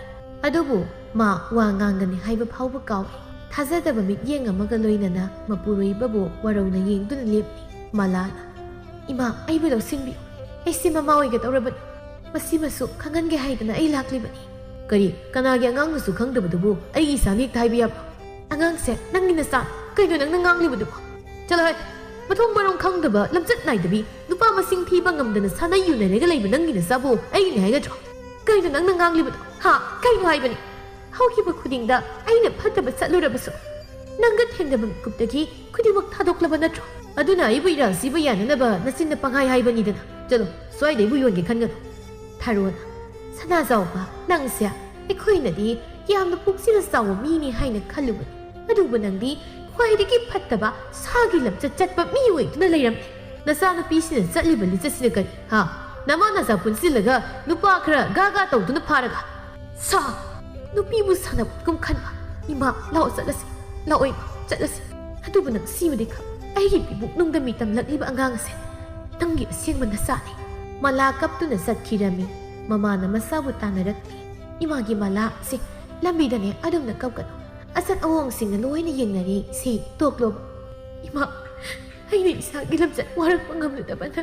ꯑꯗꯨꯕꯨ ꯃꯥ ꯋꯥ ꯉꯥꯡꯒꯅꯤ ꯍꯥꯏꯕ ꯐꯥꯎꯕ ꯀꯥꯎꯏ꯫ ꯊꯥꯖꯗꯕ ꯃꯤꯠꯌꯦꯡ ꯑꯃꯒ ꯂꯣꯏꯅꯅ ꯃꯄꯨꯔꯣꯏꯕꯕꯨ ꯋꯥꯔꯧꯅ ꯌꯦꯡꯗꯨꯅ ꯂꯦꯞꯂꯤ꯫ ꯃꯂꯥꯅ, "ꯏꯃꯥ, ꯑꯩꯕꯨ ꯂꯧꯁꯤꯟꯕꯤꯌꯨ꯫ ꯑꯩꯁꯤ ꯃꯃꯥ ꯑꯣꯏꯒꯗꯧꯔꯕꯅꯤ꯫ ꯃꯁꯤꯃꯁꯨ ꯈꯪꯍꯟꯒꯦ ꯍꯥꯏꯗꯅ ꯑꯩ ꯂꯥꯛꯂꯤꯕꯅꯤ꯫" "ꯀꯔꯤ? ꯀꯅꯥꯒꯤ ꯑꯉꯥꯡꯅꯁꯨ ꯈꯪꯗꯕꯗꯨꯕꯨ ꯑꯩꯒꯤ ꯏꯆꯥꯅꯤ ꯍꯦꯛꯇ ꯍꯥꯏꯕ ꯌꯥꯕ꯭ꯔꯣ?" "ꯑꯉꯥꯡꯁꯦ ꯅꯪꯒꯤ ꯅꯆꯥ꯫ ꯀꯩꯅꯣ ꯅꯪꯅ ꯉꯥꯡꯂꯤꯕꯗꯨꯕꯣ? ꯆꯠꯂꯣꯍꯦ! ꯃꯊꯣꯡ ꯃꯔꯝ ꯈꯪꯗꯕ, ꯂꯝꯆꯠ ꯅꯥꯏꯗꯕꯤ, ꯅꯨꯄꯥ ꯃꯁꯤꯡ ꯊꯤꯕ ꯉꯝꯗꯅ ꯁꯥꯟꯅ ꯌꯨꯅꯔꯒ ꯂꯩꯕ ꯅꯪꯒꯤ ꯅꯆꯥꯕꯨ ꯑꯩꯒꯤꯅꯤ ꯍꯥꯏꯒꯗ꯭ꯔꯣ? ꯀꯩꯅꯣ ꯅꯪꯅ ꯉꯥꯡꯂꯤꯕꯗꯣ? ꯍꯥ? ꯀꯩꯅꯣ ꯍꯥꯏꯕꯅꯤ? ꯍꯧꯈꯤꯕ ꯈꯨꯗꯤꯡꯗ ꯑꯩꯅ ꯐꯠꯇꯕ ꯆꯠꯂꯨꯔꯕꯁꯨ, ꯅꯪꯒ ꯊꯦꯡꯅꯕ ꯃꯤꯀꯨꯞꯇꯒꯤ ꯈꯨꯗꯤꯡꯃꯛ ꯊꯥꯗꯣꯛꯂꯕ ꯅꯠꯇ꯭ꯔꯣ? ꯑꯗꯨꯅ ꯑꯩꯕꯨ ꯏꯔꯥꯜ ꯁꯤꯕ ꯌꯥꯅꯅꯕ ꯅꯆꯤꯟꯗ ꯄꯪꯍꯥꯏ ꯍꯥꯏꯕꯅꯤꯗꯅ꯫ ꯆꯠꯂꯣ, ꯁ꯭ꯋꯥꯏꯗ ꯑꯩꯕꯨ ꯌꯣꯟꯒꯦ ꯈꯟꯒꯅꯨ꯫" ꯊꯥꯔꯣꯅ, "ꯁꯅꯥꯖꯥꯎꯕ, ꯅꯪꯁꯦ ꯑꯩꯈꯣꯏꯅꯗꯤ ꯌꯥꯝꯅ ꯄꯨꯛꯆꯦꯜ ꯆꯥꯎꯕ ꯃꯤꯅꯤ ꯍꯥꯏꯅ ꯈꯜꯂꯨꯕꯅꯤ꯫ ꯑꯗꯨꯕꯨ ꯅꯪꯗꯤ ꯈ꯭ꯋꯥꯏꯗꯒꯤ ꯐꯠꯇꯕ ꯁꯥꯒꯤ ꯂꯝꯆꯠ ꯆꯠꯄ ꯃꯤ ꯑꯣꯏꯗꯨꯅ ꯂꯩꯔꯝꯃꯤ꯫ ꯅꯆꯥꯅꯨꯄꯤꯁꯤꯅ ꯆꯠꯂꯤꯕ ꯂꯤꯆꯠꯁꯤꯅ ꯀꯔꯤ? ꯍꯥ? ꯅꯃꯥ ꯅꯆꯥ ꯄꯨꯟꯁꯤꯜꯂꯒ ꯅꯨꯄꯥ ꯈꯔ ꯒꯥ ꯒꯥ ꯇꯧꯗꯨꯅ ꯐꯥꯔꯒ? ꯁꯥ! ꯅꯨꯄꯤꯕꯨ ꯁꯥꯟꯅꯄꯣꯠꯀꯨꯝ ꯈꯟꯕ꯫ ꯏꯃꯥ, ꯂꯥꯛꯑꯣ ꯆꯠꯂꯁꯤ꯫ ꯂꯥꯛꯑꯣ ꯏꯃꯥ, ꯆꯠꯂꯁꯤ꯫ ꯑꯗꯨꯕꯨ ꯅꯪ ꯁꯤꯃꯗꯤ ꯈꯪ, ꯑꯩꯒꯤ ꯄꯤꯕꯨꯛꯅꯨꯡꯗ ꯃꯤ ꯇꯝꯂꯛꯂꯤꯕ ꯑꯉꯥꯡ ꯑꯁꯦ ꯅꯪꯒꯤ ꯑꯁꯦꯡꯕ ꯅꯆꯥꯅꯤ꯫" ꯃꯂꯥ ꯀꯞꯇꯨꯅ ꯆꯠꯈꯤꯔꯝꯃꯤ꯫ ꯃꯃꯥꯅ ꯃꯆꯥꯕꯨ ꯇꯥꯟꯅꯔꯛꯂꯤ꯫ "ꯏꯃꯥꯒꯤ ꯃꯂꯥ, ꯁꯦ, ꯂꯝꯕꯤꯗꯅꯦ ꯑꯗꯨꯝꯅ ꯀꯞꯀꯅꯨ꯫ ꯑꯁꯠ ꯑꯑꯣꯡꯁꯤꯡꯅ ꯂꯣꯏꯅ ꯌꯦꯡꯅꯔꯦ꯫ ꯁꯦ, ꯇꯣꯛꯂꯣꯕ꯫" "ꯏꯃꯥ, ꯑꯩꯅ ꯏꯁꯥꯒꯤ ꯂꯝꯆꯠ ꯋꯥꯔꯛꯄ ꯉꯝꯂꯨꯗꯕꯅ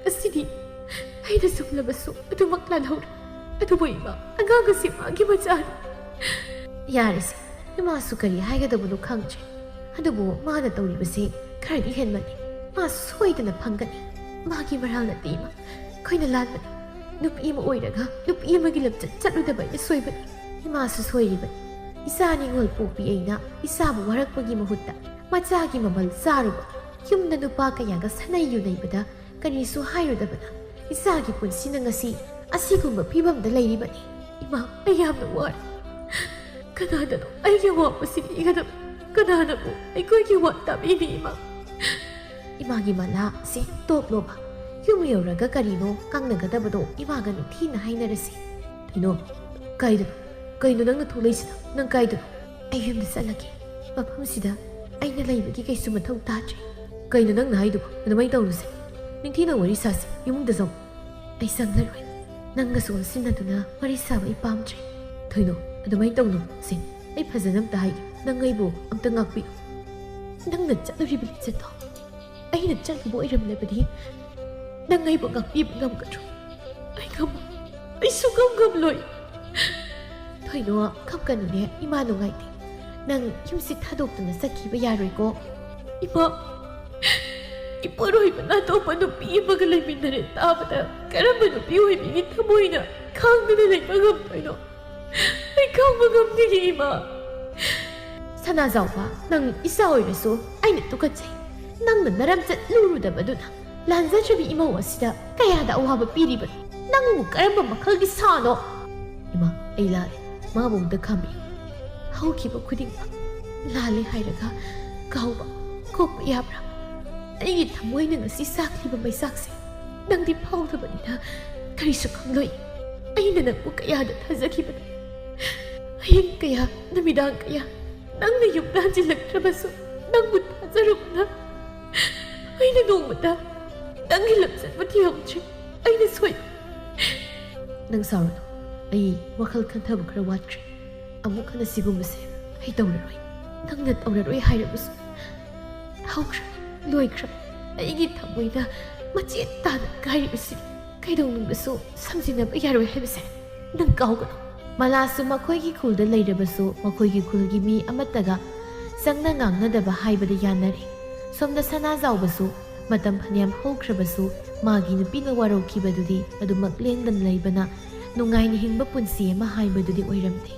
ꯉꯁꯤꯗꯤ ꯑꯩꯅ ꯆꯨꯝꯂꯕꯁꯨ ꯑꯗꯨꯃꯛ ꯂꯥꯜꯍꯧꯔꯦ꯫ ꯑꯗꯨꯕꯨ ꯏꯃꯥ, ꯑꯉꯥꯡ ꯑꯁꯤ ꯃꯥꯒꯤ ꯃꯆꯥꯅꯤ꯫" ꯌꯥꯔꯦꯁꯦ, ꯏꯃꯥꯁꯨ ꯀꯔꯤ ꯍꯥꯏꯒꯗꯕꯅꯣ ꯈꯪꯗ꯭ꯔꯦ꯫ ꯑꯗꯨꯕꯨ ꯃꯥꯅ ꯇꯧꯔꯤꯕꯁꯦ ꯈꯔꯗꯤ ꯍꯦꯟꯃꯜꯂꯤ꯫ ꯃꯥ ꯁꯣꯏꯗꯅ ꯐꯪꯒꯅꯤ꯫ ꯃꯥꯒꯤ ꯃꯔꯥꯜ ꯅꯠꯇꯦ ꯏꯃꯥ꯫ ꯑꯩꯈꯣꯏꯅ ꯂꯥꯟꯕꯅꯤ꯫ ꯅꯨꯄꯤ ꯑꯃ ꯑꯣꯏꯔꯒ ꯅꯨꯄꯤ ꯑꯃꯒꯤ ꯂꯝꯆꯠ ꯆꯠꯂꯨꯗꯕ ꯑꯩꯅ ꯁꯣꯏꯕꯅꯤ꯫ ꯏꯃꯥꯁꯨ ꯁꯣꯏꯔꯤꯕꯅꯤ꯫ ꯏꯆꯥ ꯅꯤꯉꯣꯜ ꯄꯣꯛꯄꯤ ꯑꯩꯅ ꯏꯆꯥꯕꯨ ꯋꯥꯔꯛꯄꯒꯤ ꯃꯍꯨꯠꯇ ꯃꯆꯥꯒꯤ ꯃꯃꯜ ꯆꯥꯔꯨꯕ, ꯌꯨꯝꯗ ꯅꯨꯄꯥ ꯀꯌꯥꯒ ꯁꯥꯟꯅꯩ ꯌꯨꯅꯩꯕꯗ ꯀꯔꯤꯁꯨ ꯍꯥꯏꯔꯨꯗꯕꯅ ꯏꯆꯥꯒꯤ ꯄꯨꯟꯁꯤꯅ ꯉꯁꯤ ꯑꯁꯤꯒꯨꯝꯕ ꯐꯤꯕꯝꯗ ꯂꯩꯔꯤꯕꯅꯤ꯫ ꯏꯃꯥ, ꯑꯩ ꯌꯥꯝꯅ ꯋꯥꯔꯦ꯫ ꯀꯅꯥꯗꯅꯣ ꯑꯩꯒꯤ ꯑꯋꯥꯕꯁꯤ ꯂꯤꯒꯗꯕ? ꯀꯅꯥꯅꯕꯨ ꯑꯩꯈꯣꯏꯒꯤ ꯋꯥ ꯇꯥꯕꯤꯅꯤ, ꯏꯃꯥ? ꯏꯃꯥꯒꯤ ꯃꯅꯥꯁꯦ ꯇꯣꯞꯂꯣꯕ꯫ ꯌꯨꯝ ꯌꯧꯔꯒ ꯀꯔꯤꯅꯣ ꯉꯥꯡꯅꯒꯗꯕꯗꯣ ꯏꯃꯥꯒ ꯅꯤꯡꯊꯤꯅ ꯍꯥꯏꯅꯔꯁꯤ꯫ ꯀꯩꯅꯣ? ꯀꯥꯏꯗꯅꯣ? ꯀꯩꯅꯣ ꯅꯪꯅ ꯊꯣꯛꯂꯛꯏꯁꯤꯅ? ꯅꯪ ꯀꯥꯏꯗꯅꯣ? ꯑꯩ ꯌꯨꯝꯗ ꯆꯠꯂꯒꯦ꯫ ꯃꯐꯝꯁꯤꯗ ꯑꯩꯅ ꯂꯩꯕꯒꯤ ꯀꯩꯁꯨ ꯃꯊꯧ ꯇꯥꯗ꯭ꯔꯦ꯫ ꯀꯩꯅꯣ ꯅꯪꯅ ꯍꯥꯏꯗꯨꯕꯣ? ꯑꯗꯨꯃꯥꯏꯅ ꯇꯧꯅꯨꯁꯦ꯫ ꯅꯤꯡꯊꯤꯅ ꯋꯥꯔꯤ ꯁꯥꯁꯤ꯫ ꯏꯃꯨꯡꯗ ꯆꯪꯉꯨ꯫ ꯑꯩ ꯆꯪꯂꯔꯣꯏ꯫ ꯅꯪꯒꯁꯨ ꯑꯣꯟꯁꯤꯟꯅꯗꯨꯅ ꯋꯥꯔꯤ ꯁꯥꯕ ꯑꯩ ꯄꯥꯝꯗ꯭ꯔꯦ꯫ ꯊꯣꯏꯅꯣ, ꯑꯗꯨꯃꯥꯏꯅ ꯇꯧꯅꯨ꯫ ꯁꯦ, ꯑꯩ ꯐꯖꯅ ꯑꯝꯇ ꯍꯥꯏꯒꯦ꯫ ꯅꯪ ꯑꯩꯕꯨ ꯑꯝꯇ ꯉꯥꯛꯄꯤꯌꯨ꯫ ꯅꯪꯅ ꯆꯠꯂꯨꯔꯤꯕ ꯂꯤꯆꯠꯇꯣ ꯑꯩꯅ ꯆꯠꯂꯨꯕ ꯑꯣꯏꯔꯝꯂꯕꯗꯤ ꯅꯪ ꯑꯩꯕꯨ ꯉꯥꯛꯄꯤꯕ ꯉꯝꯒꯗ꯭ꯔꯣ? ꯑꯩ ꯉꯝꯃꯣꯏ꯫ ꯑꯩ ꯁꯨꯡꯉꯝ ꯉꯝꯂꯣꯏ꯫ ꯊꯣꯏꯅꯣ, ꯀꯞꯀꯅꯨꯅꯦ, ꯏꯃꯥ ꯅꯨꯡꯉꯥꯏꯇꯦ꯫ ꯅꯪ ꯌꯨꯝꯁꯤ ꯊꯥꯗꯣꯛꯇꯨꯅ ꯆꯠꯈꯤꯕ ꯌꯥꯔꯣꯏꯀꯣ꯫ ꯏꯃꯥ, ꯏꯄꯨꯔꯣꯏꯕꯅ ꯑꯇꯣꯞꯄ ꯅꯨꯄꯤ ꯑꯃꯒ ꯂꯩꯃꯤꯟꯅꯔꯦ ꯇꯥꯕꯗ ꯀꯔꯝꯕ ꯅꯨꯄꯤ ꯑꯣꯏꯕꯤꯒꯤ ꯊꯃꯣꯏꯅ ꯈꯥꯡꯗꯨꯅ ꯂꯩꯕ ꯉꯝꯗꯣꯏꯅꯣ? ꯑꯩ ꯈꯥꯡꯕ ꯉꯝꯗꯦ, ꯏꯃꯥ꯫ ꯁꯅꯥꯖꯥꯎꯕ, ꯅꯪ ꯏꯆꯥ ꯑꯣꯏꯔꯁꯨ ꯑꯩꯅ ꯇꯨꯀꯠꯆꯩ꯫ ꯅꯪꯅ ꯅꯔꯝꯆꯠ ꯂꯨꯔꯨꯗꯕꯗꯨꯅ ꯂꯥꯟꯖꯗ꯭ꯔꯕꯤ ꯏꯃꯧ ꯑꯁꯤꯗ ꯀꯌꯥꯗ ꯑꯋꯥꯕ ꯄꯤꯔꯤꯕꯅꯣ? ꯅꯪꯕꯨ ꯀꯔꯝꯕ ꯃꯈꯜꯒꯤ ꯁꯥꯅꯣ? ꯏꯃꯥ, ꯑꯩ ꯂꯥꯜꯂꯦ꯫ ꯃꯥꯕꯨ ꯑꯝꯇ ꯈꯥꯝꯕꯤꯌꯨ꯫ ꯍꯧꯈꯤꯕ ꯈꯨꯗꯤꯡꯃꯛ ꯂꯥꯜꯂꯦ ꯍꯥꯏꯔꯒ ꯀꯥꯎꯕ, ꯀꯣꯛꯄ ꯌꯥꯕ꯭ꯔꯥ? ꯑꯩꯒꯤ ꯊꯃꯣꯏꯅ ꯉꯁꯤ ꯆꯥꯛꯂꯤꯕ ꯃꯩꯆꯥꯛꯁꯦ ꯅꯪꯗꯤ ꯐꯥꯎꯗꯕꯅꯤꯅ ꯀꯔꯤꯁꯨ ꯈꯪꯂꯣꯏ꯫ ꯑꯩꯅ ꯅꯪꯕꯨ ꯀꯌꯥꯗ ꯊꯥꯖꯈꯤꯕꯅꯣ꯫ ꯑꯍꯤꯡ ꯀꯌꯥ, ꯅꯨꯃꯤꯗꯥꯡ ꯀꯌꯥ ꯅꯪꯅ ꯌꯨꯝꯗ ꯍꯟꯖꯤꯜꯂꯛꯇ꯭ꯔꯕꯁꯨ ꯅꯪꯕꯨ ꯊꯥꯖꯔꯨꯕꯅ ꯑꯩꯅ ꯅꯣꯡꯃꯇ ꯅꯪꯒꯤ ꯂꯝꯆꯠꯄꯨ ꯊꯤꯍꯧꯗ꯭ꯔꯤ꯫ ꯑꯩꯅ ꯁꯣꯏ꯫ ꯅꯪ ꯁꯥꯎꯔꯅꯨ꯫ ꯑꯩ ꯋꯥꯈꯜ ꯈꯟꯊꯕ ꯈꯔ ꯋꯥꯠꯈ꯭ꯔꯦ꯫ ꯑꯃꯨꯛ ꯍꯟꯅ ꯁꯤꯒꯨꯝꯕꯁꯦ ꯑꯩ ꯇꯧꯔꯔꯣꯏ꯫ ꯅꯪꯅ ꯇꯧꯔꯔꯣꯏ ꯍꯥꯏꯔꯕꯁꯨ ꯍꯧꯈ꯭ꯔꯦ, ꯂꯣꯏꯈ꯭ꯔꯦ꯫ ꯑꯩꯒꯤ ꯊꯃꯣꯏꯅ ꯃꯆꯦꯠ ꯇꯥꯅ ꯀꯥꯏꯔꯤꯕꯁꯤ ꯀꯩꯗꯧꯅꯨꯡꯗꯁꯨ ꯁꯝꯖꯤꯟꯅꯕ ꯌꯥꯔꯣꯏ ꯍꯥꯏꯕꯁꯦ ꯅꯪ ꯀꯥꯎꯒꯅꯨ꯫ ꯃꯂꯥꯁꯨ ꯃꯈꯣꯏꯒꯤ ꯈꯨꯜꯗ ꯂꯩꯔꯕꯁꯨ ꯃꯈꯣꯏꯒꯤ ꯈꯨꯜꯒꯤ ꯃꯤ ꯑꯃꯠꯇꯒ ꯆꯪꯅ ꯉꯥꯡꯅꯗꯕ ꯍꯥꯏꯕꯗ ꯌꯥꯅꯔꯦ꯫ ꯁꯣꯝꯗ ꯁꯅꯥꯖꯥꯎꯕꯁꯨ ꯃꯇꯝ ꯐꯅꯌꯥꯝ ꯍꯧꯈ꯭ꯔꯕꯁꯨ ꯃꯥꯒꯤ ꯅꯨꯄꯤꯅ ꯋꯥꯔꯧꯈꯤꯕꯗꯨꯗꯤ ꯑꯗꯨꯃꯛ ꯂꯦꯡꯗꯅ ꯂꯩꯕꯅ ꯅꯨꯡꯉꯥꯏꯅ ꯍꯤꯡꯕ ꯄꯨꯟꯁꯤ ꯑꯃ ꯍꯥꯏꯕꯗꯨꯗꯤ ꯑꯣꯏꯔꯝꯗꯦ꯫